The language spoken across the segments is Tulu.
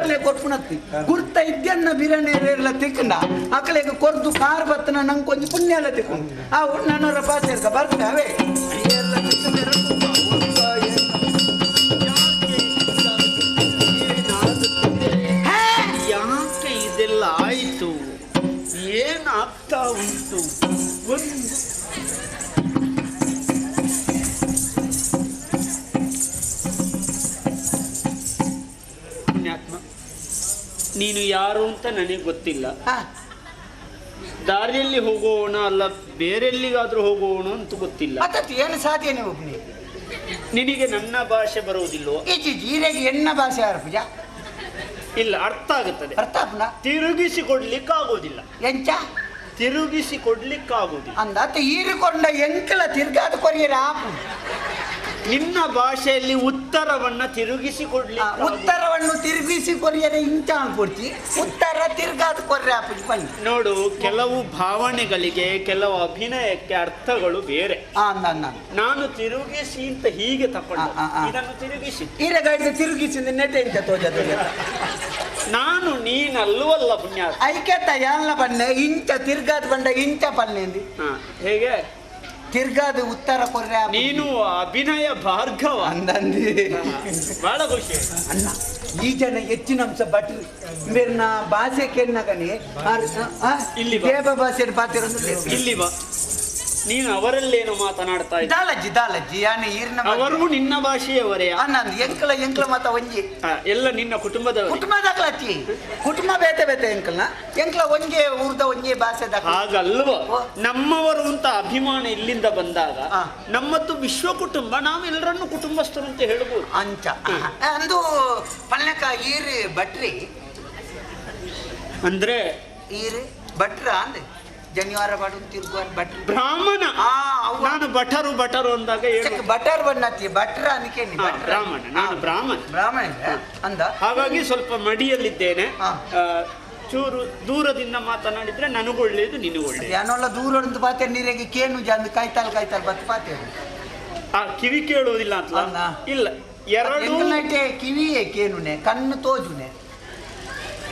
ಗುರ್ತದಕ್ಲೆ ಕೊರ್ಪುನತ್ತಿ ಗುರ್ತ ಇದ್ಯನ್ನ ಬಿರನೇರೆಲ್ಲ ತಿಕ್ಕಂಡ ಅಕಲೆಗೆ ಕೊರ್ದು ಕಾರ್ ಬತ್ತನ ನಂಗೆ ಕೊಂಚ ಪುಣ್ಯ ಎಲ್ಲ ತಿಕ್ಕೊಂಡು ಆ ನನ್ನವರ ಪಾಚೇರ್ಕ ಬರ್ತೆ ಅವೇ. ಎಲ್ಲ ತಿಕ್ಕಂದಿರು. ಯಾಕೆ ಇದೆಲ್ಲ ಆಯಿತು? ಏನಾಗ್ತಾ ಉಂಟು? ಒಂದು ಪುಣ್ಯಾತ್ಮ, ನೀನು ಯಾರು ಅಂತ ನನಗೆ ಗೊತ್ತಿಲ್ಲ. ದಾರಿಯಲ್ಲಿ ಹೋಗೋಣ ಅಲ್ಲ ಬೇರೆಲ್ಲಿಗಾದ್ರೂ ಹೋಗೋಣ ಅಂತ ಗೊತ್ತಿಲ್ಲ. ಅತ್ತತ್ತು ಏನು ಸಾಧ್ಯ ನೀವು ಒಬ್ನಿ? ನಿನಗೆ ನನ್ನ ಭಾಷೆ ಬರುವುದಿಲ್ಲವೋ? ಈಚೆ ಜೀರೆಗೆ ಎಣ್ಣ ಭಾಷೆ ಯಾರು ಪೂಜಾ? ಇಲ್ಲ, ಅರ್ಥ ಆಗುತ್ತದೆ. ಅರ್ಥ ಆಪುನ? ತಿರುಗಿಸಿ ಕೊಡ್ಲಿಕ್ಕಾಗೋದಿಲ್ಲ. ಎಂಚ? ತಿರುಗಿಸಿ ಕೊಡ್ಲಿಕ್ಕಾಗುವುದಿಲ್ಲ. ಅಂದ ಅತ್ತ ಹೀರಿಕೊಂಡ ಎಂಕಲ ತಿರ್ಗಾದ ಕೊರಿಯರ ಆಪು. ನಿನ್ನ ಭಾಷೆಯಲ್ಲಿ ಉತ್ತರವನ್ನ ತಿರುಗಿಸಿ ಕೊಡ್ಲಿಕ್ಕೆ ಉತ್ತರವನ್ನು ತಿರುಗಿಸಿ ಕೊರಿಯರೆ ಇಂಚ ಅನ್ಕೊಡ್ತಿ, ಉತ್ತರ ತಿರ್ಗಾದ ಕೊರ್ರೆ ಆಪುಜಿ ಬನ್ನಿ. ನೋಡು, ಕೆಲವು ಭಾವನೆಗಳಿಗೆ ಕೆಲವು ಅಭಿನಯಕ್ಕೆ ಅರ್ಥಗಳು ಬೇರೆ. ಅಂದ ಅಂದ. ನಾನು ತಿರುಗಿಸಿ ಅಂತ ಹೀಗೆ ತಕೊಂಡ, ಆ, ಆ, ಆ. ಇದನ್ನು ತಿರುಗಿಸಿ ಈರೆಗಾಯ್ತು ತಿರುಗಿಸಿ ನೆಟ್ಟೆ ಇಂಚ ತೋಜ ತೋಜ. ನಾನು ನೀನಲ್ವಲ್ಲ ಪುಣ್ಯ. ಐಕ್ಯತ ಯಾನ್ಲ ಬನ್ನೆ ಇಂಚ ತಿರ್ಗಾದ ಬಂಡ ಇಂಚ ಪನ್ನೆ ಅಂದಿ. ಹೇಗೆ ತಿರ್ಗಾದ ಉತ್ತರ ಕೊರ್ರೆ ಆಪುಜಿ. ನೀನು ಅಭಿನಯ ಭಾರ್ಗವ ಅಂದಂದಿ. ಬಹಳ ಖುಷಿ. ಅಣ್ಣ, ಈ ಜನ ಹೆಚ್ಚಿನ ಅಂಶ ಭಟ್ರು ಮೇರ್ನ ಭಾಷೆ ಕೇಳಿನಾಗನೆ ಇಲ್ಲಿ ಬಾ. ದೇವ ಭಾಷೆ ಪಾತಿರೋದು. ಇಲ್ಲಿ ಬಾ, ನೀನು ಅವರಲ್ಲೇನು ಮಾತನಾಡ್ತಾ ಇದ್ದ? ದಾಲಜ್ಜಿ ದಾಲಜ್ಜಿ ಯಾನೆ ಈರ್ನ ಅವರು ನಿನ್ನ ಭಾಷೆಯವರೇ? ಅನ್ನಂದು ಎಂಕಲ ಎಂಕಲ ಮಾತ ಒಂಜಿ. ಎಲ್ಲ ನಿನ್ನ ಕುಟುಂಬದವರು? ಕುಟುಂಬದಾಕ್ಲತ್ತಿ ಕುಟುಂಬ ಬೇತೆ ಬೇತೆ ಎಂಕಲ್ನ ಎಂಕಲ ಒಂಜೆ ಊರ್ದ ಒಂಜೆ ಭಾಷೆ ದಾಖಲ. ಹಾಗಲ್ವ, ಓ. ನಮ್ಮವರು ಅಂತ ಅಭಿಮಾನ ಇಲ್ಲಿಂದ ಬಂದಾಗ ನಮ್ಮದು ವಿಶ್ವ ಕುಟುಂಬ, ನಾವೆಲ್ಲರನ್ನು ಕುಟುಂಬಸ್ಥರು ಅಂತ ಹೇಳ್ಬೋದು. ಅಂಚ ಅಂದು ಪಲ್ಯಕ ಈರ್ ಭಟ್ರಿ. ಅಂದ್ರೆ ಈರ್ ಭಟ್ರ ಅಂದೆ ಜನಿವಾರ ಬಾಡು ತಿರುಗುವಾರ ಭಟ್ರಿ. ಬ್ರಾಹ್ಮಣ. ಅವ್ವ. ನಾನು ಭಟರು ಭಟರು ಅಂದಾಗ ಹೇಳು. ಚೆಕ್ ಬಟರ್ ಬಣ್ಣತಿ ಭಟ್ರ ಅನ್ಕೇನಿ. ಬ್ರಾಹ್ಮಣ, ನಾನು ಬ್ರಾಹ್ಮಣ. ಬ್ರಾಹ್ಮಣ ಅಂದ. ಹಾಗಾಗಿ ಸ್ವಲ್ಪ ಮಡಿಯಲ್ಲಿದ್ದೇನೆ. ಚೂರು ದೂರದಿಂದ ಮಾತನಾಡಿದ್ರೆ ನನಗೊಳ್ಳೇದು ನಿನಗೊಳ್ಳೇದು. ಯಾನೊಲ್ಲ ದೂರ ಒಂದು ಪಾತೆ ನೀರಿಗೆ ಕೇನು ಜಂದು ಕಾಯ್ತಾಲ್ ಕಾಯ್ತಾಲ್ ಬತ್ತು ಪಾತೆ. ಆ ಕಿವಿ ಕೇಳುವುದಿಲ್ಲ ಅಂತ ಅಲ್ಲ. ಇಲ್ಲ, ಎರಡು ಎಂಕಲ್ನೈಟೆ ಕಿವಿಯೇ ಕೇನುನೆ ಕಣ್ಣು ತೋಜುನೆ.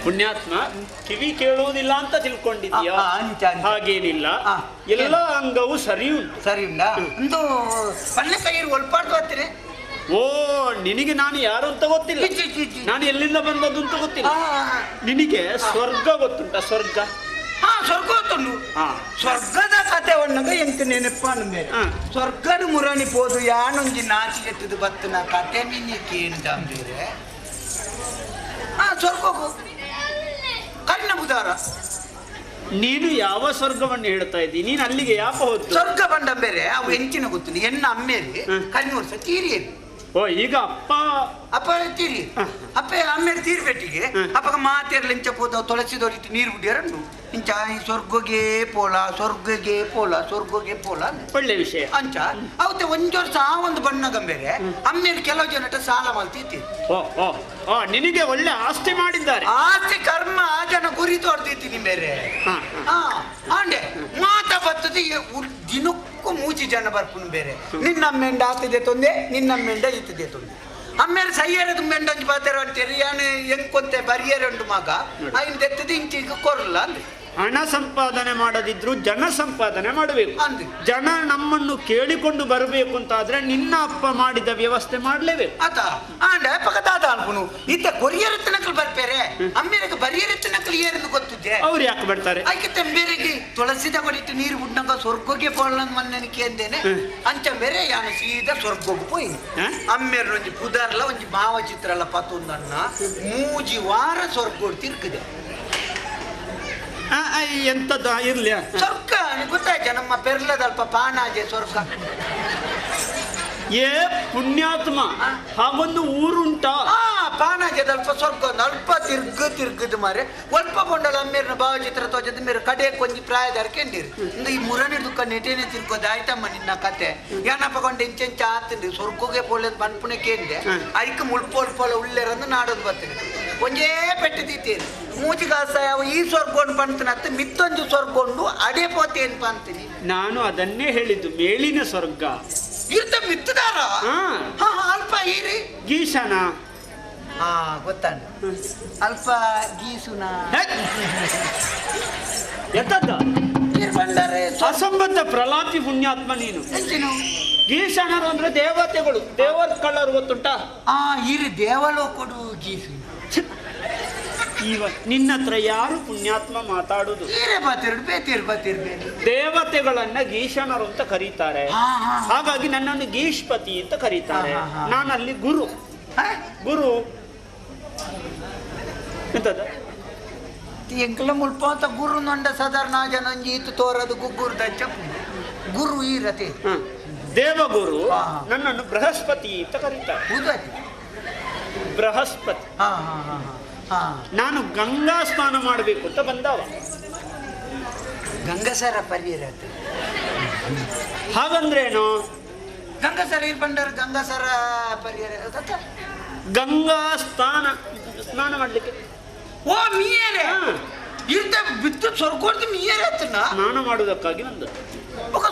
ಪುಣ್ಯಾತ್ಮ, ಕಿವಿ ಕೇಳುವುದಿಲ್ಲ ಅಂತ ತಿಳ್ಕೊಂಡಿದ್ಯಾ? ಆ, ಆ, ಅಂಚ, ಅಂಚ. ಹಾಗೇನಿಲ್ಲ, ಎಲ್ಲ ಅಂಗವೂ ಸರಿ ಉಂಟು. ಸರಿ ಉಂಡಾ? ಒಂದು ಪಲ್ಲೆ ಕೈ ಒಲ್ಪಾಡ್ದು ಹತ್ತಿರ. ಓ, ನಿನಗೆ ನಾನು ಯಾರು ಅಂತ ಗೊತ್ತಿಲ್ಲ, ಇಚ್ಚಿ, ಇಚ್ಚಿ, ಇಚ್ಚಿ. ನಾನು ಎಲ್ಲಿಂದ ಬಂದದ್ದು ಅಂತ ಗೊತ್ತಿಲ್ಲ. ನಿನಗೆ ಸ್ವರ್ಗ ಗೊತ್ತುಂಟ? ಸ್ವರ್ಗ? ಹಾ, ಸ್ವರ್ಗ ಗೊತ್ತುಂಟು. ಸ್ವರ್ಗದ ಕತೆ ಒಣ್ಣಗ ಎಂತ ನೆನಪಾನು ಬೇರೆ. ಸ್ವರ್ಗದ ಮುರಣಿ ಪೋದು ಯಾನೊಂಜಿ ನಾಚಿ ಎತ್ತದು ಬತ್ತನ ಕತೆ ಮಿನಿ ಕೇಂದ ಬೇರೆ. ಸ್ವರ್ಗಕ್ಕೂ ಕಣ್ಣ ಬುಧಾರ. ನೀನು ಯಾವ ಸ್ವರ್ಗವನ್ನು ಹೇಳ್ತಾ ಇದ್ದೀ? ನೀನು ಅಲ್ಲಿಗೆ ಯಾಕೆ ಹೋದ್ದು? ಸ್ವರ್ಗ ಬಂಡ ಬೇರೆ ಅವು ಎಂಚಿನ ಗೊತ್ತಿಲ್ಲ. ಎನ್ನ ಅಮ್ಮೇರಿ ಕಣ್ಣು ವರ್ಷ ತೀರಿಯೇರಿ. ಓ, ಈಗ ಅಪ್ಪ ಅಪ್ಪ ತೀರಿ ಅಪ್ಪ ಅಮ್ಮೇರಿ ತೀರ್ಬೆಟ್ಟಿಗೆ ಅಪ್ಪಗ ಮಾತೇರ್ಲ ಇಂಚ ಪೋದ ತುಳಸಿದೋರಿಟ್ಟು ನೀರು ಬಿಡಿಯರನ್ನು ಇಂಚ ಈ ಸ್ವರ್ಗಗೆ ಪೋಲ ಸ್ವರ್ಗಗೆ ಪೋಲ ಸ್ವರ್ಗಗೆ ಪೋಲ ಅಂದೆ. ಒಳ್ಳೆ ವಿಷಯ. ಅಂಚ ಅವತ್ತೆ ಒಂಜ್ ವರ್ಷ ಆ ಒಂದು ಬಣ್ಣ ಗಂಬೇರೆ ಅಮ್ಮೇರಿ ಕೆಲವು ಜನಟ ಸಾಲ ಮಲ್ತಿತ್ತಿ. ಓ ಓ ಓ, ನಿನಗೆ ಒಳ್ಳೆ ಆಸ್ತಿ ಮಾಡಿದ್ದಾರೆ. ಆಸ್ತಿ ಕರ್ಮ ಆ ಜನ ಗುರಿ ತೋರ್ದಿತ್ತಿ ಬೇರೆ. ಆಂಡೆ ಮಾತ ಬರ್ತದೆ ದಿನಕ್ಕೂ ಮೂಚಿ ಜನ ಬರ್ಪುನು ಬೇರೆ. ನಿನ್ನ ಮೆಂಡ ಆತಿದೆ ತೊಂದೆ, ನಿನ್ನ ಮೆಂಡ ಇತ್ತಿದೆ ತೊಂದೆ. ಅಮ್ಮೇಲೆ ಸೈಯರದ ಮೆಂಡಂಜಿ ಬಾತೆರ ಅಂತೀರಿ ಯಾನು ಎಂಕೊಂತೆ ಬರಿಯರೆ ಉಂಟು ಮಗ ಐನ್ ತೆತ್ತದ ಇಂಚಿಗೆ ಕೊರಲ್ಲ ಅಂದೆ. ಹಣ ಸಂಪಾದನೆ ಮಾಡದಿದ್ರು ಜನ ಸಂಪಾದನೆ ಮಾಡಬೇಕು. ಅಂದೆ. ಜನ ನಮ್ಮನ್ನು ಕೇಳಿಕೊಂಡು ಬರಬೇಕು ಅಂತ ಆದ್ರೆ ನಿನ್ನ ಅಪ್ಪ ಮಾಡಿದ ವ್ಯವಸ್ಥೆ ಮಾಡಲೇಬೇಕು. ಆತ ಆಂಡ ಪಕ್ಕ ತಾತ ಅನ್ಪುನು ಇತ್ತ ಕೊರಿಯರ್ ನಕಲು ಬರ್ಪೇರೆ ಅಮ್ಮೇರಿಗೆ ಬರಿಯರ್ ನಕಲು ಏರಂದು ಗೊತ್ತಿದ್ದೆ. ಅವ್ರು ಯಾಕೆ ಬರ್ತಾರೆ? ಐಕೆ ತಂಬೇರಿಗೆ ತುಳಸಿದ ಕೊಡಿಟ್ಟು ನೀರು ಬಿಡ್ನಂಗ ಸ್ವರ್ಗಕ್ಕೆ ಪೋಳಂದ್ ಮೊನ್ನೆ ಕೇಂದೇನೆ. ಅಂಚ ಬೇರೆ ಯಾನು ಸೀದಾ ಸ್ವರ್ಗಕ್ಕೆ ಪೋಯಿ. ಅಮ್ಮೇರ್ ಒಂಜಿ ಪುದಾರ್ಲ ಒಂಜಿ ಭಾವಚಿತ್ರ ಎಲ್ಲ ಪತ್ತೊಂದಣ್ಣ ಮೂಜಿ ವಾರ ಸ್ವರ್ಗ ತಿರ್ಕದೆ. ಎಂತದ್ದು ಇರ್ಲಿ. ಸ್ವರ್ಗ ಗೊತ್ತಾಯ್ತ ನಮ್ಮ ಪೆರ್ಲದಲ್ಪ ಪಾನಾಜೆ ಸ್ವರ್ಗ. ಏ ಪುಣ್ಯಾತ್ಮ, ಹಾಗೊಂದು ಊರುಂಟಾ? ಪಾನಾಜೆದಲ್ಪ ಸ್ವರ್ಗ ಒಂದು ಅಲ್ಪ ತಿರ್ಗು ತಿರ್ಗದು ಮಾರೆ ಒಲ್ಪ ಕೊಂಡಲ ಅಮ್ಮೇರ್ನ ಭಾವಚಿತ್ರ ತೋಜದ ಮೇರೆ ಕಡೆ ಕೊಂಜಿ ಪ್ರಾಯದಾರ ಕೆಂಡಿರು ಇಂದು ಈ ಮುರನಿ ದುಃಖ ನೆಟೇನೆ ತಿರ್ಗೋದು ಆಯ್ತಮ್ಮ ನಿನ್ನ ಕತೆ ಏನಪ್ಪ ಕೊಂಡೆ ಇಂಚೆಂಚ ಆತಂಡಿ ಸ್ವರ್ಗೋಗೆ ಪೋಲೆ ಬನ್ಪುಣೆ ಕೇಂದೆ. ಐಕ್ ಮುಳ್ಪೋಲ್ ಪೋಲ ಉಳ್ಳೇರಂದು ನಾಡೋದು ಬರ್ತೀನಿ ಒಂಜೇ ಪೆಟ್ಟು ತೀತೇನೆ ಮೂಜಿ ಕಾಸ ಯಾವ ಈ ಸ್ವರ್ಗೊಂಡು ಪಂತನತ್ತು ಮಿತ್ತೊಂದು ಸ್ವರ್ಗೊಂಡು ಅಡೆ ಪೋತೇನು ಪಂತೀನಿ. ನಾನು ಅದನ್ನೇ ಹೇಳಿದ್ದು, ಮೇಲಿನ ಸ್ವರ್ಗ ಇರ್ತ ಮಿತ್ತದಾರ. ಹಾ, ಅಲ್ಪ ಈರಿ ಗೀಶನ ಹಾ ಗೊತ್ತಾಂಡ. ಅಲ್ಪ ಗೀಸುನ ಎಂತದ್ದು? ಬಂದರೆ ಅಸಂಬದ್ಧ ಪ್ರಲಾಪಿ ಪುಣ್ಯಾತ್ಮ ನೀನು. ಗೀಷಣರು ಅಂದ್ರೆ ದೇವತೆಗಳು, ದೇವರ ಕಳ್ಳರು ಗೊತ್ತುಂಟಾ? ಆ ಇರು ದೇವಲೋಕಡು ಗೀಸು. ಇವ ನಿನ್ನ ಹತ್ರ ಯಾರು ಪುಣ್ಯಾತ್ಮ ಮಾತಾಡುದು? ದೇವತೆಗಳನ್ನ ಗೀಷಣರು ಅಂತ ಕರೀತಾರೆ, ಹಾಗಾಗಿ ನನ್ನನ್ನು ಗೀಷ್ಪತಿ ಅಂತ ಕರೀತಾರೆ. ನಾನಲ್ಲಿ ಗುರು. ಗುರು ಎಂತದ? ಎಂಕಲ ಮುಲ್ಪ ಅಂತ ಗುರು ನೊಂಡ ಸಾಧಾರಣ ಜನಂಜಿ ಇತ್ತು ತೋರದು ಗುಗ್ಗುರು ದಚ್ಚ ಗುರು ಈ ರತಿ ದೇವಗುರು ನನ್ನನ್ನು ಬೃಹಸ್ಪತಿ ಅಂತ ಕರೀತಾರೆ. ಬೃಹಸ್ಪತಿ. ನಾನು ಗಂಗಾ ಸ್ನಾನ ಮಾಡಬೇಕು ಅಂತ ಬಂದವ. ಗಂಗಸರ ಪರಿಯರತೆ ಹಾಗಂದ್ರೇನು? ಗಂಗಸರ ಬಂಡರ್ ಗಂಗಸರ ಪರಿಯರ ಗಂಗಾ ಸ್ನಾನ ಸ್ನಾನ ಮಾಡ್ಲಿಕ್ಕೆ. ಓ ಮೀಯರೆ ಇರ್ತ ಬಿತ್ತು ಸ್ವರ್ಗೋಡ್ದು ಮೀಯರೆ ಆತನ ಸ್ನಾನ ಮಾಡುವುದಕ್ಕಾಗಿ ಬಂದ.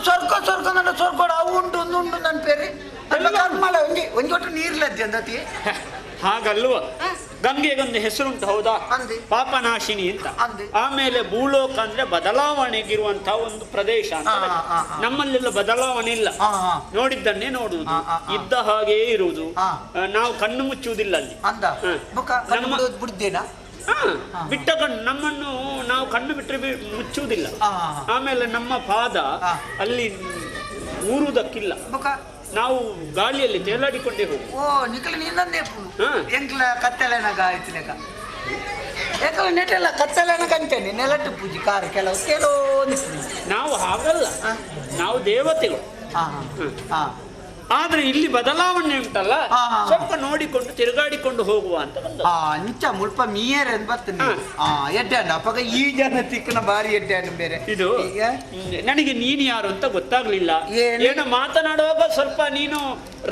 ಸ್ವರ್ಗ ಸ್ವರ್ಗ ನನ್ನ ಸ್ವರ್ಗೋಡ ಅವು ಉಂಟು ಒಂದು ಉಂಟು ನನ್ನ ಪೇರಿ ಕರ್ಮಲ ಒಂಜಿ ಒಂಜಿ ಒಟ್ಟು ನೀರ್ಲದ್ದೆ ಅಂದತಿ. ಹಾಗಲ್ವ, ಗಂಗೆಗೊಂದು ಹೆಸರುಂಟು ಹೌದಾ? ಪಾಪನಾಶಿನಿ ಅಂತ. ಆಮೇಲೆ ಭೂಲೋಕ ಅಂದ್ರೆ ಬದಲಾವಣೆಗಿರುವಂತಹ ಒಂದು ಪ್ರದೇಶ ಅಂತ. ನಮ್ಮಲ್ಲೆಲ್ಲ ಬದಲಾವಣೆ ಇಲ್ಲ, ನೋಡಿದ್ದನ್ನೇ ನೋಡುವುದು, ಇದ್ದ ಹಾಗೆಯೇ ಇರುವುದು, ನಾವು ಕಣ್ಣು ಮುಚ್ಚುವುದಿಲ್ಲ ಅಲ್ಲಿ. ಬಿಟ್ಟ ಕಣ್ಣು ನಮ್ಮನ್ನು ನಾವು ಕಣ್ಣು ಬಿಟ್ಟರೆ ಮುಚ್ಚುವುದಿಲ್ಲ. ಆಮೇಲೆ ನಮ್ಮ ಪಾದ ಅಲ್ಲಿ ಊರುವುದಕ್ಕಿಲ್ಲ, ನಾವು ಗಾಳಿಯಲ್ಲಿ ತೇಲಾಡಿಕೊಂಡೇ ಹೋಗು. ಓ ನಿಕಲ ನೀನಂದೇ ಎಂಕ್ಲ ಕತ್ತಲೆನಗ ಆಯ್ತಿಲೆಕ ಯಾಕಂದ್ರೆ ನೆಟ್ಟೆಲ್ಲ ಕತ್ತಲೆನಗ ಅಂತೇನೆ ನೆಲಟ್ಟು ಪೂಜೆ ಕಾರ್ ಕೆಲವು ಕೆಲವು ನಾವು ಹಾಗಲ್ಲ, ನಾವು ದೇವತೆಗಳು. ಆದ್ರೆ ಇಲ್ಲಿ ಬದಲಾವಣೆ ಉಂಟಲ್ಲ, ಸ್ವಲ್ಪ ನೋಡಿಕೊಂಡು ತಿರುಗಾಡಿಕೊಂಡು ಹೋಗುವ ಅಂತ ಬಂದ. ಅಂಚ ಮುಲ್ಪ ಮೀಯರ್ ಅಂತ ಬರ್ತೇನೆ ಎಡ್ಡೆ ಅಪ್ಪಗ ಈ ಜನ ತಿಕ್ಕನ ಬಾರಿ ಎಡ್ಡೆ ಬೇರೆ ಇದು. ನನಗೆ ನೀನು ಯಾರು ಅಂತ ಗೊತ್ತಾಗ್ಲಿಲ್ಲ. ಏನೋ ಮಾತನಾಡುವಾಗ ಸ್ವಲ್ಪ ನೀನು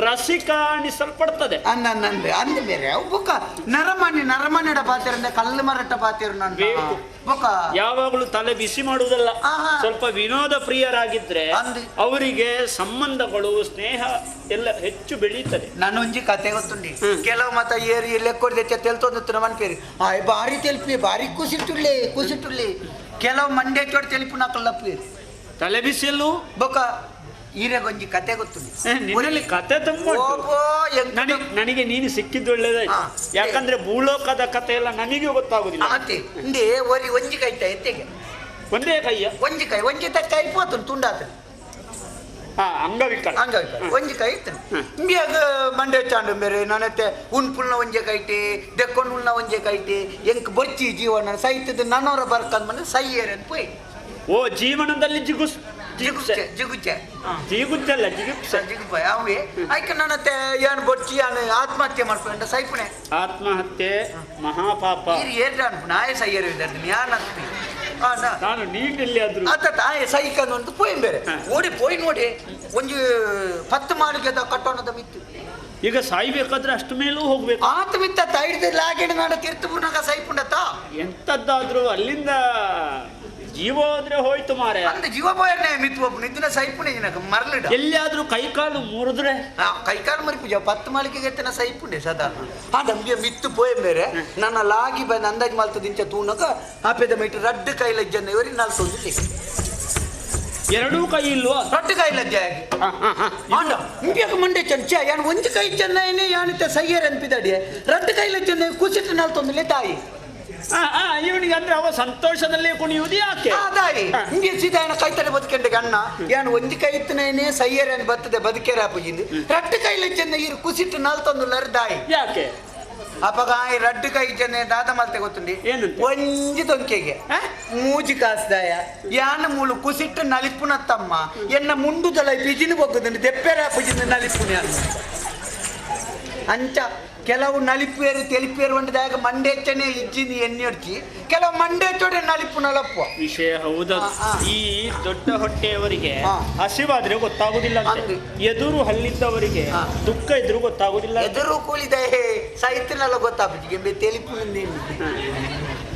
ರಸಿಕ ಅನಿಸಲ್ಪಡ್ತದೆ. ಅಂದ ಅಂದ ಬೇರೆ ಬೊಕ್ಕ ನರಮಾನಿ ನರಮಾನಿಡ ಪಾತಿರಂದ್ರೆ ಕಲ್ಲು ಮರಟ ಪಾತಿರು ನನ್ನ ಬೊಕ್ಕ ಯಾವಾಗಲೂ ತಲೆ ಬಿಸಿ ಮಾಡುವುದಲ್ಲ. ಸ್ವಲ್ಪ ವಿನೋದ ಪ್ರಿಯರಾಗಿದ್ರೆ ಅವರಿಗೆ ಸಂಬಂಧಗಳು ಸ್ನೇಹ ಎಲ್ಲ ಹೆಚ್ಚು ಬೆಳೀತದೆ. ನಾನೊಂಜಿ ಕತೆ ಗೊತ್ತುಂಡಿ. ಕೆಲವು ಮತ ಏರಿ ಲೆಕ್ಕೊಡ್ದೆ ತೆಲ್ತೊಂದು ಮನ್ಪೇರಿ ಬಾರಿ ತೆಲ್ಪಿ ಬಾರಿ ಕುಸಿಟುಳ್ಳಿ ಕುಸಿಟುಳ್ಳಿ. ಕೆಲವು ಮಂಡೆ ಚೋಡ್ ತೆಲಿಪು ನಾಕಲ್ಲಪ್ಪಿ ತಲೆ ಬಿಸಿಯಲ್ಲೂ ಬೊಕ್ಕ ಈರೆಗೊಂಜಿ ಕತೆ ಗೊತ್ತುಂಡಿ. ನಿನ್ನಲ್ಲಿ ಕತೆ ತುಂಬ ನನಗೆ ನೀನು ಸಿಕ್ಕಿದ್ದು ಒಳ್ಳೇದಾಯ್ತು. ಯಾಕಂದ್ರೆ ಭೂಲೋಕದ ಕತೆ ಎಲ್ಲ ನನಗೆ ಗೊತ್ತಾಗುದಿಲ್ಲ. ಇಂದೇ ಒರಿ ಒಂಜಿ ಕೈ ಎತ್ತೆಗೆ ಒಂದೇ ಕೈಯ ಒಂಜಿ ಕೈ ಒಂಜಿ ಕೈ ಪೋತು ತುಂಡಾತನು ಅಂಗವಿಕಲ ಅಂಗವಿಕಲ ಒಂಜಿ ಕೈ ಇತ್ತು. ಇಂಬಿಯಾಗ ಮಂಡೆ ಚಾಂಡು ಬೇರೆ ನಾನತ್ತೆ ಉಣ್ಪುಲ್ನ ಒಂಜೆ ಕೈಟಿ ದೆಕ್ಕೊಂಡು ಒಂಜೆ ಕೈಟಿ ಎಂಕ್ ಬೊರ್ಚಿ ಜೀವನ ಸೈತದ ನನ್ನವರ ಬರ್ಕಂದ್ ಬಂದು ಸೈಯರ್ ಅಂತ ಪೋಯ್. ಓ ಜೀವನದಲ್ಲಿ ಜಿಗುಸ್ ಜಿಗುಚ್ಚೆ ಜಿಗುಚ್ಚೆ ಜಿಗುಚ್ಚಲ್ಲ ಜಿಗುಪ್ಸೆ ಜಿಗುಪ್ಪ ಅವೇ ಐಕ ನನ್ನತ್ತೆ ಏನು ಬೊರ್ಚಿ ಏನು ಆತ್ಮಹತ್ಯೆ ಮಾಡ್ಕೊಂಡ ಸೈಪುಣೆ. ಆತ್ಮಹತ್ಯೆ ಮಹಾಪಾಪ. ಏರ್ಡ ಅನ್ಪುಣ ಆಯ ಸೈಯರ್ ಇದ್ದಾರೆ ಯಾನ್ ಅನ್ಪಿ ನಾನು ನೀನಲ್ಲಿ ಆದ್ರೂ ಅತ್ತ ತಾಯಿ ಸೈಕಂದು ಅಂತ ಪೋಯ್ ಬೇರೆ ಓಡಿ ಪೋಯ್ ನೋಡಿ ಒಂಜಿ 10 ಮಾಳಿಗೆದ ಕಟ್ಟೋಣದ ಮಿತ್ತು. ಈಗ ಸಾಯ್ಬೇಕಾದ್ರೆ ಅಷ್ಟು ಮೇಲೂ ಹೋಗ್ಬೇಕು. ಆತ ಮಿತ್ತ ತೈಡ್ದ ಲಾಗಿಡ ನಾಡ ತೀರ್ಥ ಪುನಗ ಸೈಪುಂಡತ ಎಂತದ್ದಾದ್ರೂ ಅಲ್ಲಿಂದ ಜೀವ ಹೋದ್ರೆ ಹೋಯ್ತು ಮಾರೆ. ಅಂದ ಜೀವ ಪೋಯನೆ ಮಿತ್ತು ಒಬ್ಬ ನಿದ್ದಿನ ಸೈಪುಣೆ ನಿನಗೆ ಮರಲಿಡ. ಎಲ್ಲಿಯಾದ್ರೂ ಕೈಕಾಲು ಮುರಿದ್ರೆ ಕೈಕಾಲು ಮರಿಪುಜ 10 ಮಾಳಿಗೆಗೆ ಎತ್ತನ ಸೈಪುಂಡೆ ಸಾಧಾರಣ. ಆ ನಮಗೆ ಮಿತ್ತು ಪೋಯ ಬೇರೆ ನನ್ನ ಲಾಗಿ ಬಂದು ಅಂದಾಜು ಮಾಲ್ತದ ಇಂಚ ತೂನಗ ಆಪೆದ ಮೀಟರ್ ರಡ್ಡು ಕೈಲಜ್ಜನ್ನ ಇವರಿ ನಾಲ್ಕು ಎರಡೂ ಕೈ ಇಲ್ವಾ? ರಡ್ಡು ಕೈಲಜ್ಜೆ ಆಗಿ ಆಂಡ ಇಂಬಿಯಾಗ ಮಂಡೆ ಚಂಚ ಯಾನ್ ಒಂಜಿ ಕೈ ಚೆನ್ನೈನೆ ಯಾನಿತ ಸೈಯರ್ ಅನ್ಪಿದಡಿ ರಡ್ಡು ಕೈಲಜ್ಜನ್ನ ಕುಸಿಟ್ಟು ನಾಲ್ತೊಂದಿಲ್ಲ ತಾಯಿ. ಇವನಿಗೆ ಅಂದ್ರೆ ಅವ ಸಂತೋಷದಲ್ಲೇ ಕುಣಿಯುವುದು ಯಾಕೆ? ತಾಯಿ ಹಿಂಗೆ ಸೀದಾ ಕೈ ತಲೆ ಬದುಕೆಂಡ ಅಣ್ಣ ಯಾನ್ ಒಂಜಿ ಕೈ ಇತ್ತನೇನೆ ಸೈಯರ್ ಅನ್ ಬರ್ತದೆ ಬದುಕೇರ ಪೂಜಿಂದು ರಡ್ಡು ಕೈಲಜ್ಜನ್ನ ಇರು ಕುಸಿಟ್ಟು ನಾಲ್ತೊಂದುಲ್ಲರ್ ದಾಯಿ ಯಾಕೆ? ಅಪಗ ಆಯ್ ರಡ್ಡು ಕೈ ಜನ ದಾದ ಮಾಲ್ತೆ ಗೊತ್ತುಂಡಿ ಒಂಜಿ ತೊಂಕೆಗೆ ಮೂಜಿ ಕಾಸ್ದಾಯ ಯಾನ ಮೂಳು ಕುಸಿಟ್ಟು ನಲಿಪುನ ತಮ್ಮ ಎನ್ನ ಮುಂಡುದಲ ಬಿಜಿನ ಬೊಗ್ಗುದುಂಡು ದೆಪ್ಪೆರ ಪುಜಿನ ನಲಿಪುನ ಅಂಚ ಕೆಲವು ನಲಿಪೇರು ತೆಲಿಪೇರು ಒಂಡದಾಗ ಮಂಡೇಚನೆ ಇಜ್ಜಿನಿ ಎಣ್ಣೆಡ್ಚಿ ಕೆಲವು ಮಂಡೇಚೋಡೆ ನಲಿಪು ನಲಪ್ಪು ವಿಷಯ ಹೌದ. ಈ ದೊಡ್ಡ ಹೊಟ್ಟೆಯವರಿಗೆ ಹಸಿವಾದ್ರೆ ಗೊತ್ತಾಗುದಿಲ್ಲ, ಎದುರು ಹಲ್ಲಿದ್ದವರಿಗೆ ದುಃಖ ಎದುರು ಗೊತ್ತಾಗುದಿಲ್ಲ, ಎದುರು ಕೂಲಿದ ಸಾಹಿತ್ಯನೆಲ್ಲ ಗೊತ್ತಾಗುದಿಲ್ಲ ತೆಲಿಪು.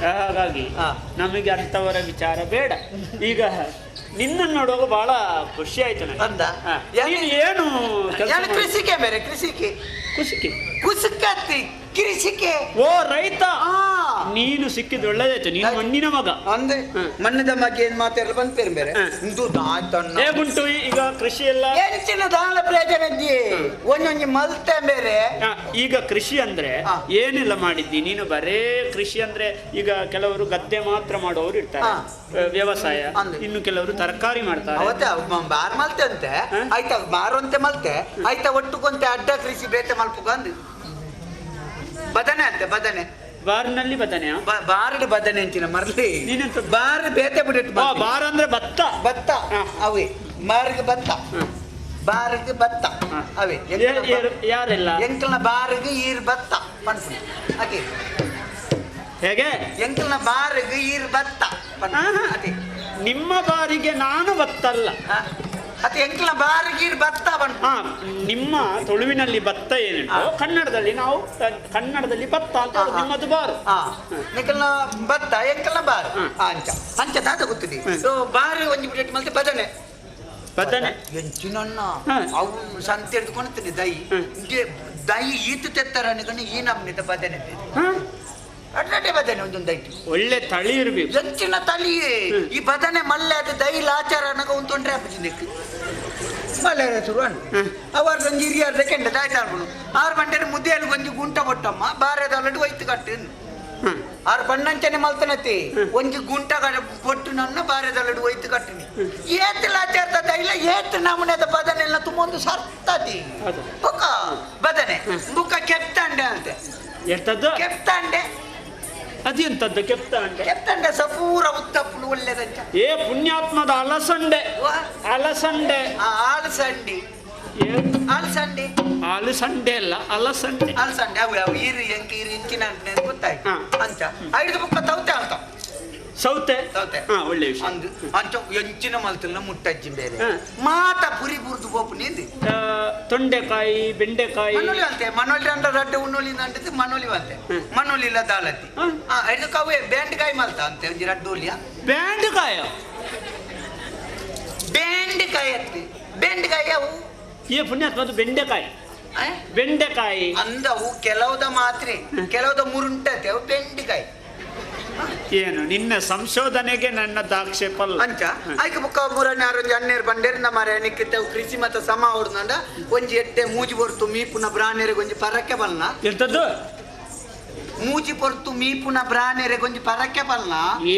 ಹಾಗಾಗಿ ನಮಗೆ ಅಂತವರ ವಿಚಾರ ಬೇಡ. ಈಗ ನಿನ್ನನ್ನು ನೋಡುವಾಗ ಬಹಳ ಖುಷಿ ಆಯ್ತು ನನಗೆ. ಏನು ಕೃಷಿಕೆ ಬೇರೆ ಕೃಷಿಕೆ ಕುಸಿಕೆ ಕುಸುಕತ್ತಿ ಕಿರಿಸಿಕೆ. ಓ ರೈತ, ನೀನು ಸಿಕ್ಕಿದ್ದು ಒಳ್ಳೇದಾಯ್ತು. ನೀನು ಮಣ್ಣಿನ ಮಗ. ಅಂದ್ರೆ ಮಣ್ಣಿನ ಮಗ ಏನ್ ಮಾತಾಡಲು ಬಂದ್ಪೇರು ಬೇರೆ ಇದು. ಹೇಗುಂಟು ಈಗ ಕೃಷಿ ಎಲ್ಲ? ಎಂಚಿನ ದಾನ ಪ್ರಯೋಜನ ಒಂದೊಂದು ಮಲ್ತೆ ಬೇರೆ. ಈಗ ಕೃಷಿ ಅಂದ್ರೆ ಏನೆಲ್ಲ ಮಾಡಿದ್ದಿ ನೀನು? ಬರೇ ಕೃಷಿ ಅಂದ್ರೆ ಈಗ ಕೆಲವರು ಗದ್ದೆ ಮಾತ್ರ ಮಾಡುವವರು ಇರ್ತಾರೆ, ವ್ಯವಸಾಯ. ಇನ್ನು ಕೆಲವರು ತರಕಾರಿ ಮಾಡ್ತಾರೆ. ಅವತ್ತೆ ಬಾರ್ ಮಲ್ತೆ ಅಂತೆ ಆಯ್ತಾ, ಬಾರಂತೆ ಮಲ್ತೆ ಆಯ್ತಾ, ಒಟ್ಟುಕೊಂತೆ ಅಡ್ಡ ಕೃಷಿ ಬೇತೆ ಮಲ್ಪುಕಂದು ಬದನೆ ಅಂತೆ ಬದನೆ. ಬಾರ್ನಲ್ಲಿ ಬದನೆ, ಬಾರ್ಡ್ ಬದನೆ ಅಂಚಿನ ಮರ್ಲಿ. ನೀನೆಂತ ಬಾರ್ ಬೇತೆ ಬಿಡಿಟ್ಟು. ಬಾರ್ ಅಂದ್ರೆ ಭತ್ತ. ಭತ್ತ ಅವೇ, ಬಾರ್ಗೆ ಭತ್ತ, ಬಾರ್ಗೆ ಭತ್ತ ಅವೇ. ಯಾರೆಲ್ಲ ಎಂಕಲ್ನ ಬಾರ್ಗೆ ಈರ್ ಭತ್ತ ಪನ್ಪುನಿ ಅದೇ. ಹೇಗೆ? ಎಂಕಲ್ನ ಬಾರ್ಗೆ ಈರ್ ಭತ್ತ ಅದೇ. ನಿಮ್ಮ ಬಾರಿಗೆ ನಾನು ಭತ್ತಲ್ಲ. ಅದೇ ಎಂಕಲ್ನ ಬಾರಿಗೆ ಈರ್ ಭತ್ತ. ಹಾ, ನಿಮ್ಮ ತುಳುವಿನಲ್ಲಿ ಭತ್ತ ಏನುಂಟು, ಕನ್ನಡದಲ್ಲಿ ನಾವು ಕನ್ನಡದಲ್ಲಿ ಭತ್ತ ಅಂತ ನಿಮ್ಮದು ಬಾರು. ಹಾ, ನಿಕಲ್ನ ಭತ್ತ ಎಂಕಲ್ನ ಬಾರು. ಅಂಚ ಅಂಚ ತಾತ ಗೊತ್ತಿದೆ. ಬಾರು ಒಂಜಿ ಬಿಟ್ಟು ಮತ್ತೆ ಬದನೆ ಬದನೆ ಎಂಚಿನಣ್ಣ ಅವು ಸಂತೆ ಹಿಡ್ಕೊಳ್ತೀನಿ ದೈ ದೈ ಈತು ತೆತ್ತರ ಅನ್ಕೊಂಡು ಈ ನಮ್ನಿದ ಬದನೆ ಅಡ್ಡಡ್ಡೆ ಬದನೆ ಒಂದೊಂದು ದೈಟು. ಒಳ್ಳೆ ತಳಿ ಇರ್ಬೇಕು. ಎಂಚಿನ ತಳಿ ಈ ಬದನೆ ಮಲ್ಲೆ ಅದು ದೈ ಲಾಚಾರ ಅನ್ನಕ ಒಂದು ತೊಂದರೆ ಆಪುಜಿಂದಕ್ಕೆ ಮಲ್ಲೆ ಶುರು ಅಣ್ಣ ಅವರ ಒಂಜಿ ಹಿರಿಯರ್ದ ಕೆಂಡ ದಾಯ್ತಾರ್ಬುನು ಆರು ಬಂಟೆ ಮುದ್ದೆಯಲ್ಲಿ ಒಂಜಿ ಗುಂಟ ಕೊಟ್ಟಮ್ಮ ಬಾರೆದಲ್ಲಡು ಒಯ್ತು ಕಟ್ಟು ಆರು ಬಣ್ಣಂಚನೆ ಮಲ್ತನತಿ ಒಂಜಿ ಗುಂಟ ಬೊಟ್ಟು ನನ್ನ ಬಾರೆದಲ್ಲಡು ಒಯ್ತು ಕಟ್ಟಿನಿ ಏತ್ ಲಾಚಾರ್ದ ಇಲ್ಲ ಏತ್ ನಮೂನೆದ ಬದನೆ ಎಲ್ಲ ತುಂಬ ಒಂದು ಸರ್ತತಿ ಬುಕ್ಕ ಬದನೆ ಬುಕ್ಕ ಕೆಪ್ತಂಡೆ ಅಂತೆ. ಎಂತದ್ದು? ಕೆಪ್ತಂಡೆ. ಅದೆಂತದ್ದು ಕೆಪ್ತಂಡೆ? ಕೆಪ್ತಂಡೆ ಸಪೂರ ಉತ್ತಪ್ಪುಲು ಒಳ್ಳೆದಂಚ. ಏ ಪುಣ್ಯಾತ್ಮದ ಅಲಸಂಡೆ. ಅಲಸಂಡೆ. ಆಲಸಂಡಿ. ಅಲಸಂಡೆ. ಅಲಸಂಡೆ ಅಲ್ಲ, ಅಲಸಂಡೆ. ಅಲಸಂಡೆ ಅವು ಅವು ಈರು ಎಂಕ ಈರು ಇಂಚಿನ ಗೊತ್ತಾಯ್ತು ಅಂಚ. ಐದು ಬುಕ್ಕ ತೌತೆ ಅಂತ. ಸೌತೆ. ಸೌತೆ. ಒಳ್ಳೆ ವಿಷಯ. ಅಂದು ಅಂಚ ಎಂಚಿನ ಮಲ್ತಿಲ್ಲ ಮುಟ್ಟಜ್ಜಿ ಬೇರೆ ಮಾತ ಪುರಿ ಬುರ್ದು ಬೋಪು ನಿಂದಿ. ತೊಂಡೆಕಾಯಿ ಬೆಂಡೆಕಾಯಿ ಮನೋಲಿ ಅಂತೆ. ಮನೋಲಿ ಅಂಡ ರಡ್ಡೆ ಉಣ್ಣೋಲಿ ಅಂಟದ್ದು ಮನೋಲಿ ಅಂತೆ. ಮನೋಲಿ ಇಲ್ಲ ದಾಲತಿ. ಇದಕ್ಕೆ ಅವೇ ಬೆಂಡೆಕಾಯಿ ಮಲ್ತ ಅಂತೆ ಒಂಜಿ ರಡ್ಡೋಲಿಯ. ಬೆಂಡೆಕಾಯ? ಬೆಂಡೆಕಾಯಿ ಅತ್ತಿ ಬೆಂಡೆಕಾಯಿ ಅವು. ಏ ಪುಣ್ಯಾತ್ಮ ಅದು ಬೆಂಡೆಕಾಯಿ. ಬೆಂಡೆಕಾಯಿ ಅಂದವು ಕೆಲವುದ ಮಾತ್ರೆ ಕೆಲವುದ ಮುರುಂಟತೆ ಅವು ಬೆಂಡೆಕಾಯಿ. ಏನು ನಿನ್ನ ಸಂಶೋಧನೆಗೆ ನನ್ನ ದಾಕ್ಷೇಪ ಅಲ್ಲ. ಅಂಚ ಆಯ್ಕೆ ಬುಕ್ಕ ಮೂರನೇ ಆರೊಂಜಿ ಹನ್ನೆರಡು ಬಂಡೇರಿಂದ ಮಾರೆ ನಿಕ್ಕಿತ್ತ ಕೃಷಿ ಮತ ಸಮ ಹೊಡ್ದಂಡ ಒಂಜಿ ಎಡ್ಡೆ ಮೂಜಿ ಹೊರ್ತು ಮೀಪುನ ಬ್ರಾಣೆರಿಗೆ ಒಂಜಿ ಪರಕ್ಕೆ ಬಲ್ಲ. ಎಂತದ್ದು? ಮೂಜಿ ಪೊರ್ತು ಮೀಪುನ ಬ್ರಾಣೆರಿಗೆ ಒಂಜಿ ಪರಕ್ಕೆ ಬಲ್ಲ.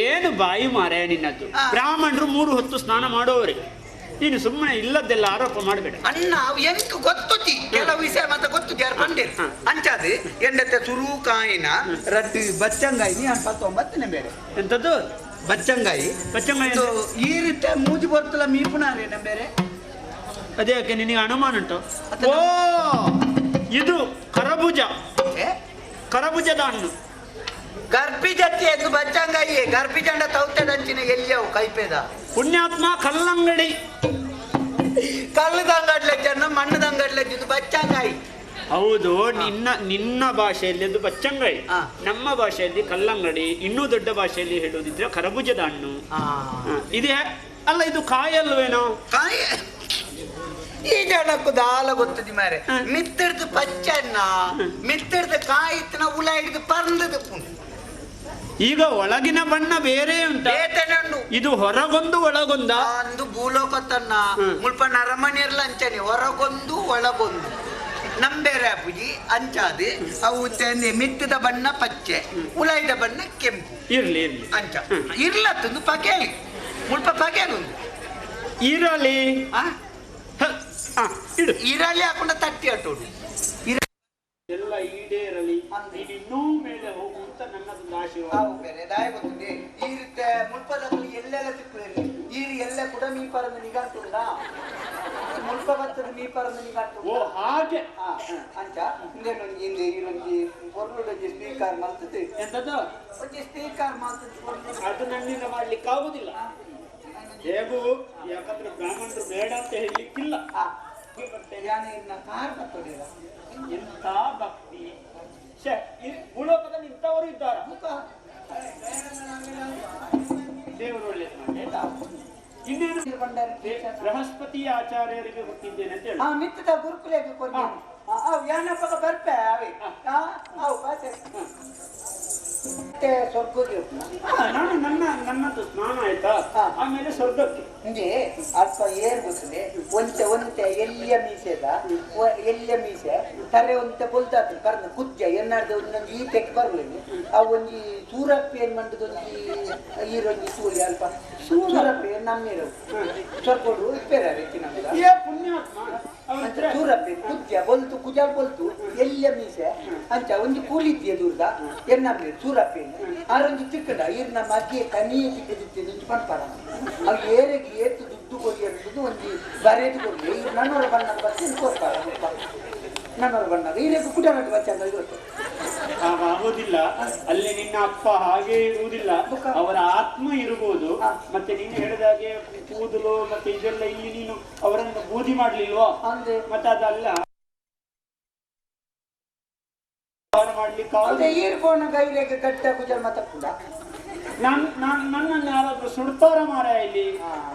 ಏನು ಬಾಯಿ ಮಾರೆ ನಿನ್ನದ್ದು. ಬ್ರಾಹ್ಮಣರು 3 ಹೊತ್ತು ಸ್ನಾನ ಮಾಡೋವ್ರೆ, ನೀನು ಸುಮ್ಮನೆ ಇಲ್ಲದ್ದೆಲ್ಲ ಆರೋಪ ಮಾಡಬೇಡ. ಅಣ್ಣ ಅವು ಎಂಕ್ ಗೊತ್ತುತಿ ಕೆಲವು ವಿಷಯ ಮತ್ತೆ ಗೊತ್ತು ಯಾರು ಬಂದಿರ್ ಅಂಚಾದು ಎಂಡತ್ತೆ ಸುರು ಕಾಯಿನ ರಡ್ಡು ಬಚ್ಚಂಗಾಯಿ ನೀ 19 ಬೇರೆ. ಎಂತದ್ದು? ಬಚ್ಚಂಗಾಯಿ. ಬಚ್ಚಂಗಾಯಿ ಈ ರೀತಿ ಮೂಜಿ ಬರ್ತಲ್ಲ ಮೀಪುನಾರೆ ಬೇರೆ. ಅದೇ ಯಾಕೆ ನಿನಗೆ ಅನುಮಾನ ಉಂಟು? ಓ ಇದು ಕರಬೂಜ. ಕರಬೂಜದ ಹಣ್ಣು. ಗರ್ಭಿಜತ್ತಿ ಅದು ಬಚ್ಚಂಗಾಯಿ. ಗರ್ಭಿಜಂಡ ತೌತದಂಚಿನ ಎಲ್ಲಿಯವು ಕೈಪೇದ. ಪುಣ್ಯಾತ್ಮ ಕಲ್ಲಂಗಡಿ. ಕಲ್ಲದಂಗಡ್ಲೆ ಚೆನ್ನ ಮಣ್ಣದಂಗಡ್ಲೆ ಇದು ಬಚ್ಚಂಗಾಯಿ. ಹೌದು, ನಿನ್ನ ನಿನ್ನ ಭಾಷೆಯಲ್ಲಿ ಅದು ಬಚ್ಚಂಗಾಯಿ, ನಮ್ಮ ಭಾಷೆಯಲ್ಲಿ ಕಲ್ಲಂಗಡಿ, ಇನ್ನೂ ದೊಡ್ಡ ಭಾಷೆಯಲ್ಲಿ ಹೇಳುವುದಿದ್ರೆ ಕರಬೂಜದ ಹಣ್ಣು. ಇದೇ ಅಲ್ಲ, ಇದು ಕಾಯಿ ಅಲ್ವೇನೋ? ಕಾಯಿ ಈ ಜನಕ್ಕೂ ದಾಲ ಗೊತ್ತದಿ ಮಾರೆ. ಮಿತ್ತಿಡ್ದು ಪಚ್ಚನ್ನ ಮಿತ್ತಿಡ್ದು ಕಾಯಿತ್ತಿನ ಉಲ ಹಿಡಿದು ಪರ್ಂದದ. ಈಗ ಒಳಗಿನ ಬಣ್ಣ ಬೇರೆ ಉಂಟು, ಇದು ಹೊರಗೊಂದು ಒಳಗೊಂದ ಅಂದು ಭೂಲೋಕ ತನ್ನ ಮುಲ್ಪ ನರಮಣಿಯರ್ಲ ಅಂಚನೆ ಹೊರಗೊಂದು ಒಳಗೊಂದು ನಂಬೇರೆ ಅಪುಜಿ ಅಂಚಾದು ಅವು ಮಿತ್ತದ ಬಣ್ಣ ಪಚ್ಚೆ, ಉಳೈದ ಬಣ್ಣ ಕೆಂಪು. ಇರ್ಲಿ ಇರ್ಲಿ ಅಂಚ ಇರ್ಲತ್ತೊಂದು ಪಗೇಲಿ ಮುಲ್ಪ ಪಗೇಲುಂದು ಇರಲಿ ಇರಲಿ ಹಾಕೊಂಡ ತಟ್ಟಿ ಅಟ್ಟೋಡು ಎಲ್ಲ ಈಡೇರಲಿ, ನೀನು ಇನ್ನೂ ಮೇಲೆ ಹೋಗುವಂತ ನನ್ನದೊಂದು ಆಶೀರ್ವಾದ. ಬೇರೆ ದಾಯ ಗೊತ್ತಿದೆ. ಈ ರೀತಿ ಮುಲ್ಪದಲ್ಲಿ ಎಲ್ಲೆಲ್ಲ ಸಿಕ್ಕುದಿಲ್ಲ. ಈ ಎಲ್ಲ ಕೂಡ ಮೀಪಾರದ ನಿಗಾಂತುಂಡ ಮುಲ್ಪ ಬತ್ತದ ಮೀಪಾರದ ನಿಗಾಂತು. ಓ ಹಾಗೆ ಅಂಚ ಹಿಂದೆ ಹಿಂದೆ ಈರೊಂಜಿ ಪೊರ್ಲುಡೊಂಜಿ ಸ್ಪೀಕರ್ ಮಲ್ತದೆ. ಎಂತದ್ದು? ಒಂಜಿ ಸ್ಪೀಕರ್ ಮಲ್ತದೆ. ಅದು ನನ್ನಿಂದ ಮಾಡ್ಲಿಕ್ಕೆ ಆಗುದಿಲ್ಲ ಹೇಗೂ, ಯಾಕಂದ್ರೆ ಬ್ರಾಹ್ಮಣರು ಬೇಡ ಅಂತ ಹೇಳಲಿಕ್ಕಿಲ್ಲ. ಕಾರ್ ಬರ್ತದಿಲ್ಲ. ಎಂಥ ಭಕ್ತಿ! ಭೂಲೋಕದಲ್ಲಿ ಇಂಥವರು ಇದ್ದಾರ? ದೇವರು ಒಳ್ಳೇದು ಮಾಡಿ ಆಯ್ತಾ? ಇನ್ನೇನು ಬೃಹಸ್ಪತಿ ಆಚಾರ್ಯರಿಗೆ ಕೊಟ್ಟಿದ್ದೇನೆ ಅಂತ ಹೇಳಿ. ಮಿತ್ತದ ಗುರುಕುಲಕ್ಕೆ ಕೊಡ್ತೇನೆ. ಅವು ಯಾನಪ್ಪಗ ಬರ್ಪೆ ಅವೆ ಅವು ಪಾತೆ ಸ್ವರ್ಗಕ್ಕೆ. ನಾನು ನನ್ನ ನನ್ನದು ಸ್ನಾನ ಆಯ್ತಾ, ಆಮೇಲೆ ಸ್ವರ್ಗಕ್ಕೆ. ಹಿಂಗೆ ಅಲ್ಪ ಏರ್ ಗೊತ್ತದೆ, ಒಂತೆ ಒಂತೆ ಎಲ್ಲಿಯ ಮೀಸೆದ ಎಲ್ಲಿಯ ಮೀಸೆ ತಲೆ ಒಂತೆ ಬೊಲ್ತಾತು ಪರ್ನ ಕುದ್ಯ ಎನ್ನಾರ್ದ ಒಂದೊಂದು ಈ ತೆಕ್ ಬರ್ಲಿ. ಆ ಒಂಜಿ ಸೂರಪ್ಪಿ ಏನ್ ಮಂಡದ ಒಂಜಿ ಈರೊಂಜಿ ಸೂರ್ಯ ಅಲ್ಪ ಸೂರಪ್ಪಿ ನಮ್ಮಿರು ಸ್ವರ್ಗೋಡು ಇಪ್ಪೇರ ರೀತಿ ನಮ್ಗೆ. ಪುಣ್ಯಾತ್ಮ ಸೂರಪ್ಪಿ ಕುದ್ಯ ಬೊಲ್ತು ಕುಜಾಲ್ ಬೊಲ್ತು ಎಲ್ಲಿಯ ಮೀಸೆ ಅಂಚ ಒಂಜಿ ಕೂಲಿದ್ಯ ದೂರದ ಎನ್ನಮ್ಮಿ ಸೂರಪ್ಪಿ ಆರೊಂಜಿ ತಿಕ್ಕಡ ಈರ್ ನಮ್ಮ ಅಗ್ಗಿ ಕನಿಯೇ ತಿಕ್ಕದಿತ್ತು ಒಂಜಿ ಪನ್ಪರ ಅವು ಏರೆಗೆ ಏತು ದುಡ್ಡು ಕೊಡಿ ಅನ್ನೋದು ಒಂಜಿ ಬರೇದು ಕೊಡಿ. ಈ ನನ್ನೊರ ಬಣ್ಣದ ಬತ್ತಿ ಕೊಡ್ತಾರ ನನ್ನೊರ ಬಣ್ಣದ ಈರೆಗೆ ಕುಟ ನಟ್ಟು ಬಚ್ಚ ಗೊತ್ತು ಆಗೋದಿಲ್ಲ. ಅಲ್ಲಿ ನಿನ್ನ ಅಪ್ಪ ಹಾಗೆ ಇರುವುದಿಲ್ಲ, ಅವರ ಆತ್ಮ ಇರಬಹುದು. ಮತ್ತೆ ನೀನು ಹೇಳಿದಾಗೆ ಕೂದಲು ಮತ್ತೆ ಇದೆಲ್ಲ ಇಲ್ಲಿ ನೀನು ಅವರನ್ನು ಬೂದಿ ಮಾಡ್ಲಿಲ್ವೋ ಅಂದ್ರೆ ಮತ್ತೆ ಅದಲ್ಲ ಮಾಡ್ಲಿಕ್ಕೆ ಈರ್ಬೋಣ ಗೈರೆಗೆ ಗಟ್ಟ ಕುಜಲ್ ಮತ್ತಕ್ಕೂಡ ನಾನು ನಾನು ನನ್ನನ್ನು ಯಾರಾದ್ರೂ ಸುಡ್ತಾರ ಮಾರ ಇಲ್ಲಿ,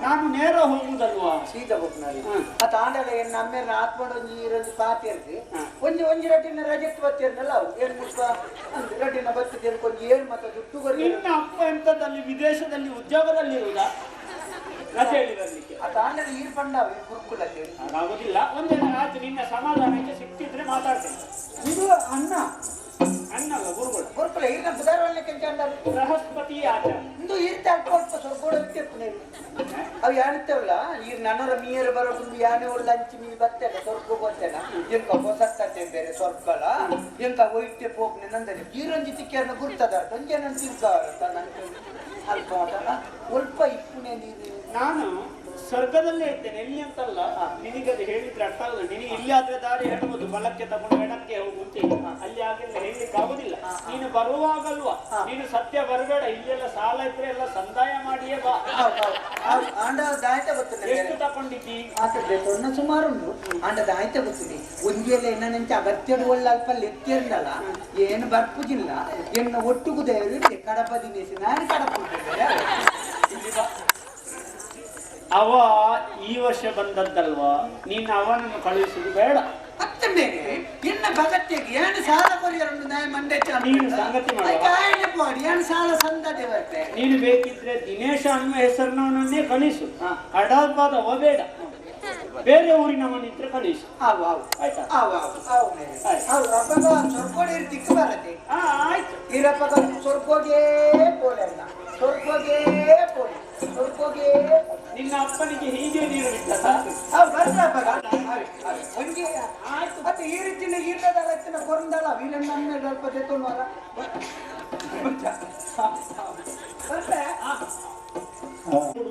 ನಾನು ನೇರ ಹೋಗುದಲ್ವಾ ಸೀದಾ ಹೋಗ್ನಾರಿ. ಮತ್ತೆ ಆಂಡಲ ಏನ್ ನಮ್ಮೇರ್ನ ಆತ್ಮಡ ಒಂಜಿ ಈರೊಂಜಿ ಪಾತಿ ಇರ್ತಿ ಒಂಜಿ ಒಂಜಿ ರಟ್ಟಿನ ರಜೆತ್ ಬತ್ತಿರ್ನಲ್ಲ ಅವು ಏನ್ ಮುಲ್ಪ ಒಂದು ರಟ್ಟಿನ ಬತ್ತಿದ ಒಂಜಿ ಏನ್ ಮತ್ತೆ ದುಡ್ಡು ಕೊರಿ. ನಿನ್ನ ಅಪ್ಪ ಎಂತದಲ್ಲಿ ವಿದೇಶದಲ್ಲಿ ಉದ್ಯೋಗದಲ್ಲಿ ಇರುವುದಾ ರಜೆ ಹೇಳಿ ಬರ್ಲಿಕ್ಕೆ? ಅದು ಆಂಡಲ ಈರ್ ಪಂಡ ಗುರುಕುಲಕ್ಕೆ ಹಾಗಾಗುದಿಲ್ಲ. ಒಂದೇನ ಆಯ್ತು, ನಿನ್ನ ಸಮಾಧಾನಕ್ಕೆ ಸಿಕ್ತಿದ್ರೆ ಮಾತಾಡ್ತೇನೆ. ಇದು ಅಣ್ಣ ಅಣ್ಣಲ್ಲ ಗುರುಗಳು ಗುರುಕುಲ ಈರ್ನ ಬುಧಾರವಲ್ಲಿ ಕೆಂಚ ಬೃಹಸ್ಪತಿ ಆಚಾರ ಇಂದು ಈರ್ತ ಅಲ್ಪ ಅಲ್ಪ ಸ್ವರ್ಗೋಡ ಬಿಟ್ಟೆ ಅವು ಯಾಣಿತ್ತವಲ್ಲ ಈರ್ ನನ್ನರ ಮೀಯರು ಬರೋದು ಯಾನೆ ಒಳ್ಳೆ ಅಂಚಿ ಮೀ ಬರ್ತೇನೆ ಸ್ವರ್ಗ ಬರ್ತೇನ ಎಂಕ ಹೊಸತ್ತೆ ಬೇರೆ ಸ್ವರ್ಗಲ ಎಂಕ ಒಯ್ಟೆ ಪೋಪ್ನೆ ನಂದನೆ ಈರೊಂಜಿ ತಿಕ್ಕೇರ್ನ ಗುರ್ತದ ಒಂಜೆ ನನ್ ತಿರ್ಗಾರ ಅಲ್ಪ ಒಲ್ಪ ಇಪ್ಪುನೆ ನೀರು. ನಾನು ಸ್ವರ್ಗದಲ್ಲೇ ಇದ್ದೇನೆ, ಎಲ್ಲಿ ಅಂತಲ್ಲ. ನಿನಗೆ ಅದು ಹೇಳಿದ್ರೆ ಅರ್ಥ ಆಗುದಿಲ್ಲ. ನಿನಗೆ ಇಲ್ಲಿ ಆದ್ರೆ ದಾರಿ ಹೇಳ್ಬೋದು, ಬಲಕ್ಕೆ ತಗೊಂಡು ಎಡಕ್ಕೆ ಹೋಗು ಅಂತ ಹೇಳಿ. ಅಲ್ಲಿ ಹಾಗೆಲ್ಲ ಹೇಳಲಿಕ್ಕೆ ಆಗುದಿಲ್ಲ. ನೀನು ಬರುವಾಗಲ್ವಾ, ನೀನು ಸತ್ಯ ಬರಬೇಡ. ಇಲ್ಲೆಲ್ಲ ಸಾಲ ಇದ್ರೆ ಎಲ್ಲ ಸಂದಾಯ ಮಾಡಿಯೇ ಬಾ. ಆಂಡ ದಾಯ್ತ ಗೊತ್ತಿಲ್ಲ ಎಷ್ಟು ತಗೊಂಡಿದ್ದಿ? ಆತದ್ದು ಸುಮಾರು ಉಂಟು. ಆಂಡ ದಾಯ್ತ ಗೊತ್ತಿದೆ ಒಂದಿಯಲ್ಲ ಎನ್ನ ಅಗತ್ಯಡು ಒಳ್ಳೆ ಅಲ್ಪ ಲೆತ್ತಿರ್ನಲ್ಲ ಏನು ಬರ್ಪುಜಿಲ್ಲ ಎನ್ನ ಒಟ್ಟುಗು ದೇವರು ಕಡಪ ದಿನೇಶ್ ನಾನು ಕಡಪ. ಅವ ಈ ವರ್ಷ ಬಂದದ್ದಲ್ವಾ, ನೀನು ಅವನನ್ನು ಕಳುಹಿಸುವುದು ಬೇಡ. ಅತ್ತ ಮೇಲೆ ಎನ್ನ ಭಗತ್ಯಗೆ ಏನು ಸಾಲ ಕೊರಿಯರನ್ನು ನಾಯ ಮಂಡೆ ನೀನು ಸಂಗತಿ ಮಾಡುವ. ಏನು ಸಾಲ ಸಂದದೆ ಬರ್ತೆ. ನೀನು ಬೇಕಿದ್ರೆ ದಿನೇಶ ಅನ್ನುವ ಹೆಸರಿನವನನ್ನೇ ಕಳಿಸು, ಕಡಪದವ ಬೇಡ. ಬೇರೆ ಊರಿನವನಿದ್ರೆ ಕಳಿಸು. ಅವು ಅವು ಆಯ್ತಾ? ಅವು ಅವು ಅವು ಅವು ಅಪ್ಪಗ ಸ್ವರ್ಗೋಡಿ ದಿಕ್ಕು ಬರತ್ತೆ. ಆಯ್ತು. ಈರಪ್ಪಗ ಸ್ವರ್ಗೋಗೇ ಪೋಲೆ ಅಲ್ಲ, ಸ್ವರ್ಗೋಗೇ ಪೋಲೆ, ಸ್ವರ್ಗೋಗೇ. ನಿನ್ನ ಅಪ್ಪನಿಗೆ ಹೀಗೆ ನೀರು ಬಿಟ್ಟದ? ಬರ್ರಪ್ಪಗ ಒಂಜಿ ಆಯ್ತು. ಮತ್ತೆ ಈ ರೀತಿನ ಈರ್ಲದ ರತ್ತಿನ ಕೊರಂದಲ್ಲ ವೀರಣ್ಣ ಅಲ್ಪ ತೆತ್ತೊಂಡು ಬರ್ತೆ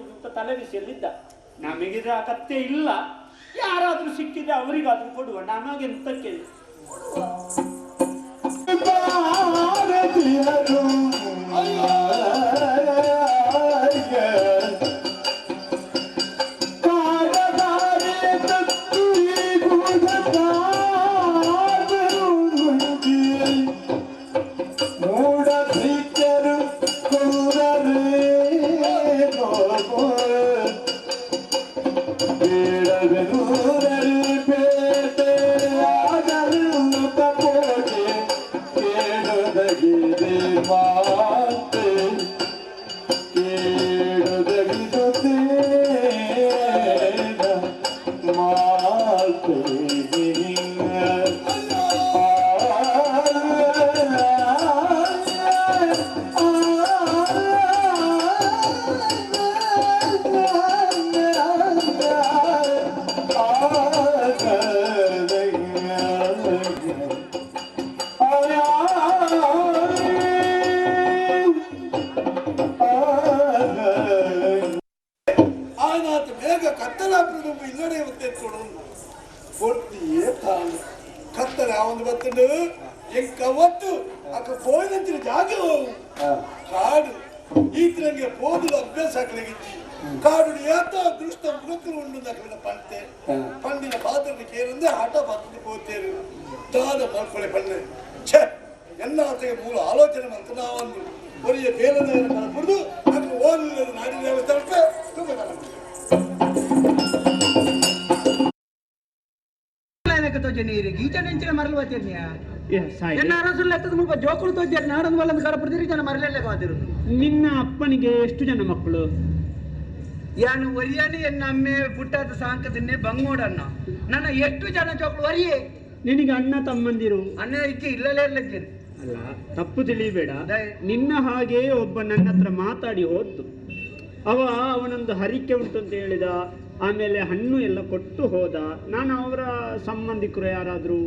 ಅಂತ ತಲೆ ಬಿಸಿಯಲ್ಲಿದ್ದ. ನಮಗಿದ್ರ ಅಗತ್ಯ ಇಲ್ಲ, ಯಾರಾದ್ರೂ ಸಿಕ್ಕಿದ್ರೆ ಅವರಿಗಾದ್ರೂ ಕೊಡುವ, ನಮಗೆಂತಕ್ಕೆ? ಬೇಗ ಕತ್ತಲಾಪುರದ ಇಲ್ಲಡೆ ಒತ್ತೆತ್ಕೊಡು ಕೊಡ್ತೀಯೇ ತಾನು ಕತ್ತಲೆ ಆ ಒಂದು ಬತ್ತುಂಡು ಎಂಕ ಒತ್ತು ಅಕ್ಕ ಪೋಯಿನಂಚಿನ ಜಾಗ ಹೋಗು ಕಾಡು ಈತರಂಗೆ ಪೋದುಲು ಅಭ್ಯಾಸ ಆಕಲಿಗಿಜ್ಜಿ ಕಾಡು ಏತ ದೃಷ್ಟ ಮೃಗಕ್ಕಲು ಉಂಡು ನಕಲಿನ ಪಂತೆ ಪಂಡಿನ ಪಾತ್ರದ ಕೇರಂದೆ ಆಟ ಪಾತ್ರದ ಪೋತೇರು ದಾದ ಮಲ್ಕೊಳೆ ಪಣ್ಣೆ ಛೇ ಎಲ್ಲ ಆತಗೆ ಮೂಲ ಆಲೋಚನೆ ಮಂತ ನಾವೊಂದು ಒರಿಯ ಬೇಲದ ಕಳಪುಡ್ದು ಅಕ್ಕ ಓದಿದ ನಾಡಿನ ದೇವಸ್ಥಾನಕ್ಕೆ ತುಂಬ ನೀರಿಗೆ ಈತನ ಇಂಚಿನ ಮರಲು ಬತ್ತೀರ್ನಿಯ ಎನ್ನ ಅರಸುಲ್ಲ ಎತ್ತದ ಮುಲ್ಪ ಜೋಕುಲು ತೋಜಾರು ನಾಡೊಂದು ಬಲ್ಲೊಂದು ಕಡಪುಡ್ದಿರಿ ಜನ ಮರಲೆಲ್ಲ ಕಾದಿರು. ನಿನ್ನ ಅಪ್ಪನಿಗೆ ಎಷ್ಟು ಜನ ಮಕ್ಕಳು? ಯಾನು ಒರಿಯಾನಿ ಎನ್ನ ಅಮ್ಮೆ ಪುಟ್ಟಾದ ಸಾಂಕದನ್ನೇ ಬಂಗೋಡಣ್ಣ ನನ್ನ ಎಷ್ಟು ಜನ ಜೋಕುಲು ಒರಿಯೇ. ನಿನಗೆ ಅಣ್ಣ ತಮ್ಮಂದಿರು? ಅಣ್ಣ ಇಜ್ಜಿ ಇಲ್ಲಲೇ ಇರ್ಲಿದ್ದೀರಿ. ಅಲ್ಲ, ತಪ್ಪು ತಿಳಿಬೇಡ, ನಿನ್ನ ಹಾಗೆ ಒಬ್ಬ ನನ್ನ ಹತ್ರ ಮಾತಾಡಿ ಹೋದ್ದು. ಅವನೊಂದು ಹರಿಕೆ ಉಂಟು ಅಂತ ಹೇಳಿದ, ಆಮೇಲೆ ಹಣ್ಣು ಎಲ್ಲ ಕೊಟ್ಟು ಹೋದ. ನಾನು ಅವರ ಸಂಬಂಧಿಕರು ಯಾರಾದರೂ?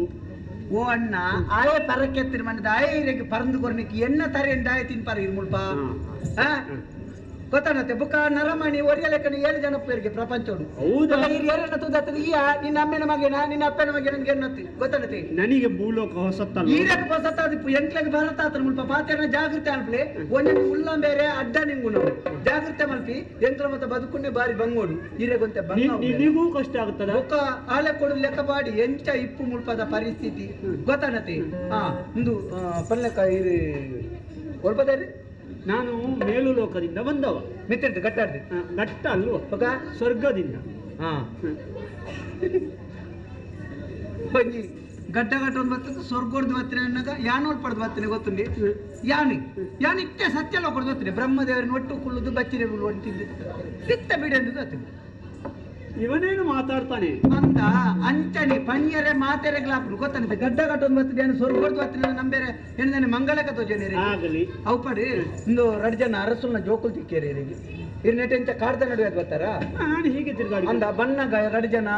ಓ ಅಣ್ಣ, ಆಯೇ ಪರಕ್ಕೆ ಮಣ್ಣದ ಆಯೇ ಇರಕ್ಕೆ ಪರಂದು ಕೊರ್ನಿಕ್ಕೆ ಎನ್ನ ತಾರೆ ಎಂದಾಯ ತಿನ್ಪಾರ ಇರ್ಮುಲ್ಪ ಗೊತ್ತಾನತ್ತೆ ಬುಕ್ಕ ನರಮಣಿ ಒರಿಯ ಲೆಕ್ಕನ 7 ಜನ ಪೇರಿಗೆ ಪ್ರಪಂಚೋಡು. ಹೌದಾ? ಏರನ್ನ ತೂದತ್ತದ ಈಯ ನಿನ್ನ ಅಮ್ಮನ ಮಗೇನ ನಿನ್ನ ಅಪ್ಪನ ಮಗೇನ ನಿನ್ಗೆ ಎನ್ನತ್ತಿ ಗೊತ್ತಾನತ್ತೆ. ನನಗೆ ಭೂಲೋಕ ಹೊಸತ್ತಲ್ಲ. ಈರಕ್ಕೆ ಹೊಸತ್ತಾದಿಪ್ಪು ಎಂಟ್ಲೆಗೆ ಭಾರತ ಆತನ ಮುಲ್ಪ ಪಾತೆರ್ನ ಜಾಗೃತಿ ಅನ್ಪ್ಲೆ ಒಂಜಿ ಉಲ್ಲ ಬೇರೆ ಅಡ್ಡ ನಿಂಗು ನಾವು ಜಾಗೃತೆ ಮಲ್ಪಿ ಎಂಕ್ಲ ಮತ್ತೆ ಬದುಕುನ್ನೇ ಬಾರಿ ಬಂಗೋಡು ಈರೆಗೊಂತೆ ಬಂಗ ನಿನಗೂ ಕಷ್ಟ ಆಗ್ತದ. ಬೊಕ್ಕ ಆಲೆ ಕೊಡು ಲೆಕ್ಕ ಬಾಡಿ ಎಂಚ ಇಪ್ಪು ಮುಲ್ಪದ ಪರಿಸ್ಥಿತಿ ಗೊತ್ತಾನತ್ತೆ. ಹಾ ಇಂದು ಪಲ್ಲೆಕ್ಕ ಇರಿ ಒಲ್ಪದಾರಿ. ನಾನು ಮೇಲು ಲೋಕದಿಂದ ಬಂದವ. ಮಿತ್ರ ಗಟ್ಟಾಡ್ದೆ ಗಟ್ಟ ಅಲ್ವ ಸ್ವರ್ಗದಿಂದ. ಹಾ ಒಂಜಿ ಗಡ್ಡ ಗಟ್ಟ ಒಂದು ಬರ್ತದೆ ಸ್ವರ್ಗದ ಬರ್ತನೆ ಅನ್ನಗ ಯಾನೋಲ್ ಪಡೆದು ಬರ್ತನೆ ಗೊತ್ತುಂಡಿ. ಯಾನಿ ಯಾನ್ ಇತ್ತೆ ಸತ್ಯ ಲೋಕದ ಗೊತ್ತುಂಡಿ ಬ್ರಹ್ಮದೇವರನ್ನ ಒಟ್ಟು ಕುಳ್ಳುದು ಬಚ್ಚಿರೆ ಅಂತಿದ್ದು ಇತ್ತ ಬಿಡಂದು ಗೊತ್ತುಂಡಿ. ಇವನೇನು ಮಾತಾಡ್ತಾನೆ ಅಂದ ಅಂಚನೆ ಪಣಿಯರೆ ಮಾತೆರೆ ಗ್ಲಾಪುಡು ಗೊತ್ತಾನೆ ಗಡ್ಡ ಗಟ್ಟ ಒಂದು ಬರ್ತದೆ ಏನು ಸ್ವರ್ಗದ ಬರ್ತನೆ ನಂಬೇರೆ ಏನಿದ್ದಾನೆ ಮಂಗಳಕ ತೋಜನೆ ಆಗಲಿ. ಅವು ಪಡಿ ಇಂದು ರಡ್ ಜನ ಅರಸುಲ್ನ ಜೋಕುಲ್ ತಿಕ್ಕೇರಿ ಇರ್ನೆಟ್ ಎಂಚ ಕಾಡ್ದ ನಡುವೆ ಅದು ಬರ್ತಾರ. ನಾನು ಹೀಗೆ ತಿರ್ಗಾಡಿ ಅಂದ ಬಣ್ಣ ರಡ್ ಜನ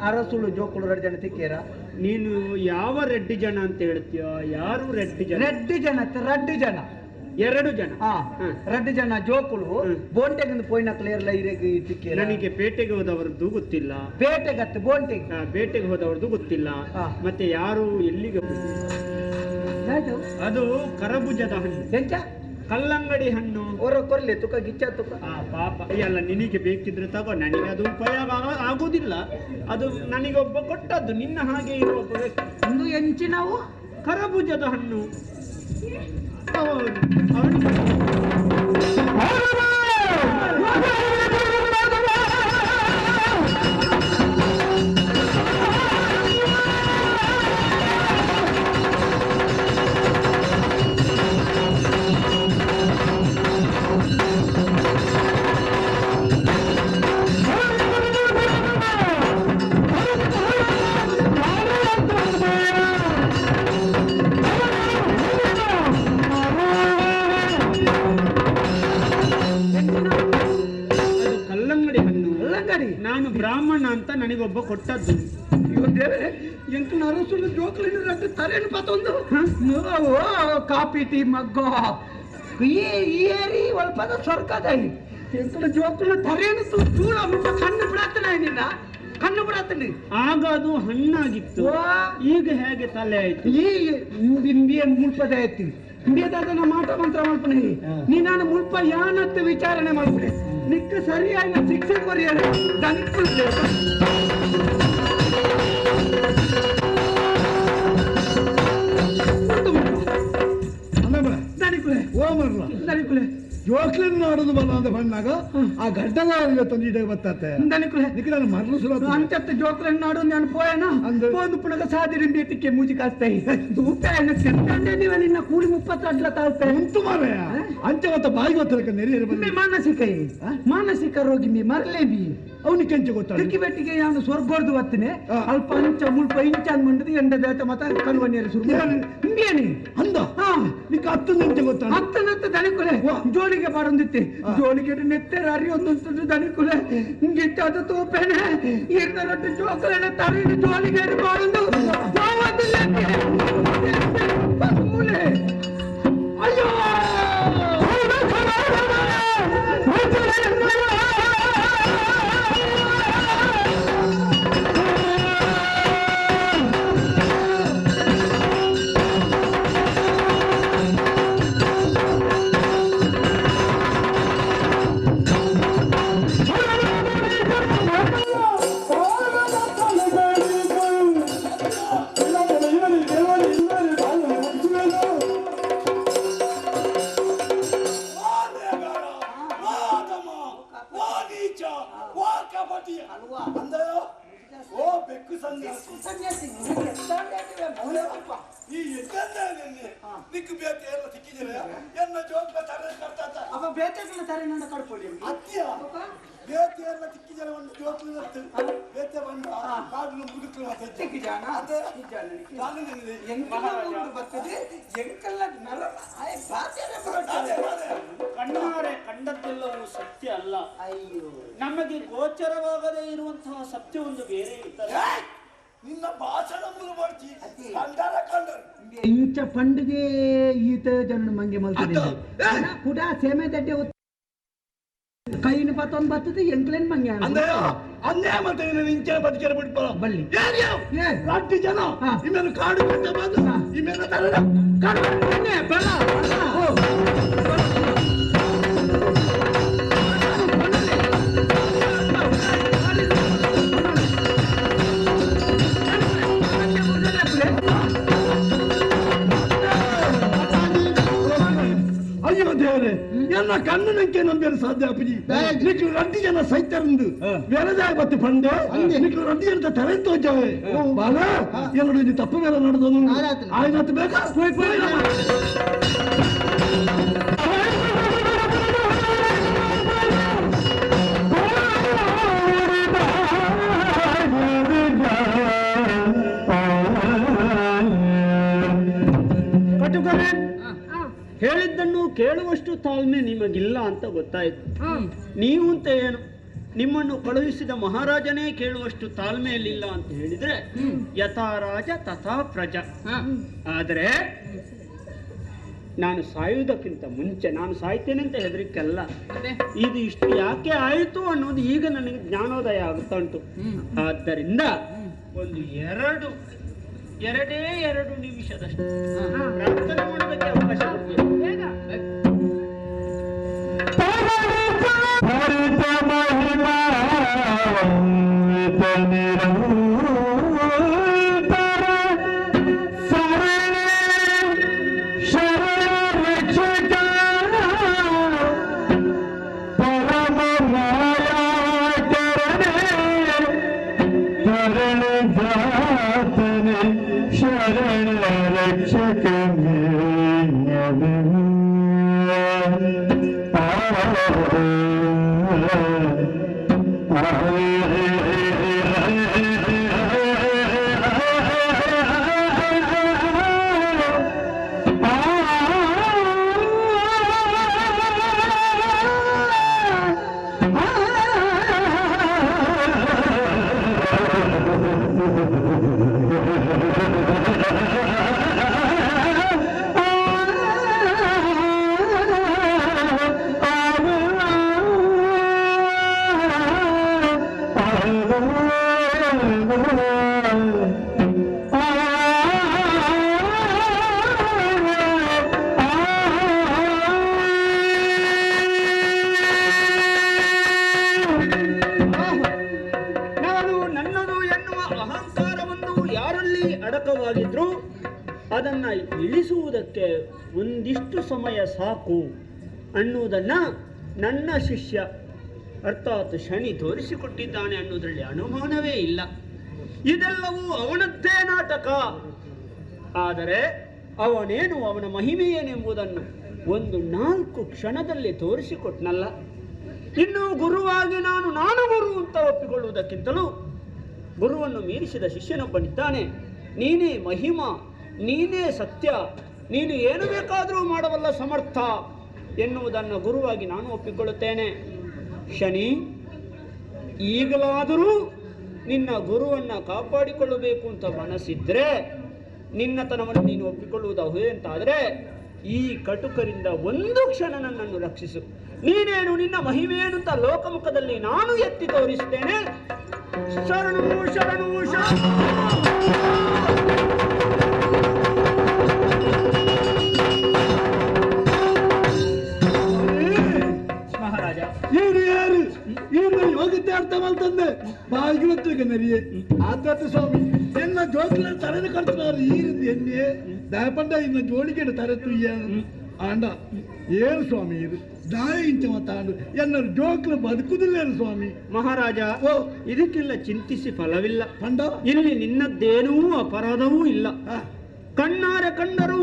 ಅರಸುಳು ಜೋಕುಳು ರಡ್ ಜನ ತಿಕ್ಕೇರ. ನೀನು ಯಾವ ರೆಡ್ಡಿ ಜನ ಅಂತ ಹೇಳ್ತೀಯ? ಯಾರು ರೆಡ್ಡಿ ಜನ? ರೆಡ್ಡಿ ಜನ ರಡ್ಡಿ ಜನ 2 ಜನ. ಹಾ ರಡ್ಡಿ ಜನ ಜೋಕುಳು ಬೋಂಟೆಗಿಂದ ಪೋಯಿನ ಕ್ಲಿಯರ್ಲ ಇರೆಗೆ ತಿಕ್ಕೇರ. ನನಗೆ ಪೇಟೆಗೆ ಹೋದವರದ್ದು ಗೊತ್ತಿಲ್ಲ. ಪೇಟೆಗತ್ತು ಬೋಂಟೆಗೆ ಬೇಟೆಗೆ ಹೋದವರದ್ದು ಗೊತ್ತಿಲ್ಲ. ಮತ್ತೆ ಯಾರು ಎಲ್ಲಿಗೆ? ಅದು ಕರಬುಜದ ಹಣ್ಣು. ಎಂಚ? ಕಲ್ಲಂಗಡಿ ಹಣ್ಣು. ಹೊರ ಕೊರ್ಲಿ ತುಕ ಗಿಚ್ಚ ತುಕ. ಆ ಪಾಪ ಅಲ್ಲ, ನಿನಗೆ ಬೇಕಿದ್ರೆ ತಗೋ, ನನಗೆ ಅದು ಉಪಯೋಗ ಆಗುದಿಲ್ಲ. ಅದು ನನಗೊಬ್ಬ ಕೊಟ್ಟದ್ದು, ನಿನ್ನ ಹಾಗೆ ಇರುವ ಒಬ್ಬ ವ್ಯಕ್ತಿ. ಒಂದು ಎಂಚಿನವು ಕರಬುಜದ ಹಣ್ಣು. ಕಲ್ಲಂಗಡಿ ಹಣ್ಣು. ಕಲ್ಲಂಗಡಿ ನಾನು ಬ್ರಾಹ್ಮಣ ಅಂತ ನನಗೊಬ್ಬ ಕೊಟ್ಟದ್ದು. ದೇವರೇ ಎಂಟು ಅರಸುಲು ಜೋಕುಲಿನ ರಟ್ಟು ತಲೆಯನ್ನು ಪತ್ತೊಂದು ಕಾಪಿ ಟೀ ಮಗ್ಗೋ ಈ ಏರಿ ಒಲ್ಪದ ಸ್ವರ್ಗದ ಎಂಟು ಜೋಕುಲ ತಲೆಯನ್ನು ಚೂಳ ಮುಟ್ಟ ಕಣ್ಣು ಬಿಡತ್ತನ ನಿನ್ನ ಕಣ್ಣು ಬಿಡತ್ತನಿ. ಆಗ ಅದು ಹಣ್ಣಾಗಿತ್ತು, ಈಗ ಹೇಗೆ ತಲೆ ಆಯ್ತು? ಈ ಮುಲ್ಪದ ಆಯ್ತು ಇಂಬಿಯದಾದ ಮಾಟ ಮಂತ್ರ ಮಾಡ್ಪಣೆ ನೀ ನಾನು ಮುಲ್ಪ ಯಾನತ್ತು ವಿಚಾರಣೆ ಮಾಡ್ಪಣೆ ನಿಕ್ಕ ಸರಿಯಾಗಿ ಶಿಕ್ಷೆ ಕೊರಿಯರೆ ದನಿಕ್ಕುಳ್ಳೆ. ದನಿಕುಲೆ ಜೋಕ್ಲಿನ ನಾಡೋದು ಬಲ್ಲ ಅಂತ ಬಂದಾಗ ಆ ಗಡ್ಡದ ತಂದು ಬರ್ತತೆ. ದನಿಕುಲೆ ನಾನು ಮರಳು ಸುರ ಅಂಚತ್ತ ಜೋಕ್ಲನ್ ನಾಡು ನಾನು ಪೋಯನ ಪೋಂದು ಪುನಗ ಸಾದಿರಿ ಬೇಟಿಕ್ಕೆ ಮೂಜಿ ಕಾಸ್ತಾಯಿ ಉಪ್ಪಾಯನ ತಿಂದೆ ನೀವು ನಿನ್ನ ಕೂಲಿ 32 ತಾಳ್ತೆ ಉಂಟು ಮಾರಾಯ. ಅಂಚೆ ಮತ್ತೆ ಬಾಯಿ ಗೊತ್ತಿರಕ ನೆರೆ ಮಿ ಮಾನಸಿಕ ಮಾನಸಿಕ ರೋಗಿ ಮಿ ಮರಲೇ ಬಿ ಅವನಿಗೆ ಕೆಂಚೆ ಗೊತ್ತ ತಿಕ್ಕಿ ಬೆಟ್ಟಿಗೆ ಯಾನು ಸ್ವರ್ಗೋರ್ದು ಬತ್ತನೆ ಅಲ್ಪ ಅಂಚ ಮುಲ್ಪ ಇಂಚ ಅಂದ್ಮಂಡದು ಎಂಡದ ಮತ ಕಲ್ವನ್ಯರು ಸುರು ಇಂಬೇನಿ ಅಂದ ಹಾ ನಿಕ್ಕ ಹತ್ತು ನಿಂಚೆ ಗೊತ್ತ ಹತ್ತನತ್ತ ದನಿಕುಲೆ ಜೋಳಿಗೆ ಬಾರೊಂದಿತ್ತೆ ಜೋಳಿಗೆ ನೆತ್ತೆರ ಅರಿ ಒಂದೊಂದು ದನಿಕುಲೆ ಗಿಟ್ಟಾದ ತೋಪೇನೆ ಇರ್ನ ರೊಟ್ಟಿ ಜೋಕುಲೆನ ತರಿನ ಜೋಳಿಗೆ ಬಾರೊಂದು ಮೂಲೆ. ಅಯ್ಯೋ ಈ ಎಂತ ನಿಕ್ಕು ಬೇತೆ ಎಲ್ಲ ಸಿಕ್ಕಿದ್ದೀರ ಎನ್ನ ಜೋತ್ಲ ತರೆ ಕರ್ತಾತ. ಅವ ಬೇತೆಗಳ ತರ ನನ್ನ ಕಡ್ಕೊಳ್ಳಿ. ಅತ್ಯ ಬೇತೆ ಎಲ್ಲ ತಿಕ್ಕಿಜನ ಒಂದು ಜೋತ್ಲ ನತ್ತು ಬೇತೆ ಬಂದ ಕಾಡು ಮುದುಕ್ಲು ಮಾತಾಡ್ತಿ. ಸಿಕ್ಕಿಜಾನ? ಅದೇ. ನಿಜಾನ? ಕಾಲು ನಿಂದಿದೆ. ಎಂಕಲ್ಲ ಊರು ಬರ್ತದೆ, ಎಂಕಲ್ಲ ನರ ಆಯ್ ಬಾತೆರೆ ಅದೇ, ಬರೋಟೆ. ಅದೇ. ಕಣ್ಣಾರೆ ಕಂಡದ್ದೆಲ್ಲವೂ ಸತ್ಯ ಅಲ್ಲ. ಅಯ್ಯೋ. ನಮಗೆ ಗೋಚರವಾಗದೇ ಇರುವಂತಹ ಸತ್ಯ ಒಂದು ಬೇರೆ ಇರ್ತದೆ. ಏಯ್! ನಿನ್ನ ಭಾಷಣ ಮುರು ಮಾಡ್ತಿ. ಅದೇ. ಕಂಡಾರ ಕಂಡರು. ಇಂಚ ಪಂಡಿಗೆ ಈತ ಜನ ಮಂಗೆ ಮಲ್ತದೆ. ಅತ್ತ. ಕುಡ ಸೇಮೆ ದಡ್ಡೆ ಕೈನ ಪತ್ತೊಂದು ಬರ್ತದೆ, ಎಂಕ್ಲೇನ್ ಮಂಗೆ. ಅಂದ್ರೆ ಅನ್ಯಾಯ ಮತ್ತೆ ನೀನು ಇಂಚಿನ ಬದುಕಿನ ಬಿಟ್ಬರ. ಬಳ್ಳಿ. ಏನ್ ಏನ್? ರಡ್ಡಿ ಜನ ಇಮೇಲೆ ಕಾಡು ಕಂಡ ಬಂದು ಇಮೇಲೆ ತರಡ. ಬಲ ಬಲ. ಅಯ್ಯೋ ದೇವರೇ, ಎಲ್ಲ ಕಣ್ಣು ನಂಗೆ ನಂಬಿಯಲು ಸಾಧ್ಯ ಅಪ್ಪಜಿ. ನಿಕ್ಲು ರಡ್ಡಿ ಜನ ಸೈತರಂದು ಬೇರೆದೇ ಬತ್ತು ಪಂಡೆ ನಿಕ್ಲು ರಡ್ಡಿ ಜನ ತರೆ ತೋಜವೆ ಬಾಲ ಎಲ್ಲರೂ ಇದು ತಪ್ಪು ಮೇಲೆ ನಡೆದನು ಆಯ್ತು ಬೇಕಾ? ಕಟುಕರೇ, ಹೇಳಿದ್ದನ್ನು ಕೇಳುವಷ್ಟು ತಾಳ್ಮೆ ನಿಮಗಿಲ್ಲ ಅಂತ ಗೊತ್ತಾಯಿತು. ನೀವು ಅಂತ ಏನು, ನಿಮ್ಮನ್ನು ಕಳುಹಿಸಿದ ಮಹಾರಾಜನೇ ಕೇಳುವಷ್ಟು ತಾಳ್ಮೆಯಲ್ಲಿಲ್ಲ ಅಂತ ಹೇಳಿದ್ರೆ ಯಥಾ ರಾಜ ತಥಾ ಪ್ರಜಾ. ಆದರೆ ನಾನು ಸಾಯುವುದಕ್ಕಿಂತ ಮುಂಚೆ, ನಾನು ಸಾಯ್ತೇನೆ ಅಂತ ಹೆದರಿಕೆಲ್ಲ, ಇದು ಇಷ್ಟು ಯಾಕೆ ಆಯಿತು ಅನ್ನೋದು ಈಗ ನನಗೆ ಜ್ಞಾನೋದಯ ಆಗುತ್ತಾ ಉಂಟು. ಆದ್ದರಿಂದ ಒಂದು ಎರಡು ಎರಡೇ ಎರಡು ನಿಮಿಷದಷ್ಟು ಪ್ರಾರ್ಥನೆ ಮಾಡೋದಕ್ಕೆ ಅವಕಾಶ ಕೊಡ್ಬೇಕು. ಭರಿತ ಮಹಿಮಾ ನಿರಂತರ ಶರಣ ಶರಣ ರಕ್ಷಕ ಪರಮ ಮಾಯಾ ಚರಣೆ ಚರಣ ಜಾತನೆ ಶರಣ ರಕ್ಷಕ. ನಾನು ನನ್ನದು ಎನ್ನುವ ಅಹಂಕಾರವನ್ನು ಯಾರಲ್ಲಿ ಅಡಕವಾಗಿದ್ರೂ ಅದನ್ನ ಇಳಿಸುವುದಕ್ಕೆ ಒಂದಿಷ್ಟು ಸಮಯ ಸಾಕು ಅನ್ನುವುದನ್ನ ನನ್ನ ಶಿಷ್ಯ ಅರ್ಥಾತ್ ಶನಿ ತೋರಿಸಿಕೊಟ್ಟಿದ್ದಾನೆ ಅನ್ನುವುದರಲ್ಲಿ ಅನುಮಾನವೇ ಇಲ್ಲ. ಇದೆಲ್ಲವೂ ಅವನದ್ದೇ ನಾಟಕ. ಆದರೆ ಅವನೇನು, ಅವನ ಮಹಿಮೆಯೇನೆಂಬುದನ್ನು ಒಂದು 4 ಕ್ಷಣದಲ್ಲಿ ತೋರಿಸಿಕೊಟ್ನಲ್ಲ. ಇನ್ನು ಗುರುವಾಗಿ ನಾನು ನಾನು ಗುರು ಅಂತ ಒಪ್ಪಿಕೊಳ್ಳುವುದಕ್ಕಿಂತಲೂ ಗುರುವನ್ನು ಮೀರಿಸಿದ ಶಿಷ್ಯನೊಬ್ಬನಿದ್ದಾನೆ. ನೀನೇ ಮಹಿಮಾ, ನೀನೇ ಸತ್ಯ, ನೀನು ಏನು ಬೇಕಾದರೂ ಮಾಡಬಲ್ಲ ಸಮರ್ಥ ಎನ್ನುವುದನ್ನು ಗುರುವಾಗಿ ನಾನು ಒಪ್ಪಿಕೊಳ್ಳುತ್ತೇನೆ. ಶನಿ, ಈಗಲಾದರೂ ನಿನ್ನ ಗುರುವನ್ನು ಕಾಪಾಡಿಕೊಳ್ಳಬೇಕು ಅಂತ ಮನಸ್ಸಿದ್ರೆ, ನಿನ್ನತನವನ್ನು ನೀನು ಒಪ್ಪಿಕೊಳ್ಳುವುದು ಅಹುದೇ ಅಂತಾದರೆ ಈ ಕಟುಕರಿಂದ ಒಂದು ಕ್ಷಣ ನನ್ನನ್ನು ರಕ್ಷಿಸು. ನೀನೇನು, ನಿನ್ನ ಮಹಿಮೆಯೇನು ಅಂತ ಲೋಕಮುಖದಲ್ಲಿ ನಾನು ಎತ್ತಿ ತೋರಿಸುತ್ತೇನೆ. ಶರಣು ಶರಣು ಶರಣು. ಮಹಾರಾಜ. ಏನು ಯಾರು ಏನು ಯೋಗത്തെ ಅರ್ಥ ಮಾಡ್ತಂದೆ ಭಾಗ್ಯವತ್ತು ನರಿಯೇ ಆತ ಸ್ವಾಮಿ ಎನ್ನ ಜೋಕ್ಲ ತಲೆನ ಕಡ್తున్నారు. ಈರಿಂದು ಎನ್ನೆ ದಯಪಂಡ ಇನ್ನ ಜೋಳಿಗೆಡು ತರೆ ತುಯ್ಯ ಆಂಡ. ಏನು ಸ್ವಾಮಿ ಇದು ದಾಯಿ ಇಂಚ ಮತ್ತಾಂಡು ಎನ್ನರು ಜೋಕ್ಲು ಬದುಕುದಿಲ್ಲೇನು ಸ್ವಾಮಿ? ಮಹಾರಾಜ, ಓ. ಇದಕ್ಕೆಲ್ಲ ಚಿಂತಿಸಿ ಫಲವಿಲ್ಲ. ಪಂಡ? ಇಲ್ಲಿ ನಿನ್ನದ್ದೇನೂ ಅಪರಾಧವೂ ಇಲ್ಲ. ಕಣ್ಣಾರೆ ಕಂಡರೂ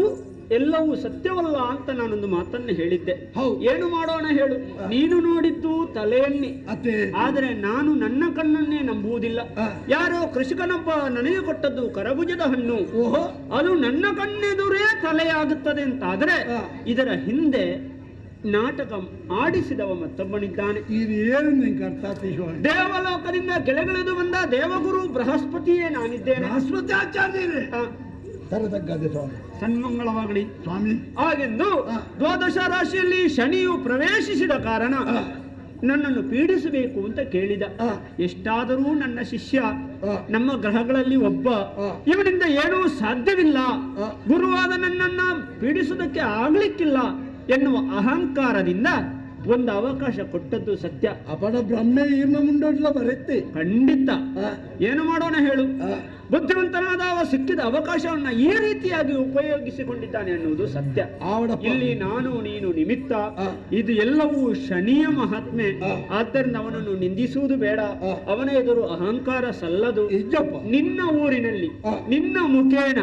ಎಲ್ಲವೂ ಸತ್ಯವಲ್ಲ ಅಂತ ನಾನೊಂದು ಮಾತನ್ನು ಹೇಳಿದ್ದೆ. ಹೌದು. ಏನು ಮಾಡೋಣ ಹೇಳು? ನೀನು ನೋಡಿದ್ದು ತಲೆಯನ್ನೇ. ಅತ್ತೆ. ಆದರೆ ನಾನು ನನ್ನ ಕಣ್ಣನ್ನೇ ನಂಬುವುದಿಲ್ಲ. ಯಾರೋ ಕೃಷಿಕನೊಬ್ಬ ನನಗೆ ಕೊಟ್ಟದ್ದು ಕರಬುಜದ ಹಣ್ಣು. ಓಹೋ. ಅದು ನನ್ನ ಕಣ್ಣೆದುರೇ ತಲೆಯಾಗುತ್ತದೆ ಅಂತಾದರೆ ಇದರ ಹಿಂದೆ ನಾಟಕ ಆಡಿಸಿದವ ಮತ್ತೊಬ್ಬನಿದ್ದಾನೆ. ಇದು ಏನು ನಿಂಗೆ ಅರ್ಥ ಆಯ್ತು ಸ್ವಾಮಿ? ದೇವಲೋಕದಿಂದ ಕೆಳಗಿಳಿದು ಬಂದ ದೇವಗುರು ಬೃಹಸ್ಪತಿಯೇ ನಾನಿದ್ದೇನೆ. ಬೃಹಸ್ಪತಿ ಆಚಾರ್ಯರೇ? ತರತಕ್ಕದ್ದೆ ಸ್ವಾಮಿ. ಸನ್ಮಂಗಳವಾಗಲಿ ಸ್ವಾಮಿ. ಹಾಗೆಂದು ದ್ವಾದಶ ರಾಶಿಯಲ್ಲಿ ಶನಿಯು ಪ್ರವೇಶಿಸಿದ ಕಾರಣ ನನ್ನನ್ನು ಪೀಡಿಸಬೇಕು ಅಂತ ಕೇಳಿದ. ಎಷ್ಟಾದರೂ ನನ್ನ ಶಿಷ್ಯ, ನಮ್ಮ ಗ್ರಹಗಳಲ್ಲಿ ಒಬ್ಬ, ಇವನಿಂದ ಏನೂ ಸಾಧ್ಯವಿಲ್ಲ, ಗುರುವಾದ ನನ್ನನ್ನ ಪೀಡಿಸುವುದಕ್ಕೆ ಆಗ್ಲಿಕ್ಕಿಲ್ಲ ಎನ್ನುವ ಅಹಂಕಾರದಿಂದ ಒಂದು ಅವಕಾಶ ಕೊಟ್ಟದ್ದು ಸತ್ಯ. ಅಪಡ ಬ್ರಹ್ಮೆ ಈರ್ನ ಮುಂಡೋಟ್ಲ ಬರುತ್ತೆ. ಖಂಡಿತ. ಏನು ಮಾಡೋಣ ಹೇಳು? ಬುದ್ಧಿವಂತನಾದ ಅವ ಸಿಕ್ಕಿದ ಅವಕಾಶವನ್ನ ಈ ರೀತಿಯಾಗಿ ಉಪಯೋಗಿಸಿಕೊಂಡಿದ್ದಾನೆ ಅನ್ನುವುದು ಸತ್ಯ. ಆವಡಪ್ಪ. ಇಲ್ಲಿ ನಾನು ನೀನು ನಿಮಿತ್ತ, ಇದು ಎಲ್ಲವೂ ಶನಿಯ ಮಹಾತ್ಮೆ. ಆದ್ದರಿಂದ ಅವನನ್ನು ನಿಂದಿಸುವುದು ಬೇಡ, ಅವನ ಎದುರು ಅಹಂಕಾರ ಸಲ್ಲದು. ಇಜ್ಜಪ್ಪ. ನಿನ್ನ ಊರಿನಲ್ಲಿ ನಿನ್ನ ಮುಖೇನ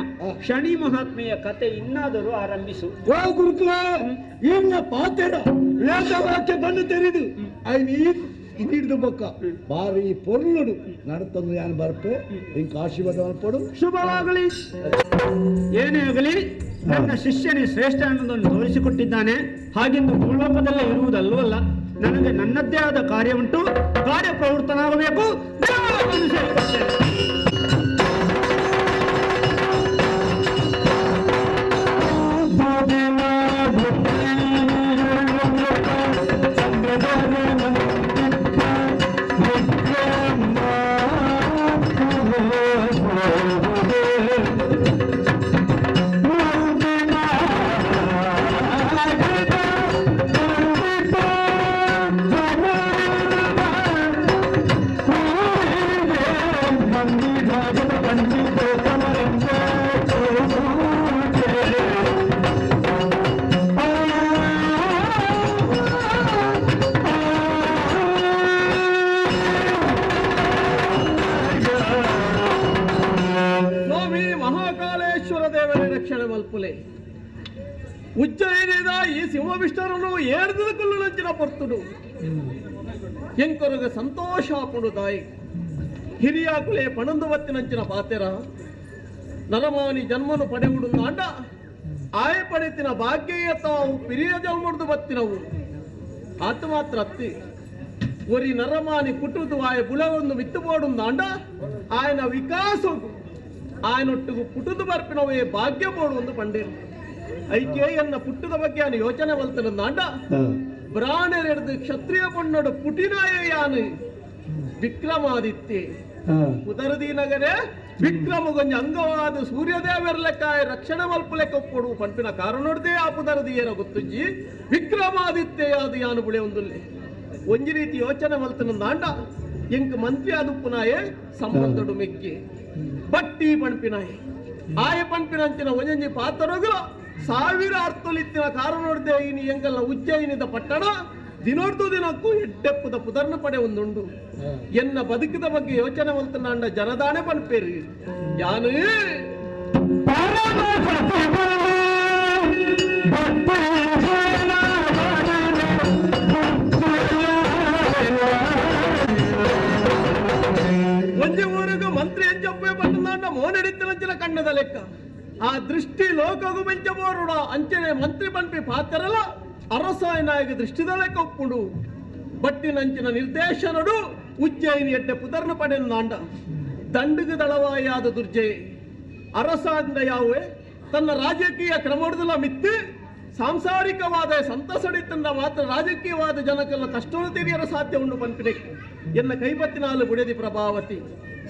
ಶನಿ ಮಹಾತ್ಮೆಯ ಕತೆ ಇನ್ನಾದರೂ ಆರಂಭಿಸು. ಓ ಗುರುಕುಲ, ಈರ್ನ ಪಾತೆರ ವೇದವಾಕ್ಯ ಬಂದು ತೆರೆದು ಐನ್ ಇನ್ನಿಡ್ದು ಬೊಕ್ಕ ಬಾರಿ ಪೊರ್ಲುಡು ನಡತಂದು ಯಾನು ಬರ್ಪೆ. ಇಂಕ ಆಶೀರ್ವಾದ ಮಲ್ಪೊಡು. ಶುಭವಾಗಲಿ. ಏನೇ ಆಗಲಿ, ನನ್ನ ಶಿಷ್ಯನೇ ಶ್ರೇಷ್ಠ ಅನ್ನೋದನ್ನು ತೋರಿಸಿಕೊಟ್ಟಿದ್ದಾನೆ. ಹಾಗೆಂದು ಭೂಲೋಕದಲ್ಲೇ ಇರುವುದಲ್ವಲ್ಲ, ನನಗೆ ನನ್ನದ್ದೇ ಆದ ಕಾರ್ಯ ಉಂಟು, ಕಾರ್ಯ ಪ್ರವೃತ್ತನಾಗಬೇಕು. ದೇವಲೋಕವನ್ನು ಸೇರಿಕೊಳ್ಳುತ್ತೇನೆ. ಸ್ವಾಮಿ ಮಹಾಕಾಲೇಶ್ವರ ದೇವರೇ, ರಕ್ಷಣೆ ಮಲ್ಪುಲೆ. ಉಜ್ಜಯಿನಿದ ಈ ಸಿಂಹವಿಷ್ಣರನು ಏರ್ದದ ಕುಲ್ಲುನಂಚಿನ ಪೊರ್ತುಡು ಎಂಕೊರಗ ಸಂತೋಷ ಆಪುಂಡು. ದಾಯಿ ಹಿರಿಯಾಕುಲೆ ಪಣಂದು ಬತ್ತಿನಂಚಿನ ಪಾತೆರ, ನರಮಾನಿ ಜನ್ಮನು ಪಡೆಯುಡು ನಾಂಡ ಆಯ ಪಡೆತಿನ ಭಾಗ್ಯ ತಾವು ಪಿರಿಯ ಜನ್ಮಡ್ದು ಬತ್ತಿನವು. ಆತ ಮಾತ್ರ ಅತ್ತಿ, ಒರಿ ನರಮಾನಿ ಪುಟ್ಟುದು ಆಯ ಬುಲವನ್ನು ವಿತ್ತು ನಾಂಡ ಆಯನ ವಿಕಾಸಗು ಆಯನೊಟ್ಟಿಗೂ ಪುಟುದು ಬರ್ಪಿನವೇ ಭಾಗ್ಯ ಬೋಡು ಒಂದು ಪಂಡೇರು. ಐಕೆ ಎನ್ನ ಪುಟ್ಟದ ಬಗ್ಗೆ ಆನ ಯೋಚನೆ ಬಲ್ತನ ಬ್ರಾಹ್ಮಣರೆಡ್ದು ಕ್ಷತ್ರಿಯ ಪೊಣ್ಣೋಡು ಪುಟಿನಾಯ ಯಾನು ವಿಕ್ರಮಾದಿತ್ಯ ಉದರದಿ ನಗರೇ ವಿಕ್ರಮಗೊಂಜ ಅಂಗವಾದ ಸೂರ್ಯದೇವರ್ಲೆಕ್ಕಾಯ ರಕ್ಷಣೆ ಮಲ್ಪುಲೆಕ್ಕ ಒಪ್ಪೊಡು ಪಂಪಿನ ಕಾರಣೊಡ್ದೇ ಆ ಪುದರದಿಯೇರ ಗೊತ್ತುಜ್ಜಿ. ವಿಕ್ರಮಾದಿತ್ಯ ಯಾನು ಬುಳೆ ಒಂದುಲ್ಲೆ. ಒಂಜಿ ರೀತಿ ಯೋಚನೆ ಮಲ್ತನ ನಾಂಡ ಎಂಕ್ ಮಂತ್ರಿ ಆದುಪ್ಪುನಾಯೆ ಸಂಬಂಧಡು ಮೆಕ್ಕಿ ಬಟ್ಟಿ ಪಣ್ಪಿನಾಯೆ ಆಯ ಪಣ್ಪಿನಂಚಿನ ಒಂಜೊಂಜಿ ಪಾತ್ರಗಳು ಸಾವಿರ ಅರ್ಥಲಿತ್ತಿನ ಕಾರಣೊಡ್ದೆ ಇನಿ ಎಂಕಲ್ಲ ಉಜ್ಜಯಿನಿದ ಪಟ್ಟಣ ದಿನೊಡ್ದು ದಿನಕ್ಕೂ ಎಡ್ಡೆಪ್ಪದ ಪುದರ್ನ ಪಡೆ ಒಂದುಂಡು. ಎನ್ನ ಬದುಕಿದ ಬಗ್ಗೆ ಯೋಚನೆ ಮಲ್ತನಾಂಡ ಜನದಾನೆ ಪನ್ಪೇರಿ ಯಾನು. ಒಂಜಿ ಊರಿಗೂ ಮಂತ್ರಿ ಎಂಚಪ್ಪೆ ಪಟ್ಟನಾಂಡ ಮೋನಡಿತ್ತಿನಂಚಿನ ಕಣ್ಣದ ಲೆಕ್ಕ ಆ ದೃಷ್ಟಿ ಲೋಕಗು ಬೆಂಚಬೋರುಡ. ಅಂಚನೆ ಮಂತ್ರಿ ಪನ್ಪಿ ಪಾತ್ರಲ ಅರಸಾಯ ನಾಯಕ ದೃಷ್ಟಿದ ಲೆಕ್ಕ ಒಪ್ಪುಂಡು. ಬಟ್ಟಿನಂಚಿನ ನಿರ್ದೇಶನಡು ಉಜ್ಜಯಿನಿ ಎಡ್ಡೆ ಪುದರ್ನ ಪಡೆನ ನಾಂಡ ದಂಡುಗು ದಳವಾಯಾದ ದುರ್ಜಯ ಅರಸಾಂದ ಯಾವೆ ತನ್ನ ರಾಜಕೀಯ ಕ್ರಮೊಡ್ದಲ ಮಿತ್ತು ಸಾಂಸಾರಿಕವಾದ ಸಂತಸಡಿತಂದ ಮಾತ್ರ ರಾಜಕೀಯವಾದ ಜನಕ್ಕೆಲ್ಲ ಕಷ್ಟವನ್ನು ತೀರಿಯಲು ಸಾಧ್ಯ ಉಂಡು ಪನ್ಪಿನೆ ಎನ್ನ ಕೈಪತ್ತಿನಾಲು ಬುಡೆದಿ ಪ್ರಭಾವತಿ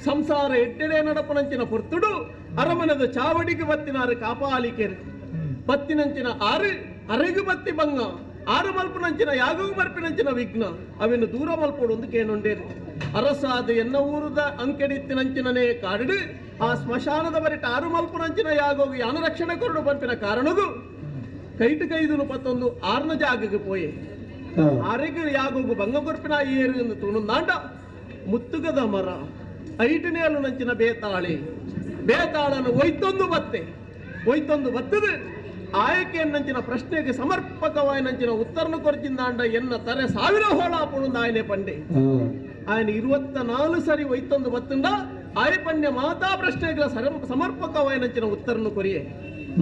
ಸಂಸಾರ ಎಡ್ಡೆಡೆ ನಡಪನಂಚಿನ ಪೊರ್ತುಡು ಅರಮನದ ಚಾವಡಿಗೆ ಬತ್ತಿನಾರು ಕಾಪಾಲಿಕೆರು ಬತ್ತಿನಂಚಿನ ಆರು ಅರೆಗು ಬತ್ತಿ ಬಂಗ ಆರು ಮಲ್ಪನಂಚಿನ ಯಾಗು ಬರ್ಪಿನಂಚಿನ ವಿಘ್ನ ಅವೆನ್ನು ದೂರ ಮಲ್ಪೋಡು ಒಂದು ಕೇನುಂಡೇರು. ಅರಸಾದ ಎನ್ನ ಊರುದ ಅಂಕೆಡಿತ್ತಿನಂಚಿನನೇ ಕಾಡಿಡು ಆ ಸ್ಮಶಾನದ ಬರಿಟ ಆರು ಮಲ್ಪನಂಚಿನ ಯಾಗೋಗು ಯಾನ ರಕ್ಷಣೆ ಕೊರಡು ಪನ್ಪಿನ ಕಾರಣಗು. ಕೈಟ್ ಕೈದುನು ಪತ್ತೊಂದು ಆರ್ನ ಜಾಗಕ್ಕೆ ಪೋಯೆ. ಆರೆಗ್ ಯಾಗೋಗು ಬಂಗ ಕೊರ್ಪಿನ ಏರು ತುಣುಂದಾಂಡ ಮುತ್ತುಗದ ಮರ ಐಟನೇಲು ನಂಚಿನ ಬೇತಾಳೆ ಬೇತಾಳನು ಒಯ್ತೊಂದು ಬತ್ತೆ ಒಯ್ತೊಂದು ಬತ್ತದು ಆಯಕೆ ನಂಚಿನ ಪ್ರಶ್ನೆಗೆ ಸಮರ್ಪಕವಾಯ ನಂಚಿನ ಉತ್ತರನು ಕೊರ್ಚಿಂದಾಂಡ ಎನ್ನ ತರೆ ಸಾವಿರ ಹೋಳ ಪುಣುಂದಾಯನೆ ಪಂಡೆ. ఆయన 24 ಸರಿ ಒಯ್ತೊಂದು ಬತ್ತುಂಡ ಆಯ ಪಣ್ಯ ಮಾತಾ ಪ್ರಶ್ನೆಗಳ ಸಮರ್ಪಕವಾಯಿನಂಚಿನ ಉತ್ತರನು ಕೊರಿಯೆ.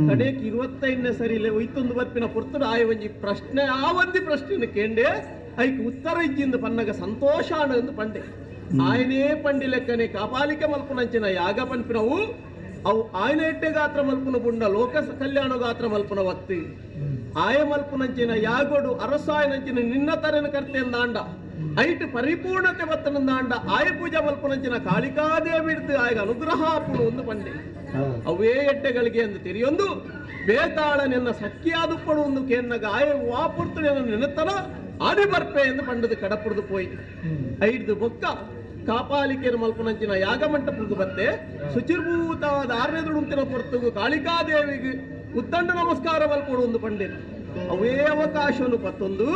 ಕಡೆಗೆ 25ನೇ ಸರಿ ಒಯ್ತೊಂದು ಬರ್ಪಿನ ಪುರ್ತುಡು ಆಯ ಒಂಜಿ ಪ್ರಶ್ನೆ ಆ ಒಂದಿ ಪ್ರಶ್ನೆನ ಕೇಂಡೆ ಐಕ್ ಉತ್ತರ ಇಜ್ಜಿಂದ ಪನ್ನಗ ಸಂತೋಷ ಎಂದು ಪಂಡೆ. ఆయనే పండి లెక్కనే కాపాలిక మల్పునంచిన యాగ పన్పినవు అవు ఆయన ఎట్టే గాత్ర మల్పున బుండ లోక కళ్యాణ గాత్ర మల్పున వత్తి ఆయ మల్పునంచిన యాగోడు అరసాయనంచిన నిన్న తరన కర్తెందాండ ಐಟ್ ಪರಿಪೂರ್ಣತೆ ಬತ್ತನಂದಾಂಡ ಆಯ ಪೂಜಾ ಮಲ್ಪುನಂಚಿನ ಕಾಳಿಕಾದೇವಿಡ್ದು ಆಯಗ ಅನುಗ್ರಹ ಆಪುಣು ಒಂದು ಪಂಡೆ. ಅವೇ ಎಟ್ಟೆಗಳಿಗೆ ಎಂದು ತೆರೆಯೊಂದು ಬೇತಾಳ ನಿನ್ನ ಸಕ್ಕಿಯಾದುಪ್ಪಡು ಒಂದು ಕೇನ್ನಗ ಆಯ ವಾಪುರ್ತು ನೆನ ನೆನತನ ಆದಿ ಬರ್ಪೆ ಎಂದು ಪಂಡದು ಕಡಪುಡ್ದು ಪೋಯಿ. ಐಡ್ದು ಬೊಕ್ಕ ಕಾಪಾಲಿಕೆಯ ಮಲ್ಪುನಂಚಿನ ಯಾಗಮಂಟಪುಗು ಬತ್ತೆ ಶುಚಿರ್ಭೂತವಾದ ಆರನೇ ಪೊರ್ತುಗು ಕಾಳಿಕಾದೇವಿಗೆ ಉತ್ತಂಡ ನಮಸ್ಕಾರ ಮಲ್ಪಡು ಒಂದು ಪಂಡೆ. ಅವೇ ಅವಕಾಶವನ್ನು ಪತ್ತೊಂದು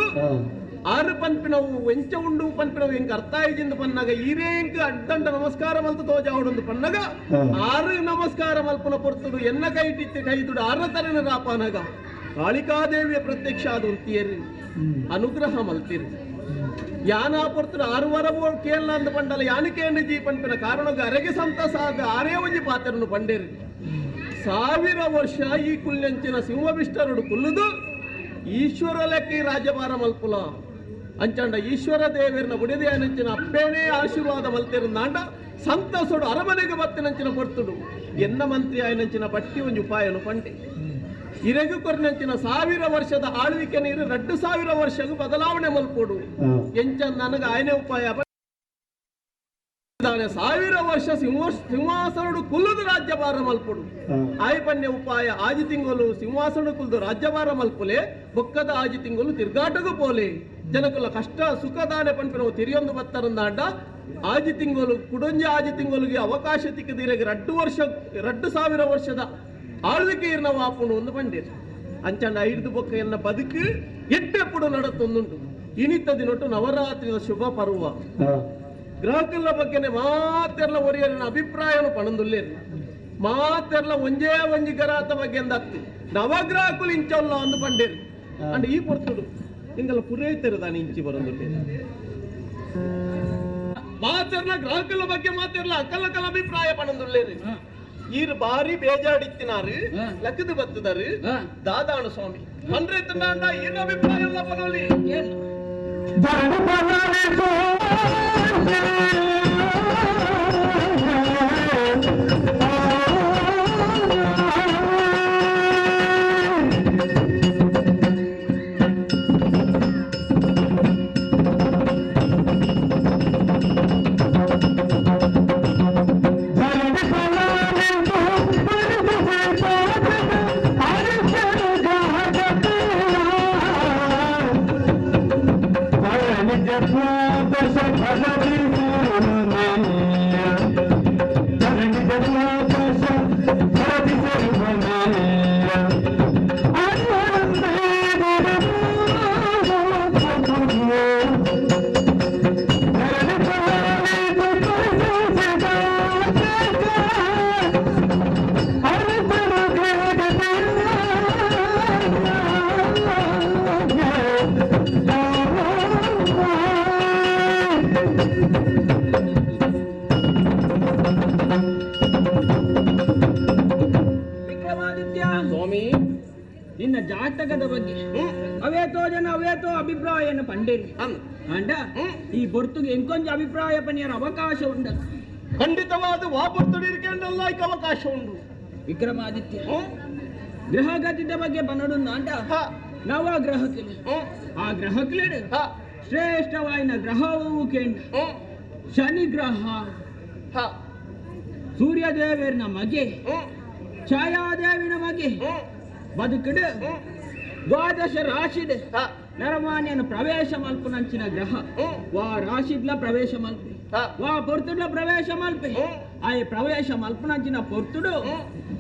ಆರು ಪನ್ಪಿನವು ವೆಂಚ ಉಂಡು ಪನ್ಪಿನವು ಎಂಕ್ ಅರ್ಥ ಆಯ್ಜಿಂದ ಪನ್ನಾಗ ಈರೇ ಎಂಕ್ ಅಡ್ದಂಡ ನಮಸ್ಕಾರ ಮಲ್ತು ತೋಜಾವುಡೊಂದು ಪನ್ನಗ ಆರು ನಮಸ್ಕಾರ ಮಲ್ಪುನ ಪೊರ್ತುಡು ಎನ್ನ ಕೈಟಿತ್ತಿ ಕೈದುಡು ಆರ ತರನ ರಾಪನಗ ಕಾಳಿಕಾದೇವಿಯ ಪ್ರತ್ಯಕ್ಷ ಅದು ಅಂತೀರಿ ಅನುಗ್ರಹ ಮಲ್ತಿರಿ. ಯಾನ ಪೊರ್ತುಡು ಆರು ವರ ಕೇಳಲ ಅಂದ ಪಂಡಲ ಯಾನಿಕೇಂಡ ಜೀ ಪನ್ಪಿನ ಕಾರಣಗ ಅರೆಗೆ ಸಂತಸ ಆದ ಆರೇ ಒಂಜಿ ಪಾತ್ರನು ಪಂಡೇರಿ. 1000 ವರ್ಷ ಈ ಕುಲ್ಯಂಚಿನ ಸಿಂಹವಿಷ್ಟರುಡು ಕುಲ್ಲುದು ಈಶ್ವರ ಲೆಕ್ಕ ರಾಜ್ಯಭಾರ ಮಲ್ಪುಲ ಅಂಚಂಡ ಈಶ್ವರ ದೇವರನ್ನ ಬುಡಿದೆ ಅನಂಚಿನ ಅಪ್ಪೇನೇ ಆಶೀರ್ವಾದ ಮಲ್ತಿರುಂದಾಂಡ ಸಂತಸೋಡು ಅರಮನೆಗೆ ಬತ್ತಿನಂಚಿನ ಪೊರ್ತುಡು ಎನ್ನ ಮಂತ್ರಿ ಆಯನಂಚಿನ ಬಟ್ಟಿ ಒಂಜಿ ಉಪಾಯನು ಪಂಡೆ. ಇರೆಗು ಕೊರ್ನಂಚಿನ 1000 ವರ್ಷದ ಆಳ್ವಿಕೆ ನೀರು 2000 ವರ್ಷಗೂ ಬದಲಾವಣೆ ಮಲ್ಪೋಡು ಎಂಚ ನನಗೆ ಆಯನೇ ಉಪಾಯ. 1000 ವರ್ಷ ಸಿಂಹಾಸನುಡು ಕುಲ್ಲದು ರಾಜ್ಯಭಾರ ಮಲ್ಪುಡು ಆಯ್ ಪನ್ಯ ಉಪಾಯ ಆಜಿ ತಿಂಗಳು ಸಿಂಹಾಸನ ಕುಲ್ದು ರಾಜ್ಯಭಾರ ಮಲ್ಪುಲೆ ಬೊಕ್ಕದ ಆಜಿ ತಿಂಗಳು ತಿರ್ಗಾಟಗೂ ಪೋಲೆ ಜನಕುಲ ಕಷ್ಟ ಸುಖದಾನೆ ಪನ್ಪಿನವು ತಿರಿಯೊಂದು ಬತ್ತರಂದಾಂಡ ಆಜಿ ತಿಂಗಳು ಕುಡೊಂಜಿ ಆಜಿ ತಿಂಗಳಿಗೆ ಅವಕಾಶ ತಿಕ್ಕದಿರಗೆ 2000 ವರ್ಷದ ಆಳ್ವಿಕೆ ಇರ್ನ ವಾಪುಣು ಒಂದು ಪಂಡೇರು. ಅಂಚಂಡ ಐದು ಬೊಕ್ಕ ಎನ್ನ ಬದುಕು ಎಟ್ಟೆಪ್ಪುಡು ನಡತೊಂದುಂಟು. ಇನಿತ ದಿನೊಟ್ಟು ನವರಾತ್ರಿಯ ಶುಭ ಪರ್ವ. ಗ್ರಾಹಕರ ಬಗ್ಗೆನೆ ಮಾತೆರ್ಲ ಒರಿಯರಿನ ಅಭಿಪ್ರಾಯನು ಪಣಂದುಲ್ಲೇರು ಮಾತೆರ್ಲ ಒಂಜೇ ಒಂಜಿ ಗರಾತ ಬಗ್ಗೆ ಅತ್ತಿ ನವಗ್ರಾಹಕುಲು ಇಂಚೊಲ್ಲ ಅಂದು ಪಂಡೇರು. ಅಂಡ್ ಈ ಪೊರ್ತುಡು ಇಂಗಲ ಪುರೇತರು ದಾನಿ ಇಂಚಿ ಬರಂದುಲ್ಲೇರು. ಮಾತೆರ್ಲ ಗ್ರಾಹಕರ ಬಗ್ಗೆ ಮಾತೆರ್ಲ ಅಕಲಕಲ ಅಭಿಪ್ರಾಯ ಪಣಂದುಲ್ಲೇರು. ಈರು ಬಾರಿ ಬೇಜಾಡಿತ್ತಿನಾರು ಲಕ್ಕದು ಬತ್ತದಾರು ದಾದಾಣು ಸ್ವಾಮಿ ಪಂಡ್ರೆ ತಿಂದಾಂಡ ಈರು ಅಭಿಪ್ರಾಯ ಇಲ್ಲ ಪನೋಲಿ. ಸ್ವಾಮಿ, ನಿನ್ನ ಜಾತಕದ ಬಗ್ಗೆ ಅವೇತೋ ಜನ ಅವೇತೋ ಅಭಿಪ್ರಾಯನ ಪಂಡೇರಿ ಅಂಡ ಈ ಬೊರ್ತುಗೆ ಎಂಕೊಂಜ ಅಭಿಪ್ರಾಯ ಪನಿಯರ ಅವಕಾಶ ಉಂಡ. ಖಂಡಿತವಾದ ವಾಪುರ್ತುಡಿರ್ಕೆಂಡಲ್ಲ ಅವಕಾಶ ಉಂಟು. ವಿಕ್ರಮಾದಿತ್ಯ, ಗ್ರಹಗತಿದ ಬಗ್ಗೆ ಬನ್ನಡು ಅಂಡ ನವ ಗ್ರಹಕ್ಕೆ ಆ ಗ್ರಹಕ್ಲೇಡು ಶ್ರೇಷ್ಠವಾಯಿನ ಗ್ರಹವು ಕೇಂದ್ರ ಶನಿ ಗ್ರಹ, ಸೂರ್ಯದೇವರ ಮಗೆ, ಛಾಯಾದೇವಿನ ಮಗೆ ಬದುಕಡು ದ್ವಾದಶ ರಾಶಿಡ್ ನರಮಾನ್ಯನ ಪ್ರವೇಶ ಮಲ್ಪುನಂಚಿನ ಗ್ರಹ ವಾ ರಾಶಿಡ್ಲ ಪ್ರವೇಶ ಮಲ್ಪು. ವಾ ಪೊರ್ತುಡ್ಲ ಪ್ರವೇಶ ಮಲ್ಪೆ. ಆಯ ಪ್ರವೇಶ ಮಲ್ಪನಂಚಿನ ಪೊರ್ತುಡು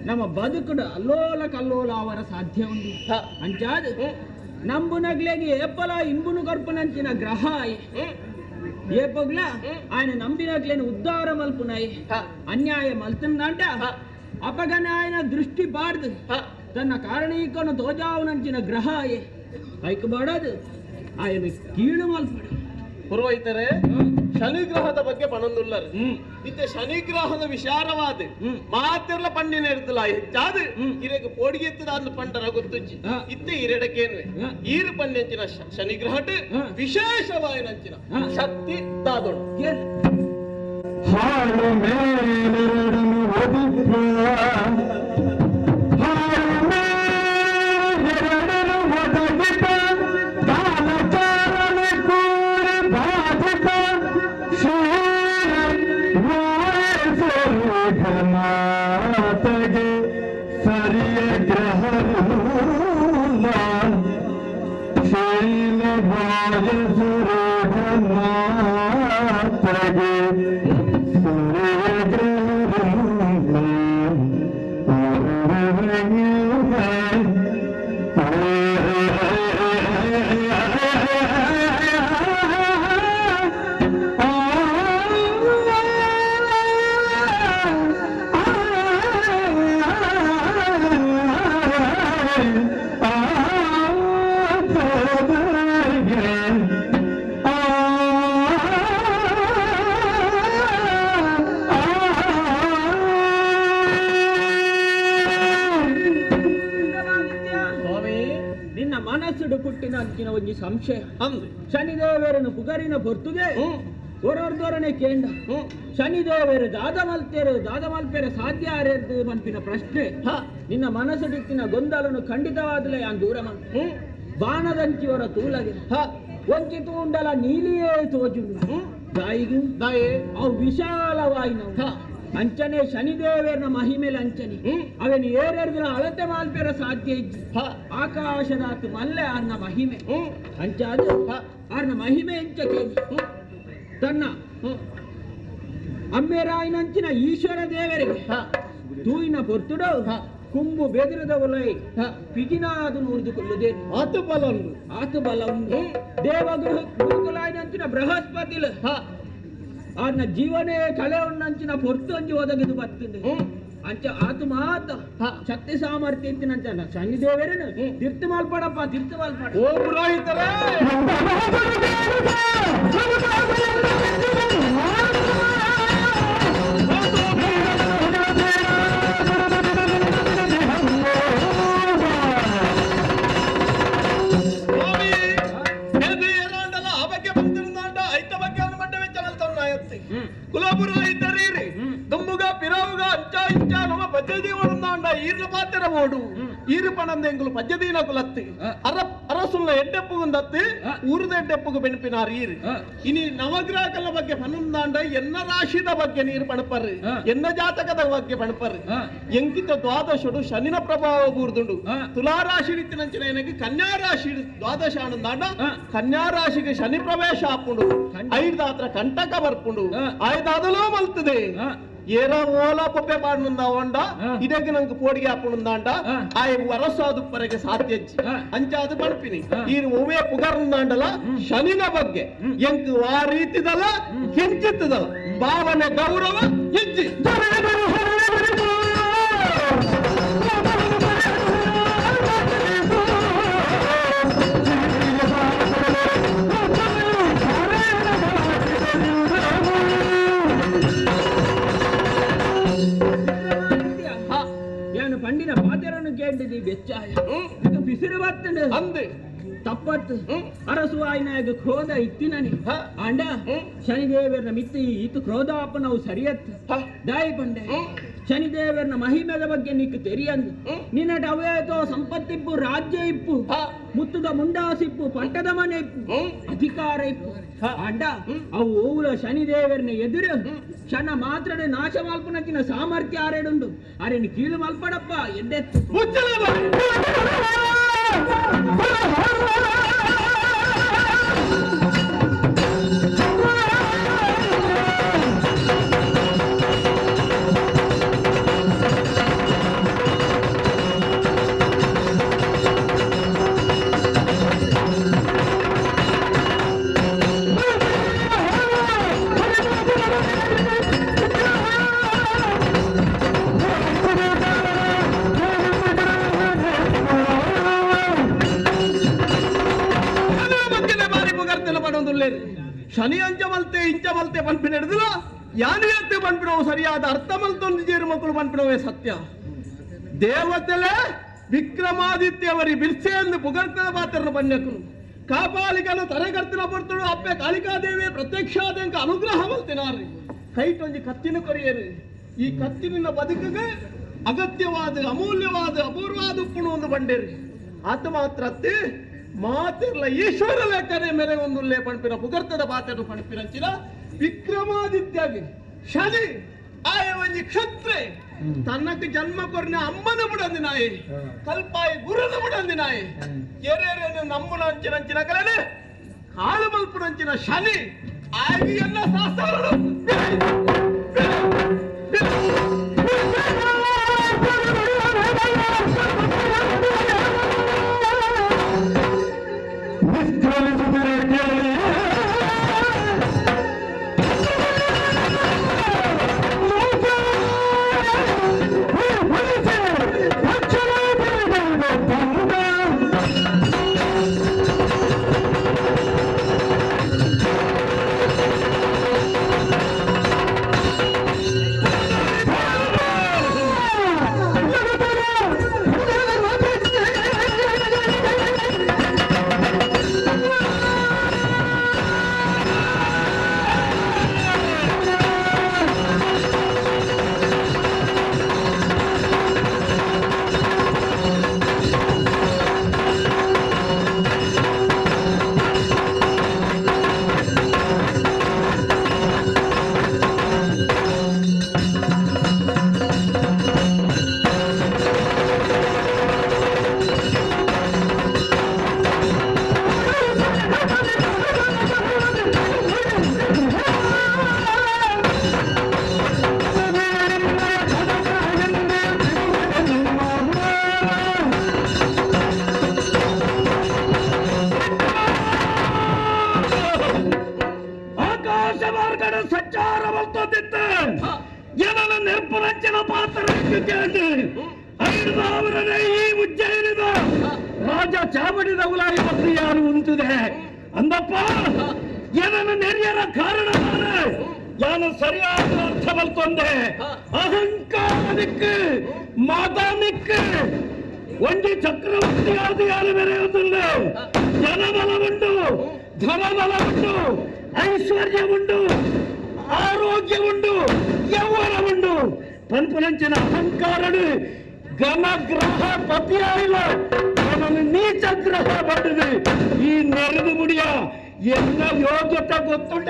ನಮ್ಮ ಬದುಕುಡು ಅಲ್ಲೋಲ ಕಲ್ಲೋಲ ಅವರ ಸಾಧ್ಯ ಉಂಡು. ಅಂಚಾದ ನಂಬುನಗ್ಲೆಗೆ ಏಪಲ ಇಂಬುನು ಕರ್ಪುನಂಚಿನ ಗ್ರಹ ಏಪೊಗ್ಲ ఆయన ನಂಬಿನಗ್ಲೇನು ಉದ್ಧಾರ ಮಲ್ಪುನಾಯಿ. ಅನ್ಯಾಯ ಮಲ್ತಂದಾಂಟ ಅಪಗನ ఆయన ದೃಷ್ಟಿ ಬಾರ್ದು ತನ್ನ ಕಾರಣೀಕನು ತೋಜಾವನಂಚಿನ ಗ್ರಹ ಐಕ್ ಬಾಡದು ఆయన ಕೀಳು ಮಲ್ಪಡು. ಪುರೋಹಿತರೇ, ಶನಿಗ್ರಹದ ಬಗ್ಗೆ ಪಣಂದುಲ್ಲರು. ಇತ್ತೆ ಶನಿಗ್ರಹದ ವಿಚಾರವಾದ ಮಾತಿರ್ಲ ಪಂಡಿನ ಇರ್ತಲ್ಲ ಹೆಚ್ಚಾದ ಇರಗ ಪೋಡಿಗೆ ಎತ್ತದ ಅಂದ್ ಪಂಡರ ಗೊತ್ತುಜ್ಜಿ. ಇತ್ತೆ ಇರೆಡಕೇನ್ವೆ ಈರು ಪಂಡೆಂಚಿನ ಶನಿಗ್ರಹಟ್ ವಿಶೇಷವಾಯಿನಂಚಿನ ಶಕ್ತಿ ದಾದೋಡು. ಹಾಳು ಮೇಲೆರಡನು ಒದಿಪ, ಹಾಳು ಮೇಲೆರಡನು ಒದಗಿಪ, ಕಾಲಚಾರನೆ ಕೂಡಿ ಬಾಧಿಪ, ಘನಾತಗೆ ಸರಿಯ ಗ್ರಹರೂಲ, ಶೈಲ ಘನಾತಗೆ ನಿನ್ನ ಮನಸ್ಸುಡು ಪುಟ್ಟಿನ ಅಂಚಿನ ಒಂಜಿ ಸಂಶಯ. ಶನಿದೇವರನು ಪುಗರಿನ ಪೊರ್ತುಗೆ ಒರೊರ್ದೊರನೆ ಕೇಂಡ ಶನಿದೇವರು ದಾದ ಮಲ್ತೇರು ದಾದ ಮಲ್ಪೆರೆ ಸಾಧ್ಯ ಆರೇರ್ದು ಮನ್ಪಿನ ಪ್ರಶ್ನೆ. ನಿನ್ನ ಮನಸ್ಸುಡಿತ್ತಿನ ಗೊಂದಲನು ಖಂಡಿತವಾದಲೇ ಯಾನ್ ದೂರ ಮಲ್ ಬಾಣದಂಚಿವರ ತೂಲಗೆ ಒಂಚಿ ತೂಂಡಲ ನೀಲಿಯೇ ತೋಜುಂಡು ದಾಯಿಗು ದಾಯೆ ಅವು ವಿಶಾಲವಾಯಿನವು. ಅಂಚನೆ ಶನಿದೇವರನ ಮಹಿಮೇಲೆ ಅಂಚನೆ ಅವೇನು ಏರೆರ್ದಿನ ಅಳತೆ ಮಾಲ್ಪೇರ ಸಾಧ್ಯ ಇಜ್ಜಿ. ಆಕಾಶದಾತು ಮಲ್ಲೆ ಅರ್ನ ಮಹಿಮೆ ಅಂಚಾದು ಅರ್ನ ಮಹಿಮೆ ಅಂಚಕೆ ತನ್ನ ಅಮ್ಮೇರಾಯಿನಂಚಿನ ಈಶ್ವರ ದೇವರಿಗೆ ತೂಯಿನ ಪೊರ್ತುಡು ಕುಂಬು ಬೆದಿರದ ಒಲೈ ಪಿಜಿನಾದು ನೂರ್ದುಕೊಳ್ಳುದೇ ಆತು ಬಲ ಉಂಡು ಆತು ಬಲ ಉಂಡು. ದೇವಗೃಹ ಗುರುಕುಲಾಯಿನಂಚಿನ ಬೃಹಸ್ಪತಿಲು ಆರ್ನ ಜೀವನೇ ಕಳೆ ಉಣ್ಣಂಚಿನ ಪೊರ್ತು ಅಂಜಿ ಒದಗಿದು ಬತ್ತುಂಡು. ಅಂಚ ಆತು ಮಾತ ಶಕ್ತಿ ಸಾಮರ್ಥ್ಯ ಇತ್ತಿನಂಚ ಶನಿದೇವರೇನು ತಿರ್ತು ಮಾಲ್ಪಡಪ್ಪ ತಿರ್ತು ಮಾಲ್ಪಡ. ಓ ಪುರೋಹಿತರೇ, ಕುಲಪುರೋಹಿತರೀರಿ ದುಂಬುಗ ಪಿರವುಗ ಅಂಚ ಇಂಚ ನಮ್ಮ ಪದ್ಧತಿ ಓಡುಂದಾಂಡ ಈರ್ನ ಪಾತ್ರ ಓಡು ಈರು ಪಣಂದೆಂಗುಲು ಪದ್ಧತಿನ ಕುಲತ್ತಿ ಅರಸುಲ್ಲ ಎಡ್ಡೆಪ್ಪುಗುಂದತ್ತಿ ಊರದ ಎಡ್ಡೆಪ್ಪುಗು ಬೆಣಪಿನಾರ್ ಈರು. ಇನಿ ನವಗ್ರಹಗಳ ಬಗ್ಗೆ ಪಣಂದಾಂಡ ಎನ್ನ ರಾಶಿದ ಬಗ್ಗೆ ನೀರು ಪಣಪರ್ರಿ, ಎನ್ನ ಜಾತಕದ ಬಗ್ಗೆ ಪಣಪರ್ರಿ. ಎಂಕಿತ ದ್ವಾದಶುಡು ಶನಿನ ಪ್ರಭಾವ ಬೂರ್ದುಂಡು. ತುಲಾ ರಾಶಿ ರೀತಿನಂಚಿನ ಏನಕ್ಕೆ ಕನ್ಯಾ ರಾಶಿ ದ್ವಾದಶ ಆನಂದಾಂಡ ಕನ್ಯಾ ರಾಶಿಗೆ ಶನಿ ಪ್ರವೇಶ ಆಪುಂಡು. ಐದಾತ್ರ ಕಂಟಕ ಬರ್ಪುಂಡು ಆಯ್ದಾದಲೋ ಮಲ್ತದೆ. ಏರ ಓಲ ಪೊಪ್ಪೆ ಪಾಡುಂದ ಒಂಡ ಇದಕ್ಕೆ ನಂಗೆ ಪೋಡಿಗೆ ಹಾಪುಂದಾಂಡ ಆಯ್ ವರಸಾದುಪ್ಪರೆಗೆ ಸಾಧ್ಯ ಅಂಚಾದ ಪಡ್ಪಿನಿ. ಈ ಒವೇ ಪುಗರ್ಂದಾಂಡಲ ಶನಿನ ಬಗ್ಗೆ ಎಂಕ್ ಆ ರೀತಿದಲ್ಲ ಕೆಂಚಿತ್ತದಲ್ಲ ಭಾವನೆ ಗೌರವ ಹೆಜ್ಜಿ. ಏನು ಪಂಡಿನ ಪಾತೆರನ್ನು ಕೇಳಿದಿ ಬೆಚ್ಚಾಯ ಪಿಸಿರು ಬತ್ತಂಡು ಅಂದು ತಪ್ಪತ್ತು ಅರಸು ಆಯ್ನಾಗ ಕ್ರೋಧ ಇತ್ತಿನನಿ ಆಂಡ ಶನಿದೇವರನ ಮಿತ್ತಿ ಇತ್ತು ಕ್ರೋಧಾಪ ನಾವು ಸರಿಯತ್ತು ದಾಯಿ ಪಂಡೆ. ಶನಿದೇವರನ ಮಹಿಮೆದ ಬಗ್ಗೆ ನಿಕ್ಕು ತೆರಿಯಂದು ನಿನ್ನಟ ಅವೇತೋ ಸಂಪತ್ತಿಪ್ಪು ರಾಜ್ಯ ಇಪ್ಪು ಮುತ್ತುದ ಮುಂಡಾಸಿಪ್ಪು ಪಟ್ಟದ ಮನೆ ಇಪ್ಪು ಅಧಿಕಾರ ಇಪ್ಪು ಆಂಡ ಅವು ಓವುಲ ಶನಿದೇವರನ ಎದುರು ಶನ ಮಾತ್ರನೇ ನಾಶ ಮಲ್ಪನಂಚಿನ ಸಾಮರ್ಥ್ಯ ಆರೇಡುಂಡು. ಅರೇನು ಕೀಳು ಮಲ್ಪಡಪ್ಪ ಎಡ್ಡೆತ್ತು. ಪುಗರ್ತನ ಪಡೊಂದುಲ್ಲೇರು ಶನಿ ಅಂಚ ಮಲ್ತೆ ಇಂಚ ಮಲ್ತೆ ಪನ್ಪಿನ ಹಿಡಿದಿಲ್ಲ ಯಾನು ಎತ್ತೆ ಪನ್ಪಿನವು ಸರಿಯಾದ ಅರ್ಥ ಮಲ್ತೊಂದು ಜೇರು ಮಕ್ಕಳು ಪನ್ಪಿನವೇ ಸತ್ಯ. ದೇವತೆಲೆ ವಿಕ್ರಮಾದಿತ್ಯವರಿ ಬಿರ್ಸೆ ಎಂದು ಪುಗರ್ತನ ಪಾತ್ರನ ಪನ್ಯಕನು ಕಾಪಾಲಿಕನು ತರೆಗರ್ತಿನ ಪೊರ್ತುಡು ಅಪ್ಪೆ ಕಾಳಿಕಾದೇವಿ ಪ್ರತ್ಯಕ್ಷಾದಂಕ ಅನುಗ್ರಹ ಮಲ್ತಿನಾರ್ರಿ. ಕೈಟೊಂಜಿ ಕತ್ತಿನ ಕೊರಿಯರು ಈ ಕತ್ತಿನ ಬದುಕಿಗೆ ಅಗತ್ಯವಾದ ಅಮೂಲ್ಯವಾದ ಅಪೂರ್ವಾದ ಉಪ್ಪುಣು ಒಂದು ಬಂಡೇರಿ. ಆತ ಮಾತ್ರ ಅತ್ತಿ ಮಾತಿರ್ಲ ಈಶ್ವರ ಲೆಕ್ಕನೆ ಮೇಲೆ ಒಂದು ಲೇ ಪಣ್ಪಿನ ಪುಗರ್ತದ ಪಾತ್ರನು ಪಣ್ಪಿನಂಚಿನ ವಿಕ್ರಮಾದಿತ್ಯಾಗಿ ಶನಿ ಆಯ ಒಂಜಿ ಕ್ಷತ್ರೆ ತನ್ನಕ್ಕೆ ಜನ್ಮ ಕೊರ್ನ ಅಮ್ಮನ ಬುಡಂದಿ ನಾಯಿ ಕಲ್ಪಾಯಿ ಗುರುನ ಬುಡಂದಿ ನಾಯಿ ಎರೆರೆನು ನಮ್ಮನ ಅಂಚಿನಂಚಿನ ಕಲನೆ ಕಾಳು ಮಲ್ಪುನಂಚಿನ ಶನಿ ಆಗಿ ಎಲ್ಲ ಶಾಸ್ತ್ರಗಳು ನಿಷ್ಕ್ರಮಿಸುತ್ತಿರೆ ಕೇಳಿ. ಆಕಾಶ ಮಾರ್ಗದ ಸಂಚಾರ ಮಲ್ತೊಂದಿತ್ತು ಜನನ ನೆರ್ಪುನಂಚಿನ ಪಾತ್ರ 5000 ಈ ಉಜ್ಜಯಿನಿದ ರಾಜ ಚಾವಡಿದ ಉಲಾಯಿ ಮತ್ತು ಯಾರು ಉಂಟಿದೆ ಅಂದಪ್ಪ ಏನನ ನೆರಿಯರ ಕಾರಣ ಯಾನು ಸರಿಯಾದ ಅರ್ಥ ಮಲ್ತೊಂದೆ. ಅಹಂಕಾರದಿಕ್ಕೆ ಮಾತಾನಿಕ್ಕೆ ಒಂಜಿ ಚಕ್ರವರ್ತಿ ಆದ ಯಾರು ಮೆರೆಯುವುದಿಲ್ಲ. ಜನಬಲ ಉಂಟು, ಧನಬಲ ಉಂಟು, ಐಶ್ವರ್ಯ ಉಂಟು, ಆರೋಗ್ಯ ಉಂಟು, ಯೌವನ ಉಂಟು. ಪನ್ಪುನಂಚಿನ ಅಹಂಕಾರಡು ಘನಗ್ರಹ ಪತಿಯಾಯಿಲ್ಲ ನನ್ನನ್ನು ನೀಚ ಗ್ರಹ ಪಡೆದು ಈ ನೆರೆದು ಮುಡಿಯ ಎಲ್ಲ ಯೋಗ್ಯತೆ ಗೊತ್ತುಂಟ.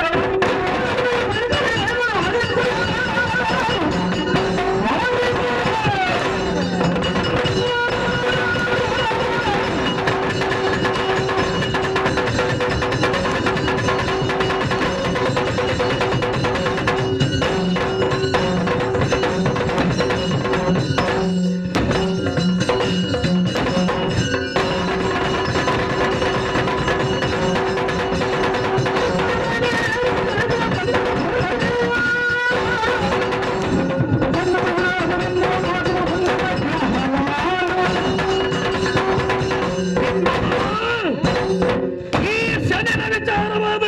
ಈ ಶನಿನ ವಿಚಾರವಾದ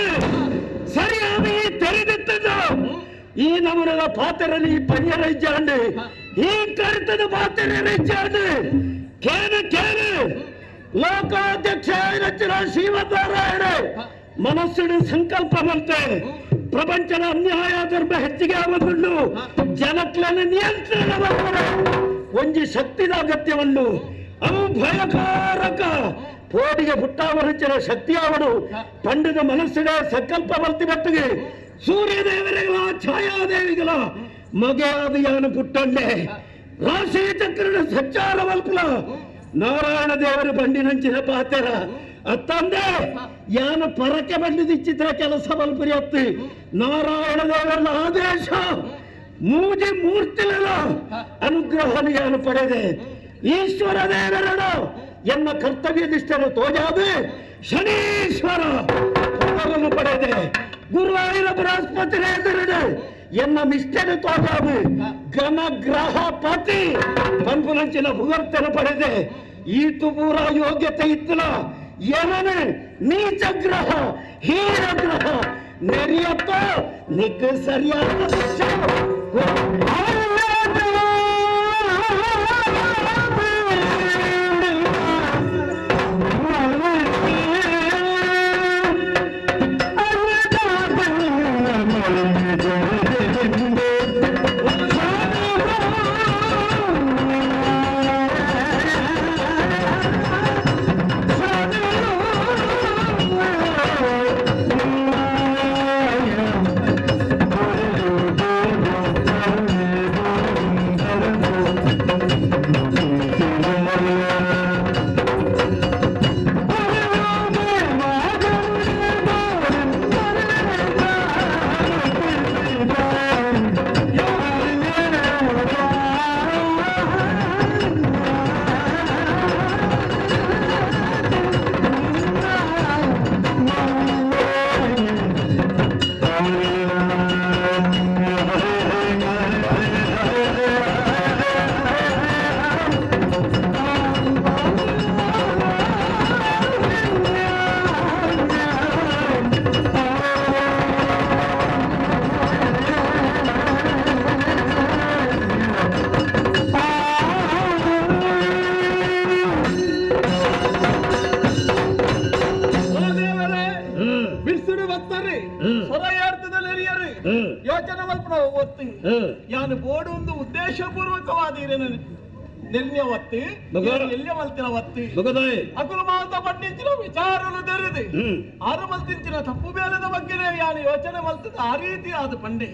ಸರಿಯಾದ ಈ ತೆರೆದಿತ್ತದ ಈ ನಮನದ ಪಾತ್ರರಲ್ಲಿ ಈ ಪನ್ಯರ ಇಜ್ಜಾಂಡು ಈ ಕರ್ತದ ಪಾತ್ರ ಇಜ್ಜಾಂಡು ಕೇನು ಕೇನು ಲೋಕಾಧ್ಯಕ್ಷ ರಚನ ಶ್ರೀಮನ್ನಾರಾಯಣ ಮನಸ್ಸಿನ ಸಂಕಲ್ಪ ಮಂತೆ ಪ್ರಪಂಚದ ಅನ್ಯಾಯ ಧರ್ಮ ಹೆಚ್ಚಿಗೆ ಆವದುಂಡು ಜನಕ್ಲನ ನಿಯಂತ್ರಣ ಮಾಡ್ತಾರೆ ಒಂಜಿ ಶಕ್ತಿದ ಅಗತ್ಯವನ್ನು ಅವು ಭಯಕಾರಕ ಪೋಡಿಗೆ ಪುಟ್ಟಾವರಿಚಿನ ಶಕ್ತಿಯಾವಡು ಪಂಡಿತ ಮನಸ್ಸಿನ ಸಂಕಲ್ಪ ಬರ್ತಿ ಬಟ್ಟಿಗೆ ಸೂರ್ಯದೇವರಿಗಳ ಛಾಯಾದೇವಿಗಳ ಮಗೆಯಾದ ಯಾನು ಪುಟ್ಟಂಡೆ ರಾಶಿ ಚಕ್ರದ ಸಂಚಾರ ಮಲ್ಪುಲ ನಾರಾಯಣ ದೇವರು ಬಂಡಿನಂಚಿನ ಪಾತೆರ ಅತ್ತಂದೆ ಯಾನು ಪರಕೆ ಬಂಡಿದಿಚ್ಚಿದ್ರ ಕೆಲಸ ಮಲ್ಪುರಿ ಅತ್ತಿ ನಾರಾಯಣ ದೇವರ ಆದೇಶ ಮೂಜಿ ಮೂರ್ತಿಗಳ ಅನುಗ್ರಹ ಯಾನು ಪಡೆದೆ ಈಶ್ವರ ದೇವರನು ಎನ್ನ ಕರ್ತವ್ಯ ನಿಷ್ಠರು ತೋಜಾದೆ ಶನೀಶ್ವರ ಪದವನ್ನು ಪಡೆದೆ ಗುರುವಾಯೂರ ಬೃಹಸ್ಪತಿ ದೇವರನು ಎನ್ನ ನಿಷ್ಠೆನು ತೋಜಾದು ಘನಗ್ರಹ ಪತಿ ಪನ್ಪುನಂಚಿನ ಪುಗರ್ತನು ಪಡೆದೆ ಈತು ಪೂರ ಯೋಗ್ಯತೆ ಇತ್ತಲ ಏನನೆ ನೀಚ ಗ್ರಹ ಹೀನ ಗ್ರಹ ನೆರಿಯಪ್ಪ ನಿಕ್ ಸರಿಯಾದ ಶಿಕ್ಷೆ. ಬಿರ್ಸುಡು ಬತ್ತಾರೆ ಸೊರಯಾರ್ಥದಲ್ಲಿ ಯೋಚನೆ ಮಲ್ಪನ ಒತ್ತಿ ಯಾನು ಬೋರ್ಡ್ ಒಂದು ಉದ್ದೇಶಪೂರ್ವಕವಾದ ನಿರ್ಣಯ ಒತ್ತಿ ಎಲ್ಲಿ ಮಲ್ತಿನ ಒತ್ತಿ ಅಕುಲು ಮಾತ ಪಂಡಿಂಚಿನ ವಿಚಾರಲು ತೆರೆದು ಆರು ಮಲ್ತಿಂಚಿನ ತಪ್ಪು ಬೇಲದ ಬಗ್ಗೆನೇ ಯಾನು ಯೋಚನೆ ಮಲ್ತದ ಆ ರೀತಿ ಅದು ಪಂಡೆ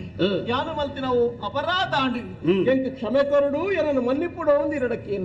ಯಾನು ಮಲ್ತಿನವು ಅಪರಾಧ ಆಂಡು ಎಂಕ್ ಕ್ಷಮೆ ಕೊರಡು ಏನನ್ನು ಮನ್ನಿಪ್ಪುಡು ಒಂದು ಎರಡಕ್ಕೆ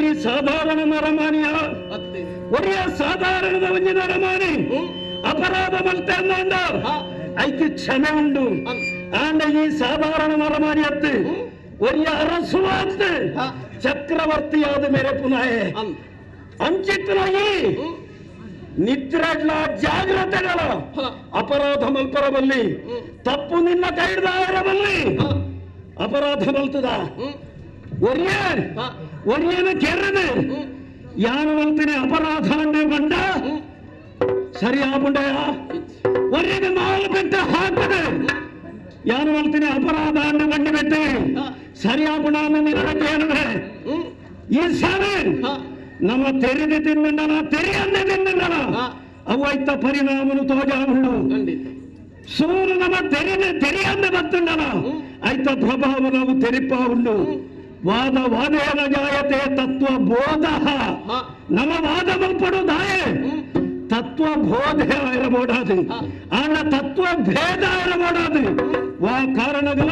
ಈ ಸಾಧಾರಣ ನರಮಾನಿಯ ಒರಿಯ ಸಾಧಾರಣದ ಒಂಜಿ ನರಮಾನಿ ಅಪರಾಧ ಮಲ್ತೆ ಅಂದ ಐತಿ ಕ್ಷಮೆ ಉಂಡು. ಆಂಡ ಈ ಸಾಧಾರಣ ನರಮಾನಿ ಅತ್ತು ಒರಿಯ ಅರಸುವಾತ್ ಚಕ್ರವರ್ತಿಯಾದ ಮೇರೆ ಪುನಃ ಅಂಚಿತ್ತನಾಗಿ ನಿದ್ರೆಡ್ಲ ಜಾಗ್ರತೆಗಳ ಅಪರಾಧ ಮಲ್ಪರ ಬಲ್ಲಿ ತಪ್ಪು ನಿನ್ನ ಕೈಡ್ದಾಯರ ಬಲ್ಲಿ ಅಪರಾಧ ಮಲ್ತದ ಒರಿಯ ಒರಿಯನ ಕೆರದು ಯಾನು ಮಲ್ತಿನಿ ಅಪರಾಧ ಅಂಡೆ ಬಂಡ ಸರಿ ಆಪುಂಡಯ ಒರಿಯನ ಮಾಲು ಪೆಟ್ಟ ಹಾಕದೆ ಯಾನು ಮಲ್ತಿನಿ ಅಪರಾಧ ಅಂಡೆ ಬಂಡಿ ಬೆಟ್ಟೆ ಸರಿ ಆಪುಂಡ ನಿನ್ನಕ್ಕೆ ಏನುವೆ ಈ ಸಾರಿ ನಮ್ಮ ತೆರೆದು ತಿಂದಂಡನ ತೆರೆಯಂದೆ ತಿಂದಂಡನ ಅವು ಐತ ಪರಿಣಾಮನು ತೋಜಾವುಂಡು. ಸೂರು ನಮ್ಮ ತೆರೆದ ತೆರೆಯಂದೆ ಬತ್ತುಂಡನ ಐತ ಪ್ರಭಾವ ನಾವು ತೆರಿಪಾ ಉಂಡು. ವಾದ ವಾದೇನ ಜಾಯತೆ ತತ್ವ ಬೋಧ. ನಮ್ಮ ವಾದ ಮಲ್ಪಡು ದಾಯೆ ತತ್ವ ಬೋಧೆ ಇರಬೋಡಾದು ಆಂಡ ತತ್ವ ಭೇದ ಇರಬೋಡಾದು ವಾ ಕಾರಣಗಳ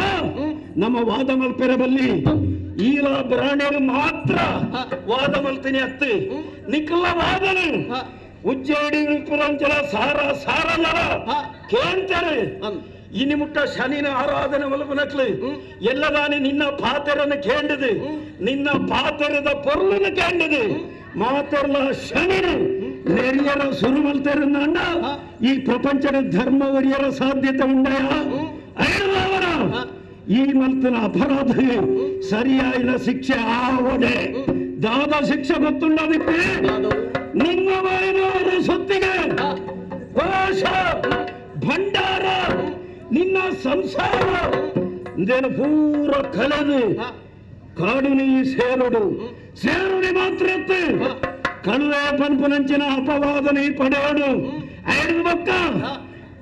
ನಮ್ಮ ವಾದ ಮಲ್ಪೆರಬಲ್ಲಿ ಈಲ ಬ್ರಾಣ್ಯರು ಮಾತ್ರ ವಾದ ಮಲ್ತಿನಿ ಅತ್ತು ನಿಕ್ಕಲ ವಾದನು ಉಜ್ಜೇಡಿ ಪುರಂಚಲ ಸಾರ ಸಾರಲ್ಲರ ಕೇಂತಾರೆ. ಇನಿ ಮುಟ್ಟ ಶನಿನ ಆರಾಧನೆ ಮಲ್ಪನಕ್ಲು ಎಲ್ಲದಾನಿ ನಿನ್ನ ಪಾತೆರನ್ನು ಕೇಂಡದು ನಿನ್ನ ಪಾತೆರದ ಪೊರ್ಲನ್ನು ಕೇಂಡದು ಮಾತೆರ್ಲ ಶನಿನು ನೆರಿಯರ ಸುರುಮಲ್ತೆರನ್ನ ಈ ಪ್ರಪಂಚದ ಧರ್ಮ ಒರಿಯರ ಸಾಧ್ಯತೆ ಉಂಡಯ ಐರವರ ಈ ಮಲ್ತನ ಅಪರಾಧ ಸರಿಯಾಯಿನ ಶಿಕ್ಷೆ ಆವಡೆ ದಾದ ಶಿಕ್ಷೆ ಗೊತ್ತುಂಡದಿಪ್ಪೆ ನಿಮ್ಮ ಬಾಯಿನವರ ಸೊತ್ತಿಗೆ ಕೋಶ ಭಂಡಾರ ನಿನ್ನ ಸಂಸಾರ ಇದೇನು ಪೂರ ಕಳೆದು ಕಾಡು ನೀ ಸೇರುಡು ಸೇರುಡಿ ಮಾತ್ರ ಕಳುವೆ ಪನ್ಪುನಂಚಿನ ಅಪವಾದನೆ ಪಡೆಯೋಡು ಐದು ಬಕ್ಕ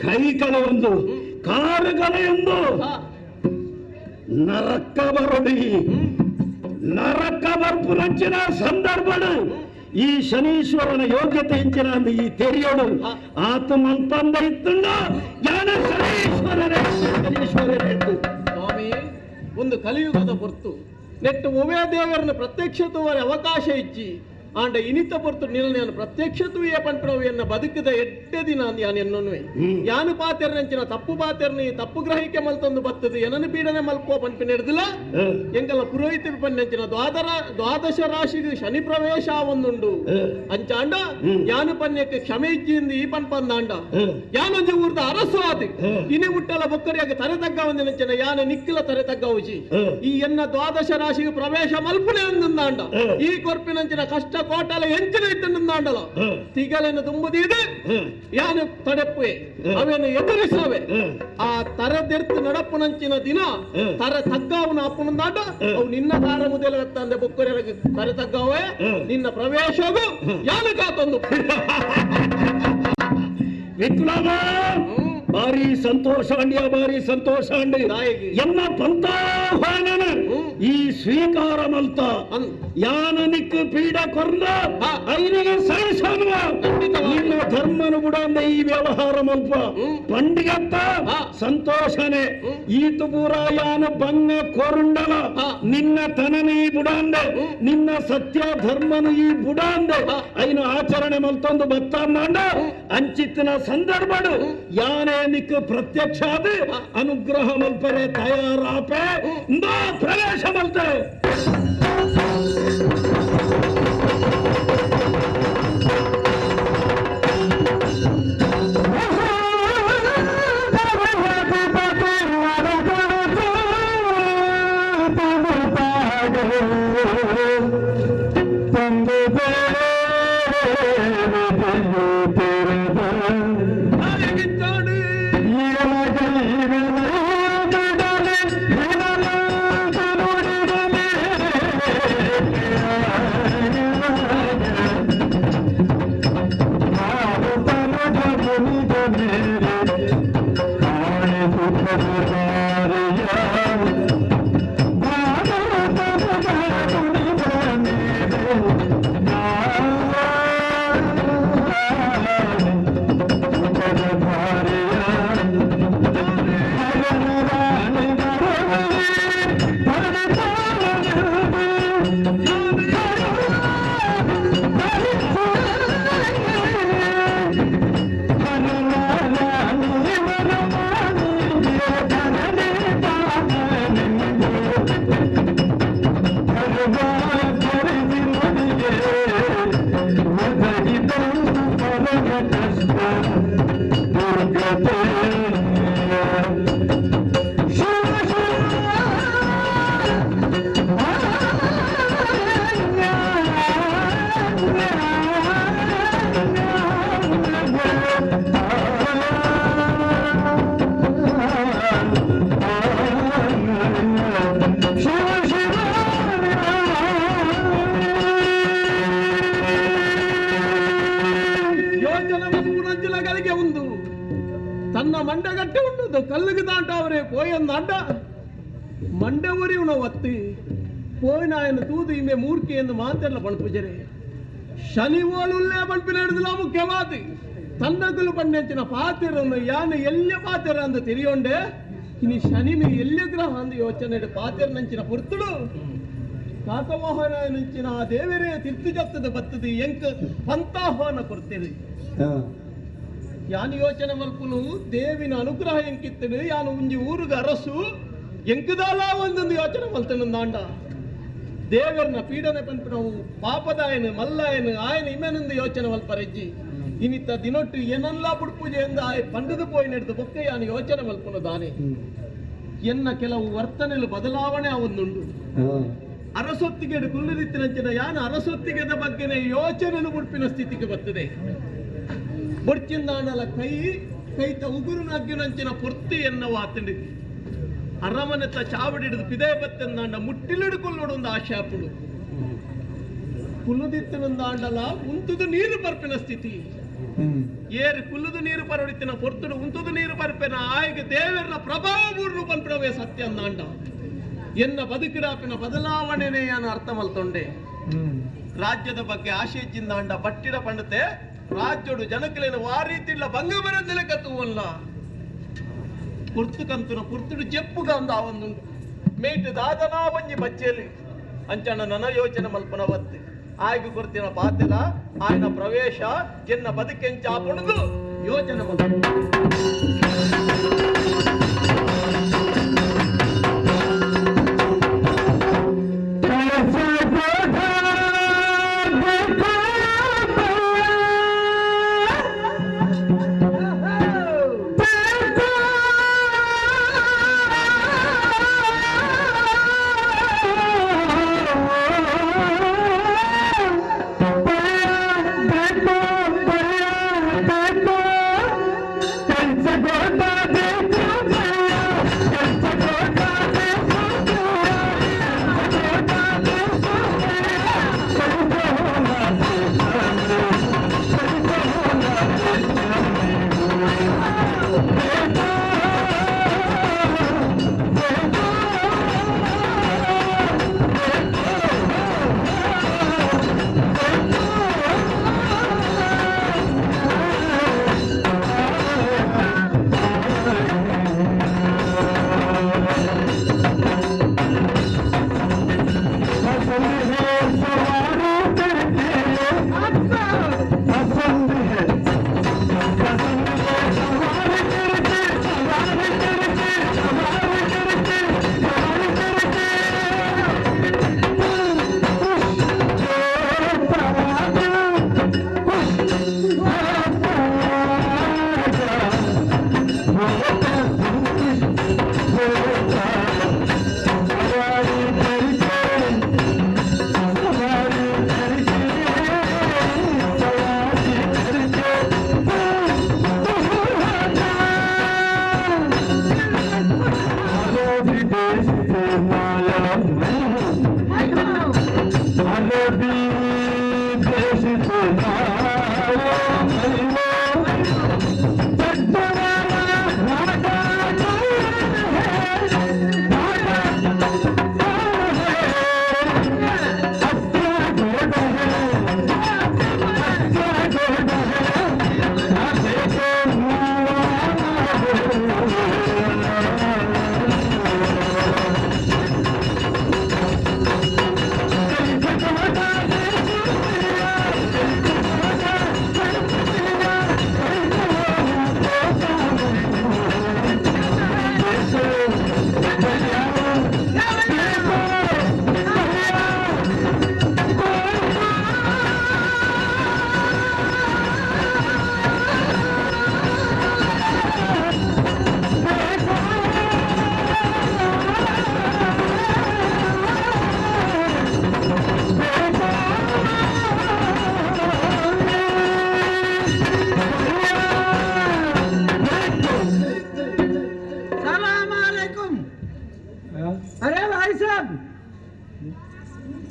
ಕೈ ಕಳೆಯೊಂದು ಕಾರು ಕಲೆಯೊಂದು ನರಕ ಬರಡಿ. ನರಕ ಬರ್ಪುನಂಚಿನ ಸಂದರ್ಭಡು ಈ ಶನೀಶ್ವರನ ಯೋಗ್ಯತೆ ಇಂಚಿನ ಅಂದ್ ಈ ತೆರಿಯೋಡು ಆತ ಮಲ್ಪಂದ ಇತ್ತುಂಡ ಜ್ಞಾನ ಶನೀಶ್ವರನೇ ಶನೀಶ್ವರನೇ ಇತ್ತು. ಸ್ವಾಮಿ, ಒಂದು ಕಲಿಯುಗದ ಪೊರ್ತು ನೆಟ್ಟು ಉಭಯ ದೇವರನ್ನ ಪ್ರತ್ಯಕ್ಷತುವರೆ ಅವಕಾಶ ಇಚ್ಚಿ ಆಂಡ ಇನಿತ ಪೊರ್ತು ನಿಲನೆಯನ್ನು ಪ್ರತ್ಯಕ್ಷತುವೇ ಪಂಪಣವು ಎನ್ನ ಬದುಕಿದ ಎಡ್ಡೆ ದಿನ ಅಂದ್ ಯಾನ್ ಎನ್ನೊನ್ನುವೆ. ಯಾನು ಪಾತೆರ್ನಂಚಿನ ತಪ್ಪು ಪಾತೆರ್ನಿ ತಪ್ಪು ಗ್ರಹಿಕೆ ಮಲ್ತೊಂದು ಬತ್ತದು ಎನನು ಪೀಡನೆ ಮಲ್ಪೋ ಪನ್ಪಿನ ಹಿಡ್ದಿಲ್ಲ. ಎಂಕಲ್ಲ ಪುರೋಹಿತ ಪನ್ನಂಚಿನ ದ್ವಾದಶ ರಾಶಿಗೆ ಶನಿ ಪ್ರವೇಶ ಒಂದುಂಡು ಅಂಚಾಂಡ ಯಾನು ಪನ್ಯಕ್ಕೆ ಕ್ಷಮೆ ಇಚ್ಚಿಂದ ಈ ಪನ್ಪಂದಾಂಡ ಯಾನೊಂಜಿ ಊರ್ದ ಅರಸು ಆದಿ ಇನಿ ಮುಟ್ಟಲ ಬೊಕ್ಕರಿಯಾಗ ತರೆ ತಗ್ಗ ಒಂದಿನಂಚಿನ ಯಾನ ನಿಕ್ಕಿಲ ತರೆ ತಗ್ಗವುಜಿ. ಈ ಎನ್ನ ದ್ವಾದಶ ರಾಶಿಗೆ ಪ್ರವೇಶ ಮಲ್ಪುನೆ ಅಂದಂದಾಂಡ ಈ ಕೊರ್ಪಿನಂಚಿನ ಕಷ್ಟ ಕೋಟಲ ಎಂಚಿನ ಇತ್ತಂದಾಂಡಲ ತಿಗಲೆನ್ನು ತುಂಬುದೀದೆ ಯಾನು ತಡೆಪ್ಪುವೆ ಅವೇನು ಎದುರಿಸವೆ. ಆ ತರದೆರ್ತು ನಡಪ್ಪುನಂಚಿನ ದಿನ ತರ ತಗ್ಗಾವನ ಅಪ್ಪನಂದಾಂಡ ಅವು ನಿನ್ನ ತಾರ ಮುದೆಲ ತಂದೆ ಬೊಕ್ಕರಿಯಾಗ ತರೆ ತಗ್ಗಾವೆ ನಿನ್ನ ಪ್ರವೇಶವು ಯಾನು ಕಾತೊಂದು. ವಿಕ್ರಮ, ಬಾರಿ ಸಂತೋಷ ಅಂಡಿಯ, ಬಾರಿ ಸಂತೋಷ ಅಂಡಿ. ನಾಯಿಗೆ. ಎನ್ನ ಪಂತಾಹ್ವಾನನ ಈ ಸ್ವೀಕಾರ ಮಲ್ತ ಯಾನ ನಿಕ್ ಪೀಡ ಕೊರ್ನ ಐನಿಗೆ ಸಹಿಸಲ್ವ. ಖಂಡಿತವಾಗಿ. ನಿನ್ನ ಧರ್ಮನು ಬುಡ ಅಂದ ಈ ವ್ಯವಹಾರ ಮಲ್ಪ ಪಂಡಿಗತ್ತ ಸಂತೋಷನೆ. ಈತು ಪೂರ ಯಾನ ಬಂಗ ಕೊರುಂಡಲ ನಿನ್ನ ತನನ ಈ ಬುಡಾಂದೆ ನಿನ್ನ ಸತ್ಯ ಧರ್ಮನು ಈ ಬುಡಾಂದೆ ಐನು ಆಚರಣೆ ಮಲ್ತೊಂದು ಬತ್ತಾಂಡ ಅಂಚಿತ್ತಿನ ಸಂದರ್ಭಡು ಯಾನೇ ನಿಕ್ ಪ್ರತ್ಯಕ್ಷ ಆದ ಅನುಗ್ರಹ ಮಲ್ಪರೆ ತಯಾರಾಪೆ ನಾ ಪ್ರವೇಶ ಮಲ್ತೆ. ಯೋಚನೆ ಮಲ್ಪುನಂಚಿನ ಉಂದು ತನ್ನ ಮಂಡಗಟ್ಟೆ ಉಂಟು ಕಲ್ಲಿಗೆ ದಾಂಟ ಅವರೇ ಪೋಯಂದಾಂಡ ಮಂಡೆ ಒರಿಯುನ ಒತ್ತಿ ಪೋಯಿನಾಯನ ತೂದು ಇಂಬೆ ಮೂರ್ಖಿ ಎಂದು ಮಾತೆಲ್ಲ ಪಣಪುಜರೆ. ಶನಿ ಓಲುಲ್ಲೇ ಪಣ್ಪಿನ ಹಿಡಿದಿಲ್ಲ ಮುಖ್ಯವಾದ ತನ್ನಗುಲು ಪಣ್ಣೆಂಚಿನ ಪಾತಿರನ್ನು ಯಾನ ಎಲ್ಲಿ ಪಾತಿರ ಅಂದು ತಿರಿಯೊಂಡೆ ಇನಿ ಶನಿನ ಎಲ್ಲಿ ಗ್ರಹ ಅಂದು ಯೋಚನೆ ಪಾತಿರನಂಚಿನ ಪುರ್ತುಡು ಕಾಕಮೋಹನಂಚಿನ ಆ ದೇವರೇ ತಿರ್ತು ಜತ್ತದ ಬತ್ತದ ಎಂಕ ಪಂತಾಹ್ವಾನ ಕೊಡ್ತೇವೆ. ಯಾನು ಯೋಚನೆ ಮಲ್ಪುನು ದೇವಿನ ಅನುಗ್ರಹ ಎಂಕಿತ್ತಡು ಯಾನು ಉಂಜಿ ಊರುಗ ಅರಸು ಎಂಕುದಾಲ ಒಂದೊಂದು ಯೋಚನೆ ಮಲ್ತನು ದೇವರನ್ನ ಪೀಡನೆ ಪನ್ಪಿನವು ಪಾಪದಾಯನು ಮಲ್ಲಾಯನು ಆಯನ ಇಮೆನೊಂದು ಯೋಚನೆ ಮಲ್ಪರೆಜ್ಜಿ ಇನಿತ ದಿನೊಟ್ಟು ಏನಲ್ಲ ಬುಡ್ಪೂಜೆ ಎಂದು ಆಯ್ ಪಂಡದು ಪೋಯಿ ನಡೆದು ಬೊಕ್ಕ ಯಾನು ಯೋಚನೆ ಮಲ್ಪುನು ದಾನೆ. ಎನ್ನ ಕೆಲವು ವರ್ತನೆಲು ಬದಲಾವಣೆ ಅವೊಂದುಂಡು. ಅರಸೊತ್ತಿಗೆ ಕುಲ್ಲುದಿತ್ತಿನಂಚಿನ ಯಾನ ಅರಸೊತ್ತಿಗೆದ ಬಗ್ಗೆನೆ ಯೋಚನೆನು ಮುಡ್ಪಿನ ಸ್ಥಿತಿಗೆ ಬರ್ತದೆ. ಬೊಡ್ಚಿಂದಾಣಲ ಕೈ ಕೈತ ಉಗುರು ನಗ್ಗಿನಂಚಿನ ಪೊರ್ತಿ ಎನ್ನವ ಆತಂಡಿ ಅರಮನೆತ ಚಾವಡಿಡಿದು ಪಿದೇ ಬತ್ತೆಂದಾಂಡ ಮುಟ್ಟಿಲಿಡು ಕೊಲ್ಲೋಡು ಒಂದು ಆಶೆ ಆಪುಡು ಕುಲ್ಲುದಿತ್ತಿನಂದಾಂಡಲ ಉಂತುದು ನೀರು ಬರ್ಪಿನ ಸ್ಥಿತಿ. ಏರು ಕುಲ್ಲುದು ನೀರು ಪರಡಿತ್ತಿನ ಪೊರ್ತುಡು ಉಂತುದು ನೀರು ಬರ್ಪಿನ ಆಯ್ಗೆ ದೇವರ ಪ್ರಭಾವ ಬೂರ್ನು ಪನ್ಪಿನವೇ ಸತ್ಯ ಅಂದಾಂಡ. ಎನ್ನ ಬದುಕಿಡಾಪಿನ ಬದಲಾವಣೆನೇ ಯಾನು ಅರ್ಥ ಮಲ್ತೊಂಡೆ. ರಾಜ್ಯದ ಬಗ್ಗೆ ಆಶೆಜ್ಜಿಂದ ಅಂಡ ಪಟ್ಟಿಡ ಪಂಡತೆ ರಾಜ್ಯೋಡು ಜನಕಲೇನು ವಾರೀತಿಲ್ಲ ಭಂಗ ಬರದಿಲ್ಲ ಕತ್ತುವಲ್ಲ ಕುರ್ತು ಕಂತುನ ಕುರ್ತುಡು ಜೆಪ್ಪುಗ ಅಂದ ಆ ಒಂದು ಮೇಟು ದಾದನಾ ಬಂಜಿ ಬಚ್ಚೇಲಿ ಅಂಚನ ನನ ಯೋಚನೆ ಮಲ್ಪನ ಬತ್ತಿ ಆಯ್ಗು ಗುರ್ತಿನ ಪಾತಿಲ ಆಯ್ನ ಪ್ರವೇಶ ಎನ್ನ ಬದುಕೆಂಚಾಪುಣದು ಯೋಚನೆ ಮಲ್ಪ.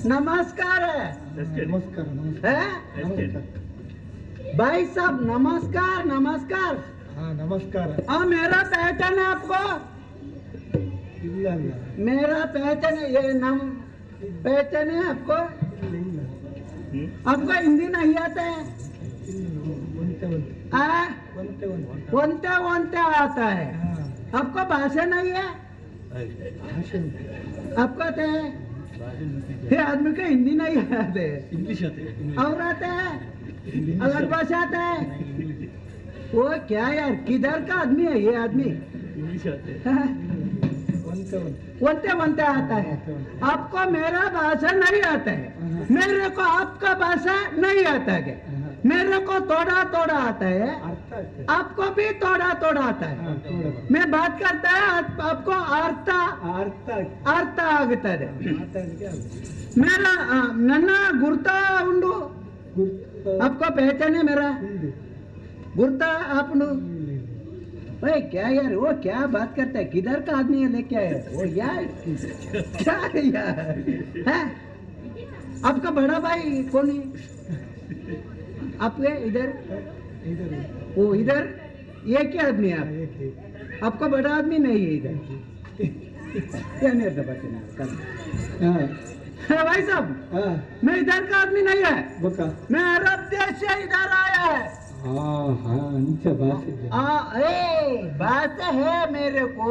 नमस्कार है। नमस्कार नमस्कार। भाई साहब नमस्कार नमस्कार। हाँ नमस्कार। हाँ मेरा पहचान है आपको? ಇಲ್ಲ ಇಲ್ಲ। मेरा पहचान है, ये नाम पहचान है आपको? ಇಲ್ಲ। आपको हिंदी नहीं आता है? ಒಂತೆ ಒಂತೆ। आ? ಒಂತೆ ಒಂತೆ। वनते वनते आता है। आपको भाषा नहीं है? ಭಾಷೆ आपको आते है? ये आदमी को हिंदी नहीं आते, इंग्लिश आते। और आते है अलग भाषा आता है। वो क्या यार किधर का आदमी है ये आदमी? इंग्लिश आते। ಒಂತೆ ಒಂತೆ। वनते वनते आता है। आपको मेरा भाषा नहीं आता है, मेरे को आपका भाषा नहीं आता है, मेरे को थोड़ा थोड़ा आता है, ಅರ್ಥ ಆಗ್ತದೆ। आपको भी थोड़ा थोड़ा आता है। थोड़ा। मैं बात करता है आपको ಅರ್ಥ ಅರ್ಥ ಅರ್ಥ ಆಗುತ್ತದೆ। ಮಾತಾಡ್ಲಿಕ್ಕೆ ಆಗುದಿಲ್ಲ। मेरा ನನ್ನ ಗುರ್ತಾ ಉಂಡು। ಗುರ್ತ आपको पहचान है मेरा? ಉಂಡು। गुर्ता आपनु? ಇಲ್ಲ ಇಲ್ಲ। ओए क्या यार वो क्या बात करता है, किधर का आदमी है लेके आया वो यार, क्या है यार है? आपका बड़ा भाई कौन है आपके इधर? इधर वो इधर एक ही आदमी है आप? एक एक। आपका बड़ा आदमी नहीं है इधर? ಏನಿರ್ದ ಬರ್ತೀನಿ. भाई साहब, मैं इधर का आदमी नहीं है। मैं अरब देश से इधर आया है। ए भाषा है मेरे को,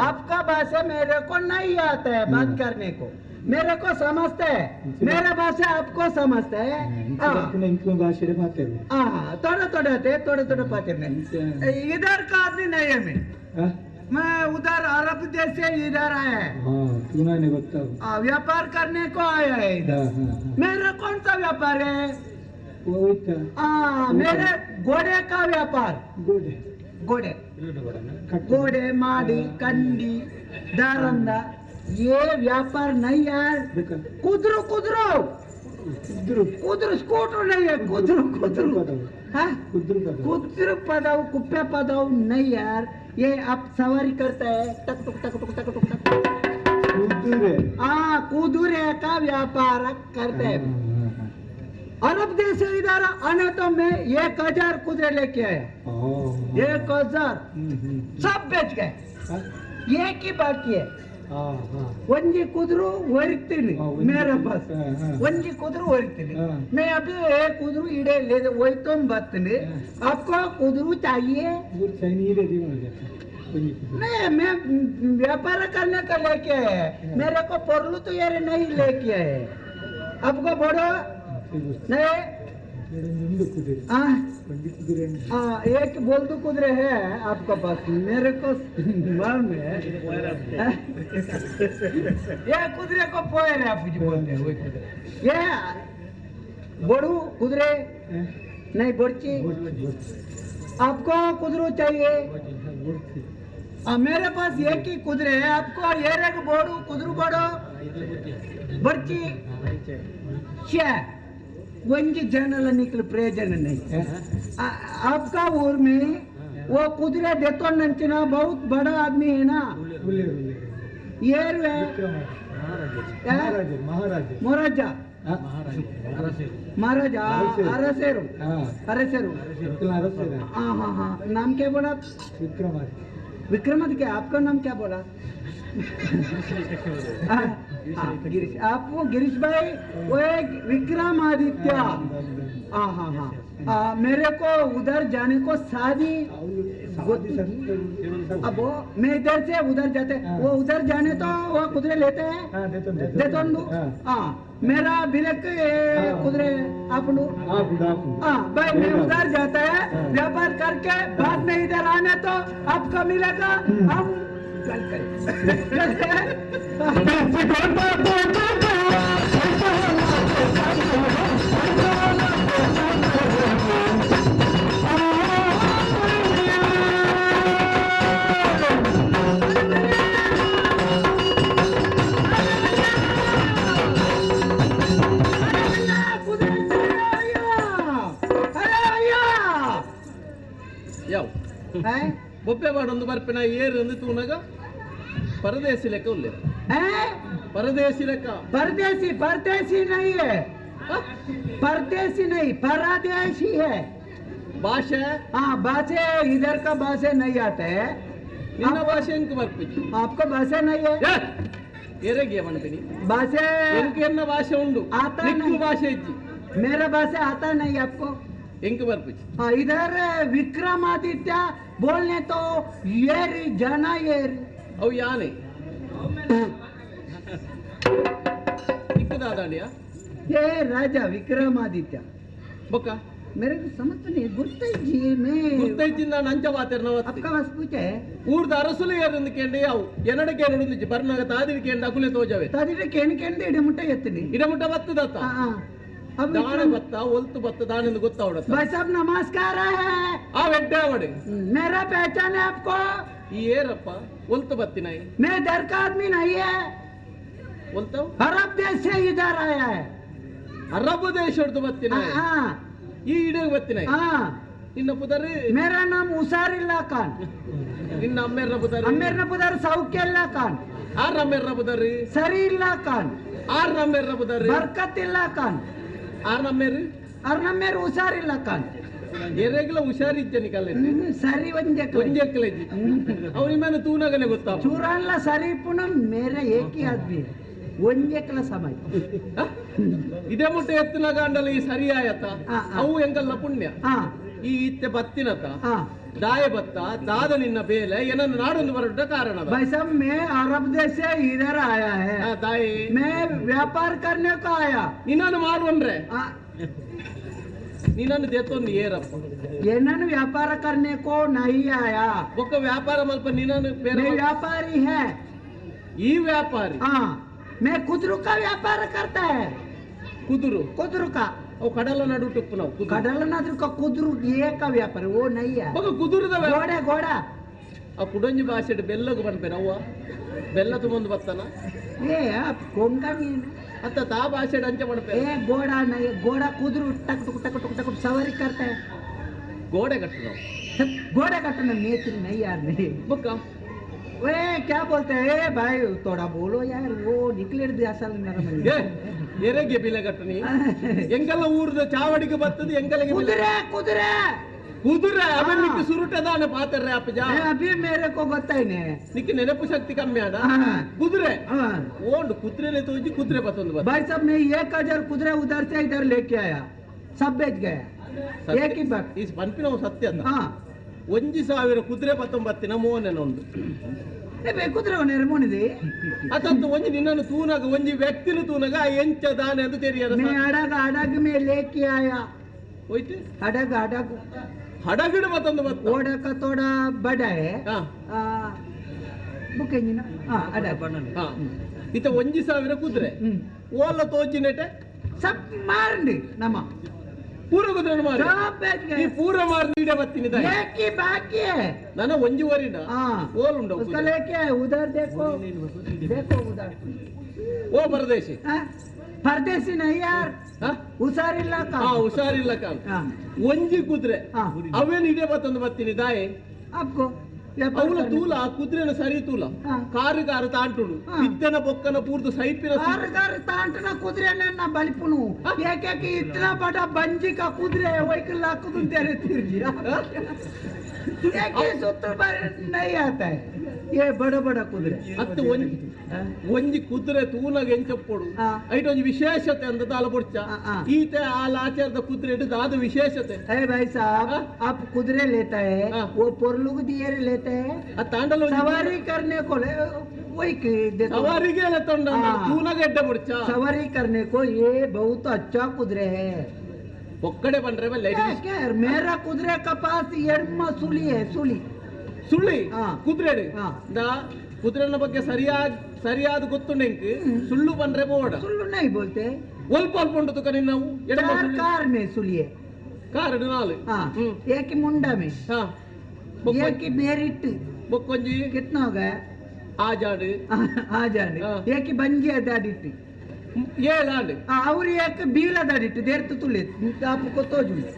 आपका भाषा मेरे को नहीं आता है बात करने को। मेरे को समझते है, मेरा भाषा आपको समझते है। हाँ, थोड़े थोड़े आते, थोड़े थोड़े पाते। इधर का आदमी नहीं है मैं। मैं उधर अरब देश से इधर आया है, व्यापार करने को आया है इधर। मेरा कौन सा व्यापार है? मेरे घोड़े का व्यापार। घोड़े, घोड़े, माड़ी, कंडी, दारंदा, ये व्यापार नहीं यार। कुदरू कुदरू कुदरू, स्कूटर नहीं है, कुदरू कुदरू। हाँ, कुदरू पदाव, कुप्पे पदाव नहीं यार। ये आप सवारी करता है, टक टुक टक टुक टक टुक टक। हाँ, कुदूरे का व्यापार करते हैं। अरब देश से इधर आने तो मैं 1000 कुदरे लेके आया, 1000 सब बेच गए, एक ही बाकी है। ಒಂಜಿ ಕುದುರು ಒರಿತೀನಿ ಮೇರೆ ಪಾಸ್, ಒಂಜಿ ಕುದುರು ಒರಿತೀನಿ। मैं अभी एक कुदरू इड़े ले वही ಬರ್ತೀನಿ। आपको कुदरू चाहिए? नहीं, मैं व्यापार करने का लेके आया है। मेरे को पोरलू तो यार नहीं लेके आए। आपको बोलो नहीं। हाँ, एक बोल दो कुदरे है आपका पास, मेरे को मालूम है। ये कुदरे को पोए रहे आप बोलते हैं, वही कुदरे। ये बड़ू कुदरे नहीं, बड़ची। आपको कुदरू चाहिए? मेरे पास एक ही कुदरे है। आपको ये रेक बोड़ू कुदरू बोड़ो बड़ची क्या वंजी जनल निकल प्रयोजन नहीं। आपका ऊर में वो कुदरे देतो नंचना बहुत बड़ा आदमी है ना। ये महाराजा महाराजा अरसेरू अरसेरू। हाँ हाँ हाँ, नाम क्या बोला? विक्रमादित्य। आपका नाम क्या बोला? गिरीश। आप वो गिरीश भाई, वो एक विक्रमादित्य। हाँ हाँ हाँ, मेरे को उधर जाने को शादी। अब वो मैं इधर से उधर जाते, वो उधर जाने तो वो कुदरे लेते हैं देतोंदु। हाँ, मेरा बिलक कुदरे आप लोग। हाँ भाई, मैं उधर जाता है व्यापार करके, बाद में इधर आने तो आपको मिलेगा। हम चल करें। ಯಾವ ಬೊಬ್ಬೆ ಬಾಡೊಂದು ಬರ್ಪಿನ ಏರು ಅಂದು ತೂನಗ ಪರದೇಸಿ ಲೆಕ್ಕ ಉಲ್ಲೆ ಪರದೇಸಿ ಲೆಕ್ಕ। परदेसी परदेसी नहीं है, परदेसी नहीं, परदेशी है। ಭಾಷೆ? हाँ, भाषे इधर का भाषा नहीं आता है। ನಿನ್ನ ಭಾಷೆ ಎಂಕ್ ಬರ್ಪಿಜಿ। आपको भाषा नहीं है? ಏರೆಗೆ ಮನ್ಪಿನಿ भाषे ಎಂಕ್ ಎನ್ನ ಭಾಷೆ ಉಂಡು। ಆತ ನಿಕ್ಕು ಭಾಷೆ ಇಜ್ಜಿ। मेरा भाषा आता नहीं आपको? ಎಂಕ್ ಬರ್ಪಿಜಿ। हाँ, इधर विक्रमादित्य बोलने तो ये जाना ये। ಅವು ಯಾನೆ ನಿಕ್ಕದಾದಾಂಡಿಯ? ये राजा विक्रमादित्य। ಬೊಕ್ಕ मेरे को समझ तो नहीं गुर्तजी मैं। ಗುರ್ತೈಚಿಂದ ನಂಚ ಬಾತೆರ್ನ। आपका बस पूछे। ಊರ್ದ ಅರಸುಲು ಏರಂದು ಕೇಂಡ ಯಾವು ಎನಡ ಕೇನುಡುಂದಿಜ್ಜಿ ಬರ್ನಾಗ ತಾದಿರಿ ಕೇಂಡ ಅಕುಲೆ ತೋಜವೆ। ತಾದಿರಿ ಕೇನ್ ಕೇಂದ ಇಡಮುಟ್ಟ ಎತ್ತಿನಿ। ಇಡಮುಟ್ಟ ಬತ್ತದತ್ತ। अब ದಾಣ ಬತ್ತ ಒಲ್ತು ಬತ್ತ ದಾನೆಂದು ಗೊತ್ತಾವಡತ್ತ। भाई साहब नमस्कार है। ಆ ವೆಡ್ಡೆ ಅವಡೆ। मेरा पहचान है आपको? ಈ ಏರಪ್ಪ ಒಲ್ತು ಬತ್ತಿನಾಯಿ? मैं इधर का आदमी नहीं है। ಒಲ್ತವ್? अरब देश से इधर आया है। ಅರಬ್ ದೇಶ ಹೊಡ್ದು ಬತ್ತಿನಾಯಿ? हाँ। ಈ ಇಡಗ್ ಬತ್ತಿನಾಯಿ? हाँ। ನಿನ್ನ ಪುದರ್? मेरा नाम उसारिल्ला खान। ನಿನ್ನ ಅಮ್ಮೆರ್ನ ಪುದರ್? अम्मेरನ ಪುದರ್ ಸೌಖ್ಯಲ್ಲ ಖಾನ್। ಆರ್ ಅಮ್ಮೆರ್ನ ಪುದರ್? ಸರಿ ಇಲ್ಲ ಖಾನ್। ಆರ್ ಅಮ್ಮೆರ್ನ ಪುದರ್? ಬರ್ಕತ್ ಇಲ್ಲ ಖಾನ್। ಆರ್ ನಮ್ಮೇರು? ಆರ್ ನಮ್ಮೇರು ಹುಷಾರಿಲ್ಲ ಖಾನ್। ಎರೆಗ್ಲ ಹುಷಾರಿಜ್ಜನಿ ಕಲ್ಲೆ ಸರಿ ಒಂಜೆ ಒಂಜೆಕ್ಲೆಜಿ ಅವನಿ ಮನೆ ತೂನಗನೆ ಗೊತ್ತಾ ಚೂರಲ್ಲ ಸರಿ ಪುನ ಮೇರೆ ಏಕಿ ಆದ್ಮಿ ಒಂಜೆಕ್ಲ ಸಮಯ ಇದೇ ಮುಟ್ಟೆ ಎತ್ತಿನ ಗಾಂಡಲ ಈ ಸರಿ ಆಯತ ಅವು ಎಂಗಲ್ಲ ಪುಣ್ಯ ಈ ಇತ್ತೆ ಬತ್ತಿನತ ದಾಯ ಬತ್ತ ದಾದ ನಿನ್ನ ಬೇಲೆ ಏನನ್ನು ನಾಡೊಂದು ಬರಡ ಕಾರಣ भाई साहब मैं अरब देश से इधर आया है दाई मैं व्यापार करने को आया ನಿನ್ನನ್ನು ಮಾರುವನ್ರೆ ನಿನ್ನನ್ನು ದೇತೊಂದು ಏರಪ್ಪ ಏನನ್ನು ವ್ಯಾಪಾರ करने को नहीं आया ಒಕ್ಕ ವ್ಯಾಪಾರ ಮಲ್ಪ ನಿನ್ನನ್ನು ಬೇರೆ मैं व्यापारी है ಈ ವ್ಯಾಪಾರಿ हाँ मैं कुदरू का व्यापार करता है ಕುದುರು कुदरू का ಅವು ಕಡಲ ನಡು ಟುಪ್ಪು ನಾವು ಕಡಲ ನಡು ಕುದುರು ಏಕ ವ್ಯಾಪಾರ ಓ ನಯ್ಯ ಬೊಕ ಕುದುರದ ಗೋಡೆ ಗೋಡ ಆ ಕುಡಂಜಿ ಭಾಷೆ ಬೆಲ್ಲಗು ಪನ್ಪೇನ ಅವ್ವ ಬೆಲ್ಲ ತುಂಬೊಂದು ಬತ್ತನ ಏ ಕೊಂಕಣಿ ಅತ್ತ ತಾ ಭಾಷೆ ಅಂಚೆ ಪನ್ಪೇನ ಏ ಗೋಡ ನಯ್ಯ ಗೋಡ ಕುದುರು ಟಕ್ ಟುಕ್ ಟಕ್ ಟುಕ್ ಟಕ್ ಸವಾರಿ ಕರ್ತಾ ಗೋಡೆ ಕಟ್ಟು ನಾವು ಗೋಡೆ ಕಟ್ಟನ ನೇತ್ರಿ ನಯ್ಯ नहीं ಬೊಕ್ಕ वे क्या बोलते हैं ए भाई थोड़ा बोलो यार वो निकले असल मेरा ಏ ಎರೆಗೆ ಬಿಲೆ ಕಟ್ಟನಿ ಎಂಗೆಲ್ಲ ಊರದ ಚಾವಡಿಗೆ ಬರ್ತದೆ ಎಂಗಲಿಗೆ ಕುದುರೆ ಕುದುರೆ ಕುದುರೆ ಅವನಿಗೆ ಸುರುಟದಾನ ಪಾತರ್ರೆ ಅಪ್ಪಜ ಅಭಿ ಮೇರೆ ಕೋ ಗೊತ್ತಾಯ್ನೆ ನಿಕ್ಕೆ ನೆನಪು ಶಕ್ತಿ ಕಮ್ಮಿ ಆಡ ಕುದುರೆ ಓಂಡು ಕುದುರೆಲೆ ತೋಜಿ ಕುದುರೆ ಬತ್ತೊಂದು भाई साहब मैं 1000 कुदरे उधर से इधर लेके आया सब बेच गया एक ही बात ಈ ಪನ್ಪಿನವು ಸತ್ಯ ಅಂತ 1000 ಕುದುರೆ ಬತ್ತೊಂಬತ್ತಿನ ಮೋನೆನೊಂದು ಕುದುರೆ ನೆರಮೋನಿದೆ ಅತಂತು ಒಂಜಿ ನಿನ್ನನ್ನು ತೂನಗ ಒಂಜಿ ವ್ಯಕ್ತಿನ ತೂನಗ ಎಂಚ ದಾನೆ ಅಂತ ತೆರಿಯರ मैं अडग अडग में लेके आया ಹೋಯ್ತು अडग अडग ಹಡಗಿಡು ಮತ್ತೊಂದು ಬತ್ತ ओड़ा का थोड़ा बड़ा है बुक इंजन हाँ अडग ಇತ 1000 ಕುದುರೆ ಓಲ್ಲ ತೋಜಿನೆಟೆ सब मारंడి ನಮ್ಮ ಪೂರ ಕುದುರೆ ಮಾರಿ सब बेच गए ಈ ಪೂರ ಮಾರಿ ನೀಡೆ ಬತ್ತೀನಿ ದಾಯಿ एक ही बाकी है ನನ್ನ ಒಂಜಿ ವರಿಡ हाँ ಓಲ್ ಉಂಡು उसका लेके आए उधर देखो देखो उधर ಓ ಪರದೇಶಿ हाँ? परदेसी नहीं यार ಹುಷಾರಿಲ್ಲ ಹಾ ಹುಷಾರಿಲ್ಲ ಕಾಲ್ ಒಂಜಿ ಕುದುರೆ ಅವೇನು ಇದೇ ಬತ್ತೊಂದು ಬತ್ತೀನಿ ದಾಯಿ आपको ಅವಳ ತೂಲ ಆ ಕುದುರೆನ ಸರಿ ತೂಲ ಕಾರು ಕಾರು ತಾಂಟುಡು ಇದ್ದನ ಬೊಕ್ಕನ ಪೂರ್ತು ಸೈಪಿನ कार कार तांटना कुदरे ने ना बलिपुनु एक एक इतना बड़ा बंजी का कुदरे है वही के लाख तुम तेरे तिर गिरा एक ही सूत्र पर नहीं आता है ये बड़ा बड़ा कुदरे ಅತ್ತು ಒಂಜಿ ಒಂಜಿ ಕುದುರೆ ತೂನಾಗ ಎಂಚಪ್ಪೊಡು ಐಟ್ ಒಂಜಿ ವಿಶೇಷತೆ ಅಂತ ದಾಲ ಪೊಡ್ಚ ಈತೆ ಆ ಲಾಚಾರದ ಕುದುರೆ ಹಿಡಿದು ಅದು ವಿಶೇಷತೆ अरे भाई साहब आप कुदरे लेता है वो पोरलुग दिए लेते हैं ತಾಂಡಲ सवारी करने को ले वही देखो ಸವಾರಿಗೆ ತೊಂಡ ತೂನಾಗ ಎಡ್ಡೆ ಪೊಡ್ಚ सवारी करने को ये बहुत अच्छा कुदरे है ಒಕ್ಕಡೆ ಬಂದ್ರೆ ಮೇಲೆ क्या क्या यार, मेरा कुदरे का पास एडमा सुली है सुली ಸುಳ್ಳಿ ಕುದುರೆ ಕುದುರೆನ ಬಗ್ಗೆ ಸರಿಯಾದ ಸರಿಯಾದ ಗೊತ್ತುಂಡು ಎಂಕ್ ಸುಳ್ಳು ಬಂದ್ರೆ ಬೋಡ ಸುಳ್ಳು नहीं बोलते ಒಲ್ಪ ಒಲ್ಪ ಉಂಟು ತುಕ ನಿನ್ನವು ಎಡಮ चार ಸುಳ್ಳಿ. कार में सुली है ಕಾರಡು ನಾಲು हाँ एक ही मुंडा में एक ही मेरिट ಬೊಕ್ಕೊಂಜಿ कितना हो गया ಆಜಾಡು आ जाने एक ही बंजी दाडिट ಏಳಾಡು और एक बीला दाडिट देर तो तुले आपको तो जुले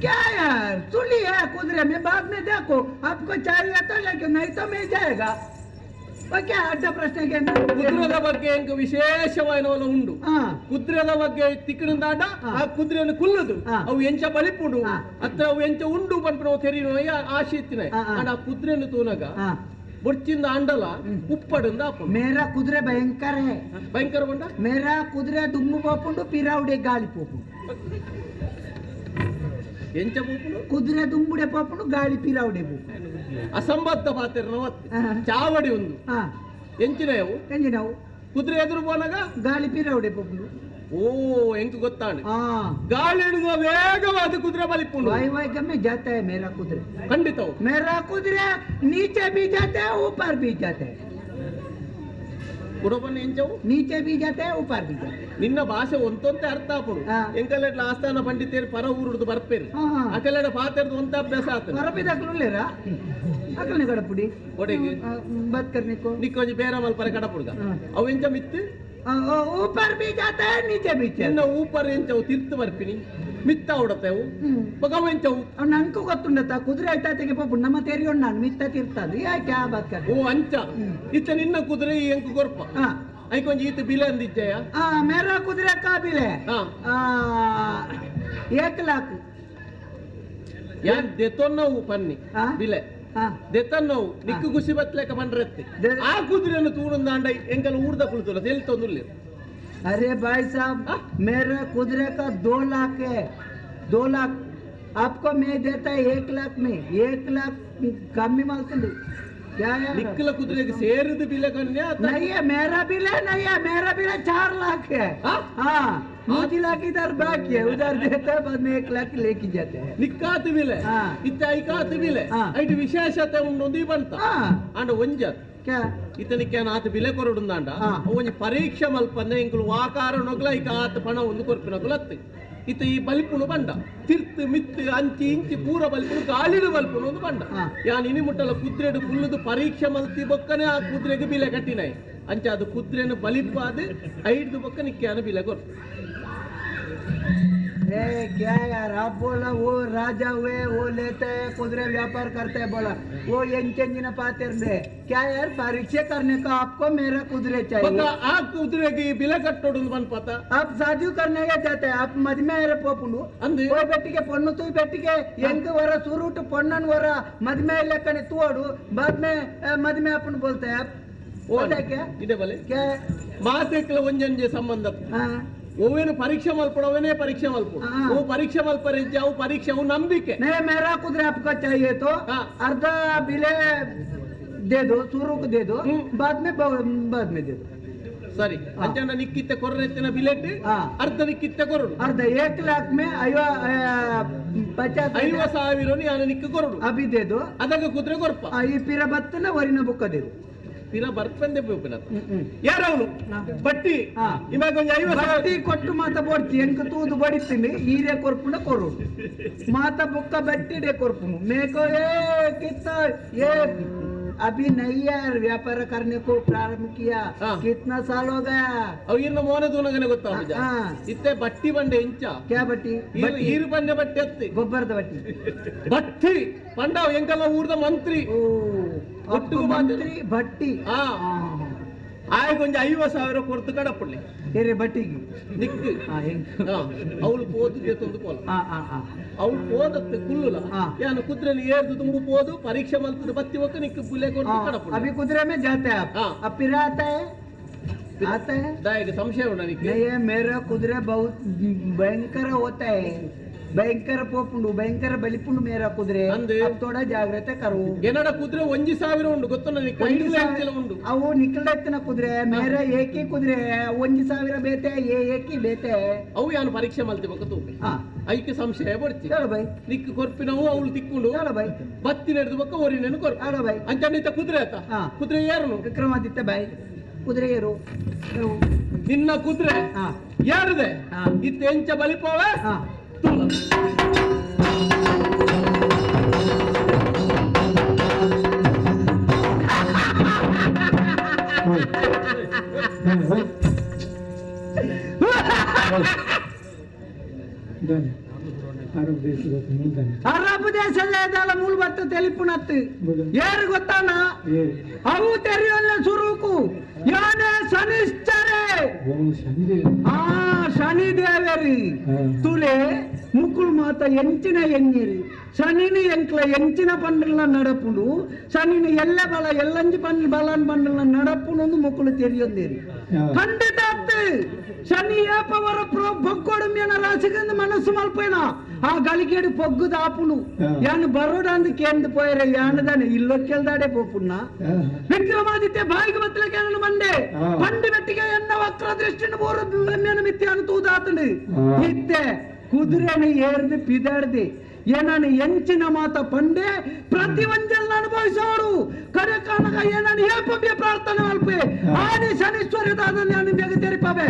क्या यार सुली है कुदरे में बाद में देखो आपको चाहिए तो लेके नहीं तो मिल जाएगा वो क्या अड्डा प्रश्न के ಕುದುರೆದ ಬಗ್ಗೆ ಎಂಕ್ ವಿಶೇಷವಾಯಿನವಲ ಉಂಡು ಕುದುರೆದ ಬಗ್ಗೆ ತಿಕ್ಕಣದಾಡ ಆ ಕುದುರೆಯನ್ನು ಕುಲ್ಲದು ಅವು ಎಂಚ ಬಲಿಪುಂಡು ಅತ್ರ ಅವು ಎಂಚ ಉಂಡು ಪನ್ಪಿನ ತೆರಿನ ಆಶೆ ಇತ್ತಿನ ಆಂಡ ಆ ಕುದುರೆಯನ್ನು ತೂನಗ ಬೊಡ್ಚಿಂದ ಅಂಡಲ ಉಪ್ಪಡಿಂದ ಆಪುಂಡು मेरा कुदरे भयंकर है ಭಯಂಕರ ಬಂಡ मेरा कुदरे दुम्मु पोपुंಡು ಪಿರಾವುಡೆ ಗಾಳಿ ಪೋಪುಂಡು ಎಂಚ ಪೋಪುಂಡು ಕುದುರೆ ದುಂಬುಡೆ ಪೋಪುಂಡು ಗಾಳಿ ಪಿರಾವುಡೆ ಪೋಪುಂಡು ಅಸಂಬದ್ಧ ಪಾತೆರ್ನ ಚಾವಡಿ ಒಂದು ಎಂಚಿನ ಅವು ಎಂಜಿನವು ಕುದುರೆ ಎದುರು ಪೋನಾಗ ಗಾಳಿ ಪಿರಾವುಡೆ ಪೋಪುಂಡು ಓ ಎಂಕ್ ಗೊತ್ತಾಂಡು ಗಾಳಿ ಹಿಡಿದ ವೇಗವಾದ ಕುದುರೆ ಬಲಿಪುಂಡು वाई वाई गमे जाता है मेरा कुदरे ಖಂಡಿತ मेरा कुदरे नीचे भी जाता है ऊपर भी जाता है ಕುಡಬನ್ನ ಎಂಚವು नीचे भी जाता है ऊपर भी जाता है ನಿನ್ನ ಭಾಷೆ ಒಂತೊಂತೆ ಅರ್ಥ ಆಪುಂಡು ಎಂಕಲೆಡ್ಲ ಆಸ್ಥಾನ ಪಂಡಿತೇರು ಪರ ಊರುಡ್ದು ಬರ್ಪೇರು ಅಕಲೆಡ ಪಾತೆರ್ದು ಒಂತ ಅಭ್ಯಾಸ ಆತನ ಹೊರಬಿದಾಕ್ಲುಲ್ಲೇರಾ ಅಕಲ್ನೆ ಕಡಪುಡಿ ಒಡೆಗೆ बात करने को ನಿಕ್ಕೊಂಜಿ ಬೇರೆ ಮಲ್ಪರೆ ಕಡಪುಡ್ಗ ಅವು ಎಂಚ ಮಿತ್ತು ऊपर भी जाता है नीचे भी ನಿನ್ನ ಊಪರ್ ಎಂಚವು ತಿರ್ತು ಬರ್ಪಿನಿ ಮಿತ್ತ ಅವಡತೆವು ಬೊಕ ಅವು ಎಂಚವು ನಂಕು ಗೊತ್ತುಂಡತ್ತ ಕುದುರೆ ಆಯ್ತಾ ತೆಗೆ ಪಾಪು ನಮ್ಮ ತೆರಿಯೋಣ ನಾನು ಮಿತ್ತ ತಿರ್ತದು ಯಾಕೆ ಆ ಬಾತ್ ಕರ್ ಓ ಅಂಚ ಇತ್ತ ನಿನ್ನ ಕುದುರೆ ಈ ಎಂಕು ಕೊರ್ಪ ಐಕೊಂಜಿ ಈತ ಬಿಲೆ ಅಂದಿಜ್ಜಯ ಮೇರಾ ಕುದುರೆ ಕಾಬಿಲೆ 1 लाख. ಯಾನ್ ದೆತೊನ್ನವು ಪನ್ನಿ ಬಿಲೆ ದೆತನ್ನವು ನಿಕ್ಕು ಖುಷಿ ಬತ್ಲೆಕ ಪಂಡ್ರೆತ್ತೆ ಆ ಕುದುರೆಯನ್ನು ತೂಡುಂದಾಂಡ ಎಂಕಲ್ ಊರ್ದ ಕುಳಿತುಲ್ಲ ತೆಲ್ತೊಂದುಲ್ಲೆ. अरे भाई साहब मेरे कुदरे का 2 लाख है, 2 लाख आपको मैं देता है 1 लाख में, 1 लाख कम ही मालते क्या है? निकल कुदरे के शेर बिल कन्या नहीं है, मेरा बिल है, नहीं है, मेरा बिल है 4 लाख है। हाँ 5 लाख इधर बाकी है, उधर देते हैं, बाद में 1 लाख लेके जाते हैं। निक्कात बिल है, इत्ताइकात बिल है, ಐಟ್ ವಿಶೇಷತೆ ಉಂಡು ಬಂತ ಅಂಡ ಒಂಜ क्या ಇತನಿಕ್ಕೆ ಆತ ಬಿಲೆ ಕೊರಡುಂದಾಂಡ ಒಂಜಿ ಪರೀಕ್ಷೆ ಮಲ್ಪಂದೆ ಇಂಕುಲು ವಾಕಾರ ನೊಗ್ಲ ಐಕ ಆತ ಪಣ ಒಂದು ಕೊರ್ಪಿನಕುಲು ಅತ್ತೆ ಇತ ಈ ಬಲಿಪುಣು ಬಂಡ ತಿರ್ತು ಮಿತ್ತು ಅಂಚಿ ಇಂಚಿ ಪೂರ ಬಲಿಪುಣು ಗಾಳಿಡು ಬಲ್ಪುಣು ಒಂದು ಬಂಡ ಯಾನ್ ಇನಿ ಮುಟ್ಟಲ ಕುದ್ರೆಡು ಕುಲ್ಲುದು ಪರೀಕ್ಷೆ ಮಲ್ತಿ ಬೊಕ್ಕನೆ ಆ ಕುದ್ರೆಗೆ ಬಿಲೆ ಕಟ್ಟಿನಾಯ್ ಅಂಚೆ ಅದು ಕುದ್ರೆನು ಬಲಿಪಾದ ಐದು ಬೊಕ್ಕ ನಿಕ್ಕಾನ ಬಿಲೆ ಕೊರ್ಪು. ए क्या यार आप बोला वो राजा हुए वो लेते हैं कुदरे व्यापार करते हैं, बोला वो एंचेंजिन पाते रहे क्या यार परीक्षा करने का आपको मेरा कुदरे चाहिए। आ कुदरे की बिले कट्टोಡು बन पता आप शादी करने के जाते हैं, आप मदमे पोपुंಡು ಅಂದು ಓ ಬೆಟ್ಟಿಗೆ ಪೊಣ್ಣು ತೂ ಬೆಟ್ಟಿಗೆ ಎಂಕ್ ವರ ಸುರುಟು ಪೊಣ್ಣನ್ ವರ ಮದ್ಮೆ ಲೆಕ್ಕನೆ ತೂಡು बाद में मदमे अपन बोलते हैं आप क्या ಇದೆ ಬಲೆ ಮಾತೆಕ್ಲ ಒಂಜಂಜೆ ಸಂಬಂಧ ಓವೇನು ಪರೀಕ್ಷೆ ಮಲ್ಪಡು ಅವನೇ ಪರೀಕ್ಷೆ ಮಲ್ಪಡು ಓ ಪರೀಕ್ಷೆ ಮಲ್ಪರಿಜ್ಜೆ ಅವು ಪರೀಕ್ಷೆ ಅವು ನಂಬಿಕೆ. नहीं मेरा कुदरे आपको चाहिए तो अर्धा बिले दे दो, सुरू को दे दो, बाद में दे दो। ಸರಿ ಅಂಚಂಡ ನಿಕ್ಕಿತ್ತೆ ಕೊರ್ರೆತ್ತಿನ ಬಿಲೆಟ್ ಅರ್ಧ ನಿಕ್ಕಿತ್ತೆ ಕೊರಡು अर्ध 1 लाख में 50 ಸಾವಿರ ಯಾನ ನಿಕ್ಕ ಕೊರಡು अभी दे दो ಅದಕ್ಕೆ ಕುದುರೆ ಕೊರ್ಪ ಈ ಪಿರ ಬತ್ತನ ವರಿನ ಬುಕ್ಕ they ದೋ ಪಿರ ಬರ್ಪಂದೆ ಬೋಪಿನ ಯಾರವನು ಬಟ್ಟಿ ಇವಾಗ ಒಂದು 50 ಬಟ್ಟಿ ಕೊಟ್ಟು ಮಾತ ಬೋಡ್ತಿ ಎಂಕ ತೂದು ಬಡಿತೀನಿ ಹೀರೆ ಕೊರ್ಪುಂಡ ಕೊರು ಮಾತ ಬುಕ್ಕ ಬಟ್ಟಿಡೆ ಕೊರ್ಪುನು ಮೇಕೋ ಏ ಕಿತ್ತ ಏ अभी नहीं यार व्यापार करने को प्रारंभ किया कितना साल हो गया। ಅವು ಇರ್ನ ಮೋನ ದೂನಗನೆ ಗೊತ್ತಾಗುದ ಇತ್ತೆ ಬಟ್ಟಿ ಬಂಡೆ ಎಂಚ क्या ಬಟ್ಟಿ ಈರು ಬಂಡೆ ಬಟ್ಟಿ ಅತ್ತಿ ಗೊಬ್ಬರದ ಬಟ್ಟಿ ಬಟ್ಟಿ ಪಂಡ ಎಂಕಲ್ಲ ಊರ್ದ ಮಂತ್ರಿ ಒಟ್ಟು ಮಂತ್ರಿ ಬಟ್ಟಿ ಆಯ್ತು ಒಂಜಿ 50,000 ಕೊರ್ತು ಕಡಪುಳ್ಳಿ ಏರೆ ಬಟ್ಟಿಗೆ ನಿಕ್ಕು ಅವಳು ಪೋದು ಜೊತೊಂದು ಪೋಲ ಅವಳು ಪೋದತ್ತು ಕುಲ್ಲುಲ ಯಾನು ಕುದುರೆಲಿ ಏರ್ದು ತುಂಬು ಪೋದು ಪರೀಕ್ಷೆ ಮಲ್ತದ ಬತ್ತಿ ಒಕ್ಕ ನಿಕ್ಕು ಪುಲೆ ಕೊರ್ತು ಕಡಪುಳ್ಳಿ. अभी कुदरे में जाते हैं आप, अब फिर आता है आता है दाएगा संशय होना नहीं नहीं है मेरा कुदरे बहुत भयंकर होता है, भयंकर पोपुंಡು भयंकर बलिपुंಡು मेरा कुदरे, अब थोड़ा जाग्रत करो। ಏನಡ ಕುದುರೆ 1,000 ಉಂಡು ಗೊತ್ತು ನನಗೆ, 5,000 ಉಂಡು ಅವು ನಿಕ್ಕಲ್ದತ್ತಿನ ಕುದುರೆ ಮೇರೆ ಏಕಿ ಕುದುರೆ 1,000 ಬೇತೆ ಏ ಏಕಿ ಬೇತೆ ಅವು ಯಾನು ಪರೀಕ್ಷೆ ಮಲ್ತಿ ಬೊಕ್ಕ ತೂಪೆ ಐಕೆ ಸಂಶಯ ಬಡ್ತಿ ಬೈ ನಿಕ್ಕು ಕೊರ್ಪಿನವು ಅವಳು ತಿಕ್ಕೊಂಡು ಬೈ ಬತ್ತಿ ನಡೆದು ಬೊಕ್ಕ ಒರಿನೇನು ಕೊರ್ಪ ಬೈ ಅಂಚಂಡಿತ ಕುದುರೆ ಆತ ಕುದುರೆ ಯಾರು ವಿಕ್ರಮಾದಿತ್ಯ ಬೈ ಕುದುರೆ ಏರು ನಿನ್ನ ಕುದುರೆ ಯಾರದೆ ಇತ್ತ ಎಂಚ ಬಲಿಪೋವೆ ತುಲ ಅರಬ್ ದೇಶದ ಮೂಲ ಬತ್ತ ತೆಲಿಪುನತ್ತು ಯಾರು ಗೊತ್ತಾನ ಅವು ತೆರೆಯಲ್ಲ ಸುರುಕು ಯಾನೆ ಶನಿಶ್ಚರೆ ಆ ಶನಿದೇವರಿ ತುಲೆ ಮುಕ್ಕುಳು ಮಾತ ಎಂಚಿನ ಎಂಗಿರಿ ಶನಿನ ಎಂಕ್ಲ ಎಂಚಿನ ಪಂಡಲ ನಡಪುಂಡು ಶನಿನ ಎಲ್ಲ ಬಲ ಎಲ್ಲಂಜಿ ಪಂಡ ಬಲನ್ ಪಂಡಲ ನಡಪುಂಡು ಮುಕ್ಕುಳು ತೆರಿಯೊಂದೇರಿ ಖಂಡಿತ ಶನಿ ಏಪವರ ಬೊಕ್ಕೊಡುಮ್ಯನ ರಾಶಿಗಂದು ಮನಸ್ಸು ಮಲ್ಪೇನ ಆ ಗಳಿಗೇಡು ಪೊಗ್ಗು ದಾಪುನು ಯಾನು ಬರೋಡಂದು ಕೇಂದು ಪೋಯರೆ ಯಾನದಾನೆ ಇಲ್ಲೊಕ್ಕೆಲ್ದಾಡೆ ಪೋಪುಣ್ಣ ವಿಕ್ರಮಾದಿತ್ಯ ಬಾಯಿಗೆ ಬತ್ತಲಕ್ಕೆ ಬಂಡೆ పండు ಬೆಟ್ಟಿಗೆ ಎನ್ನ ವಕ್ರ ದೃಷ್ಟಿನ ಬೋರು ಬೆಮ್ಮೆನ ಮಿತ್ಯಾನು ತೂದಾತಂಡು ಇತ್ತೆ ಕುದುರೆನ ಏರ್ದು ಪಿದಾಡ್ದೆ ಏನಾನು ಎಂಚಿನ ಮಾತ ಪಂಡೆ ಪ್ರತಿ ಒಂಜಲ್ ಅನುಭವಿಸೋರು ಕಡೆ ಕಾಣಗ ಏನಾನು ಏಪಬ್ಯ ಪ್ರಾರ್ಥನೆ ಮಲ್ಪೆ ಆದಿ ಶನೀಶ್ವರ ದಾದ ನಾನು ಬೇಗ ತೆರಿಪವೆ.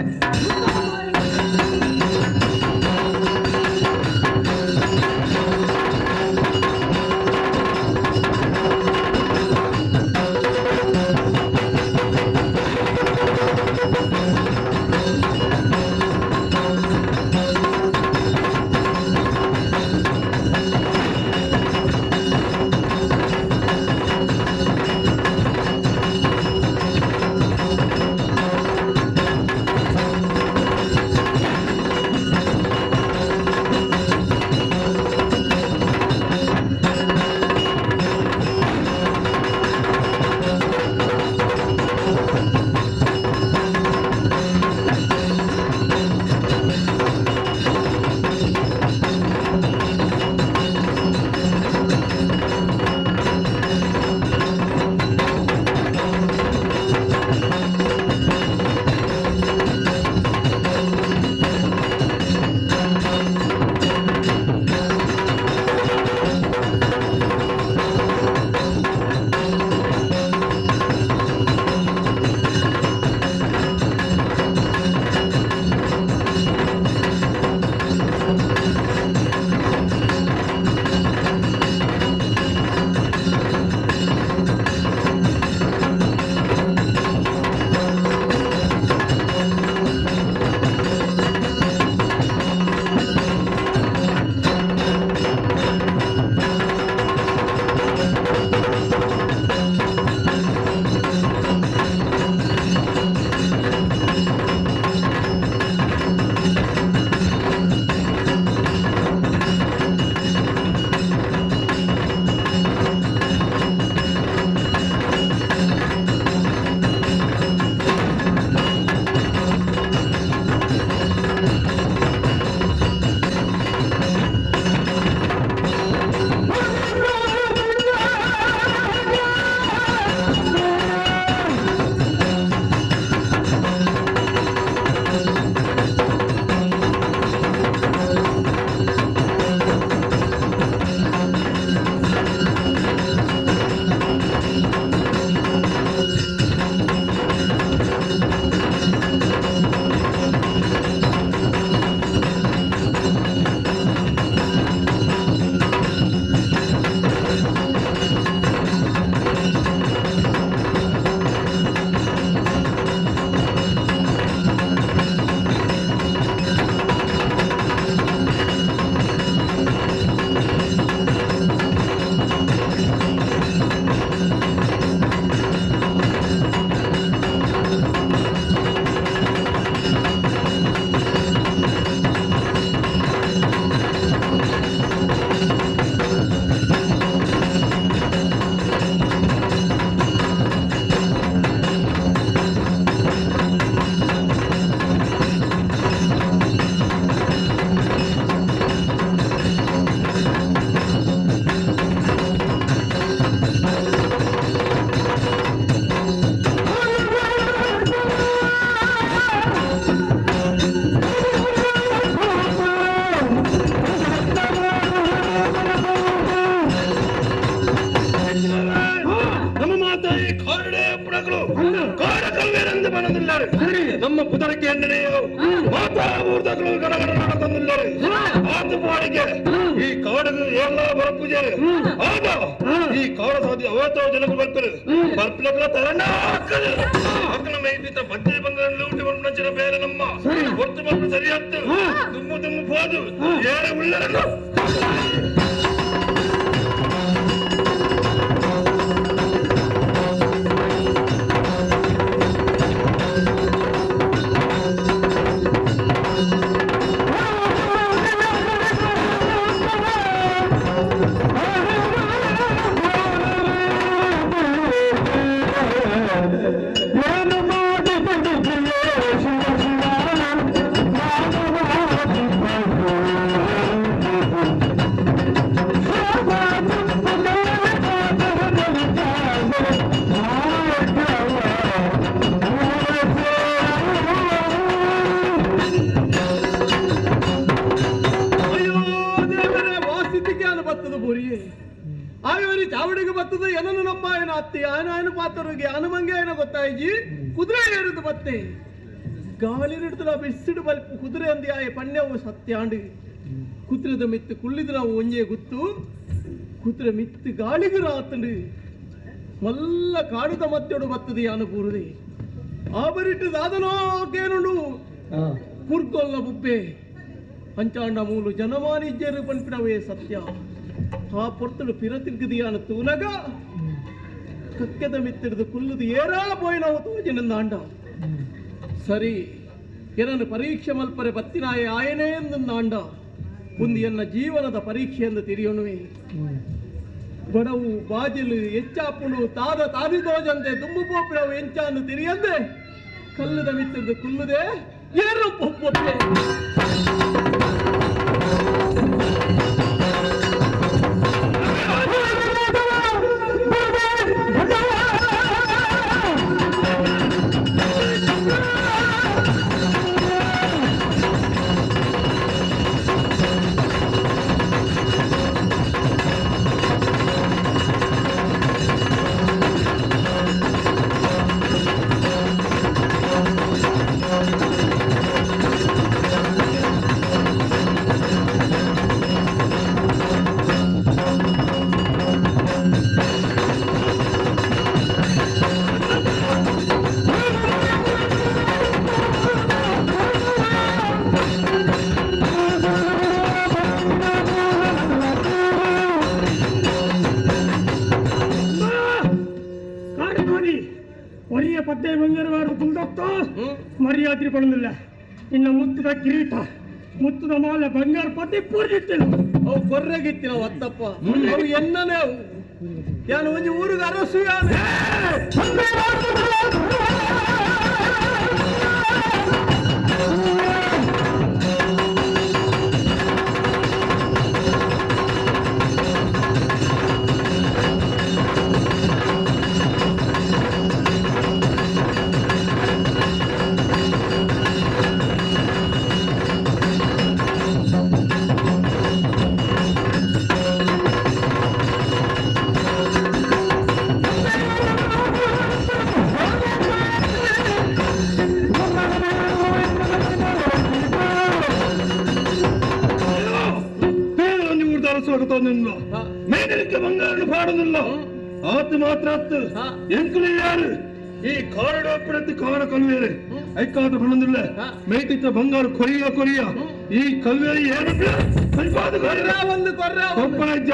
ಮಾತಾ ಊರ್ದಕ್ಲು ಗಡಗಡ ನಡಕೊಂದಿಲ್ಲರು ಆತು ಬಾಡಿಗೆ ಈ ಕಾಡಿಗೆ ಎಲ್ಲ ಬರಪೂಜೆ ಹೌದು ಈ ಕಾಡ ಸಾಧ್ಯ ಅವತ್ತೋ ಜನಕ್ಕೆ ಬರ್ತಾರೆ ಬರ್ಪಿಲಕ್ಲ ತರಣ ಅಕ್ಕನ ಮೈಪಿತ ಬಜ್ಜೆ ಬಂಗಾರ ಲೂಟಿ ಬಂచిన ಬೇರೆ ನಮ್ಮ ಒತ್ತು ಬರ್ಪು ಸರಿಯತ್ತು ತುಮ್ಮು ತುಮ್ಮು ಹೋದು ಏರ ಉಳ್ಳರನ್ನು ಆಯೋರಿ ಚಾವಡಿಗೆ ಬರ್ತದೆ ಏನನ್ನು ನಮ್ಮ ಆಯನ ಅತ್ತಿ ಆಯನ ಪಾತ್ರರಿಗೆ ಆನಮಂಗೆ ಏನ ಗೊತ್ತಾಯಿ ಕುದುರೆ ಏರಿದು ಬತ್ತೆ ಗಾಳಿ ಹಿಡಿದು ನಾವು ಬಿಸಿಡು ಬಲ್ಪು ಕುದುರೆ ಅಂದಿ ಆಯ ಪಣ್ಯವು ಸತ್ಯಾಂಡು ಕುದುರೆದ ಮಿತ್ತು ಕುಳ್ಳಿದು ನಾವು ಒಂಜೆ ಗುತ್ತು ಕುದುರೆ ಮಿತ್ತು ಗಾಳಿಗೆ ರಾತಂಡು ಮಲ್ಲ ಕಾಡುದ ಮತ್ತೊಡು ಬರ್ತದೆ ಯಾನು ಪೂರದೆ ಆಬರಿಟ್ಟು ದಾದನೋ ಕೇನುಂಡು ಪುರ್ಗೊಲ್ಲ ಬುಬ್ಬೆ ಪಂಚಾಂಡ ಮೂಲು ಜನಮಾನಿಜ್ಯರು ಪನ್ಪಿನವೇ ಸತ್ಯ ಆ ಪೊರ್ತುಡು ಪಿರತಿರ್ಗದಿಯಾನ ತೂನಗ ಕಕ್ಕೆದ ಮಿತ್ತಿಡ್ದು ಕುಲ್ಲುದು ಏರಾ ಪೋಯಿನವು ತೋಜಿನಂದಾಂಡ ಸರಿ ಏನನ್ನು ಪರೀಕ್ಷೆ ಮಲ್ಪರೆ ಬತ್ತಿನಾಯ ಆಯನೇ ಎಂದಂದಾಂಡ ಒಂದು ಎನ್ನ ಜೀವನದ ಪರೀಕ್ಷೆ ಎಂದು ತಿಳಿಯೋಣುವೆ ಬಡವು ಬಾಜಿಲು ಹೆಚ್ಚಾಪುಣು ತಾದ ತಾದಿ ತೋಜಂತೆ ದುಂಬು ಪೋಪಿನವು ಎಂಚಾನು ತಿಳಿಯಂದೆ ಕಲ್ಲುದ ಮಿತ್ತಿಡ್ದು ಕುಲ್ಲುದೆ ಏರು ಪೊಪ್ಪೆ ಒರಿಯ ಪದ್ದೆ ಬಂಗಾರವಾರ ಕುಲ್ದತ್ತೋ ಮರ್ಯಾದೆ ಕೊಡಲಿಲ್ಲ ಇನ್ನು ಮುತ್ತದ ಕಿರೀಟ ಮುತ್ತದ ಮಾಲೆ ಬಂಗಾರ ಪದ್ದೆ ಪೂರ್ಜಿತ್ತಿಲ್ಲ ಅವು ಕೊರ್ರೆಗಿತ್ತಿನ ಒತ್ತಪ್ಪ ಅವು ಎನ್ನನೇ ಅವು ಯಾನು ಒಂಜಿ ಊರಿಗೆ ಅರಸು ಯಾನು ಊರ್ದಾರಸ್ವಾಗತವನ್ನಿಲ್ಲ ಮೇಗಲಿಕ್ಕೆ ಬಂಗಾರನು ಪಾಡುದಿಲ್ಲ ಆತು ಮಾತ್ರ ಅತ್ತು ಎಂಕುಲು ಯಾರು ಈ ಕಾರಡೋಪಿಡತ್ತು ಕಾಣ ಕಲ್ವೇರು ಐಕಾತ ಬಣ್ಣದಿಲ್ಲ ಮೇಟಿತ್ತ ಬಂಗಾರ ಕೊರಿಯ ಕೊರಿಯ ಈ ಕಲ್ವೇರಿ ಏನು ಒಂದು ಕೊರ್ರ ಕೊಪ್ಪಳಜ್ಜ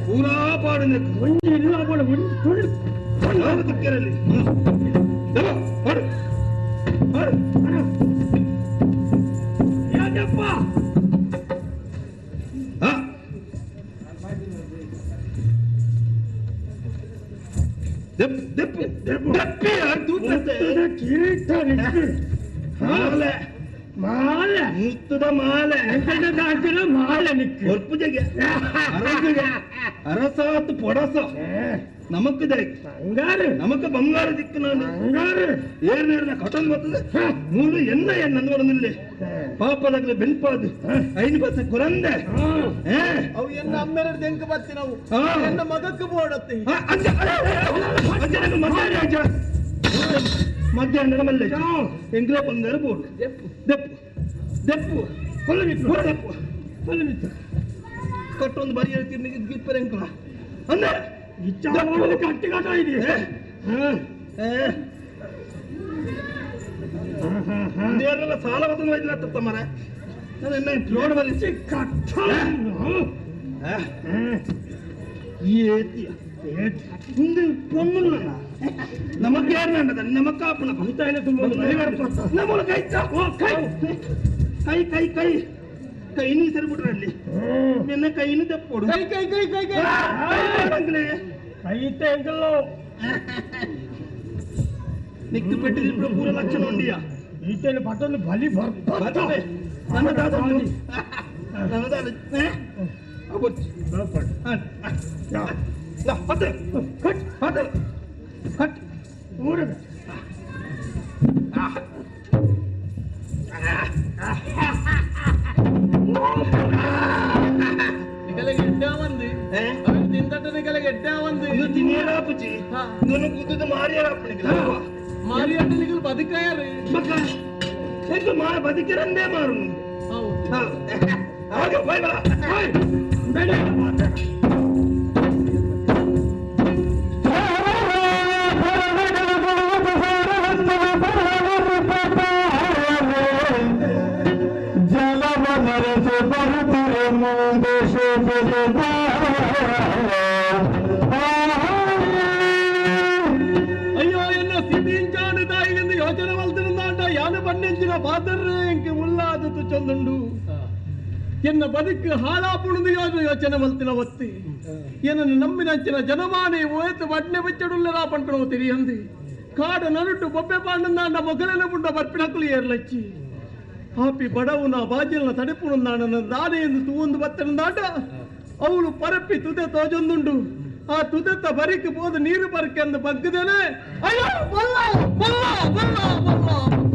ಪೂರಾ ಪಾಡು ಒಂಜಿ ಇಲ್ಲ ಬೋಡ ಒಂಜಿ ತುಳ್ಳು ತಿಕ್ಕರಲ್ಲಿ ಪಾಡು ಪಾಡು ಯಾಕಪ್ಪ ಹಾ ದೆಪ್ಪು ದೆಪ್ಪು ದೆಪ್ಪಿ ಮುತ್ತದ ಕಿರೀಟ ನಿಕ್ಕು ಮಾಲೆ ಮಾಲೆ. ಮುತ್ತುದ ಮಾಲೆ. ಎಂಕಲ್ನ ದಾಚಿನ ಮಾಲೆ ನಿಕ್ಕು. ಕೊರ್ಪುಜೆಗೆ ಅರಸುಗೆ ಅರಸಾತ್ ಪೊಡಸ ನಮಕ್ ದೈ. ಬಂಗಾರ. ನಮಕ್ ಬಂಗಾರ ದಿಕ್ಕು ನಾನು. ಬಂಗಾರ. ಏರ್ ನೇರ್ನ ಕಟನ್ ಬರ್ತದೆ ಮೂಲು ಎನ್ನ ಎನ್ನ ಅಂದ್ಕೊಡೋದಿಲ್ಲ ಪಾಪದಾಗಲೇ ಬೆನ್ಪಾದು ಐನು ಬಸ್ ಕೊರಂದೆ. ಅವು ಎನ್ನ ಅಮ್ಮೆರಡು ದೆಂಕ ಬತ್ತಿನವು. ಎನ್ನ ಮಗಕ್ಕೆ ಬೋಡತ್ತೆ. ಅಂಜ ಅಂಜ ನಂಗೆ ಮಧ್ಯಾಹ್ನ ಅಜ್ಜ ಮಧ್ಯಾಹ್ನ ಮಲ್ಲೆ ಎಂಗ್ಲೇ ಬಂಗಾರ ಬೋಡು ದೆಪ್ಪು ದೆಪ್ಪು ದೆಪ್ಪು ಕೊಲ್ಲ ಬಿತ್ತು. ಪೂರ ದೆಪ್ಪು. ಕೊಲ್ಲ ಬಿತ್ತು. ಕಟ್ಟೊಂದು ಬರಿ ಹೇಳ್ತೀನಿ ಗಿಪ್ಪರೆ ಎಂಕಲ ಅಂದ್ರೆ ಇಚ್ಛಾ ಕಟ್ಟಿ ಕಟ್ಟ ಇದೆ. ದೇವರೆಲ್ಲ ಸಾಲ ಬರ್ತದೆ ವೈದ್ಯ ತಪ್ಪ ಮರ ನಾನು ಎನ್ನ ಲೋಡ್ ಬರಿ ಕಟ್ಟ. ಏತಿ ಮುಂದೆ ಪೊಣ್ಣುಲ್ಲ ನಮಕ್ ಯಾರು ನಂಡದ ನಮಕ್ ಕಾಪುನ ನಮ್ಮ ಕೈ ಕೈ ಕೈ ಕೈ ಕೈ ಕೈ ನೀ ಸರಿ ಬಿಟ್ರಲ್ಲಿ ನಿನ್ನ ಕೈನು ತೆಪ್ಪೋಡು. ಕೈ ಕೈ ಕೈ ಕೈ ಕೈ. ಅಂಕ್ಲೆ. ಕೈತೆ ಎಂಕಲ್ಲೋ. ನಿಕ್ಕು ಪೆಟ್ಟಿದ್ರೆ ಪೂರ ಲಕ್ಷಣ ಉಂಡಿಯಾ. ಈತೇನು ಪಟ್ಟೊಂದು ಬಲಿ ಬರ್ಪ. ನನ್ನ ದಾದ ನನ್ನ ದಾದ ಕಟ್ ಪತ್ತೆ ಕಟ್ ಊರದ. ನಿಗಲಿಗೆ ಎಡ್ಡಾವಂದು ಅವನು ತಿಂದಟ ನಿಗಲಿಗೆ ಎಡ್ಡಾವಂದು. ಇದು ತಿನ್ನಿಯರಾಪುಜಿ ಇದನ್ನು ಕೂತದ್ದು ಮಾರಿಯರಾಪಣಿಗೆ. ಮಾರಿಯಾಟ ನಿಗಲು ಬದುಕಾಯರು. ಬಕ್ಕ ಎಂತ ಮಾ ಬದುಕಿರಂದೇ ಮಾರು. ಹೌದು. ಹಾಗೆ ಬಾಯ್ ಬಾ ಓಯ್, ಬೇಡ. ಅಯ್ಯೋ ಎನ್ನ ಸ್ಥಿತಿ ಇಂಚಾಡು ತಾಯಿಗೆಂದು ಯೋಚನೆ ಮಲ್ತಿರುಂದಾಂಡ ಯಾನು ಬಣ್ಣೆಂಚಿನ ಪಾದರ್ ಎಂಕ್ ಉಲ್ಲಾದ ತುಚ್ಚೊಂದುಂಡು. ಎನ್ನ ಬದುಕು ಹಾಳಾಪುಣದು ಯೋಚನೆ ಯೋಚನೆ ಮಲ್ತಿನ ಒತ್ತಿ ಏನನ್ನು ನಂಬಿನಂಚಿನ ಜನಮಾನಿ ಓಯ್ತು ವಡ್ನೆ ಬಿಚ್ಚಡುಲ್ಲರಾ ಪಂಪಣವು ತಿರಿಯಂದಿ ಕಾಡು ನರುಟು ಬೊಬ್ಬೆ ಪಾಂಡಂದಾಂಡ ಮೊಗಲನ ಪುಂಡ ಬರ್ಪಿನಕುಲು ಏರ್ಲಚ್ಚಿ ಆಪಿ ಬಡವುನ ಬಾಜಿಲ್ನ ತಡೆಪುಣಂದಾಂಡ ದಾನೆ ಎಂದು ತೂವೊಂದು ಬತ್ತನಂದಾಂಡ ಅವಳು ಪರಪ್ಪಿ ತುದೆ ತೋಜೊಂದುಂಡು. ಆ ತುದೆತ್ತ ಬರಿಕ್ ಪೋದು ನೀರು ಬರಕೆಂದು ಬಗ್ಗದೇನೆ ಅಯ್ಯೋ ಬಲ್ಲ ಬಲ್ಲ ಬಲ್ಲ ಬಲ್ಲ.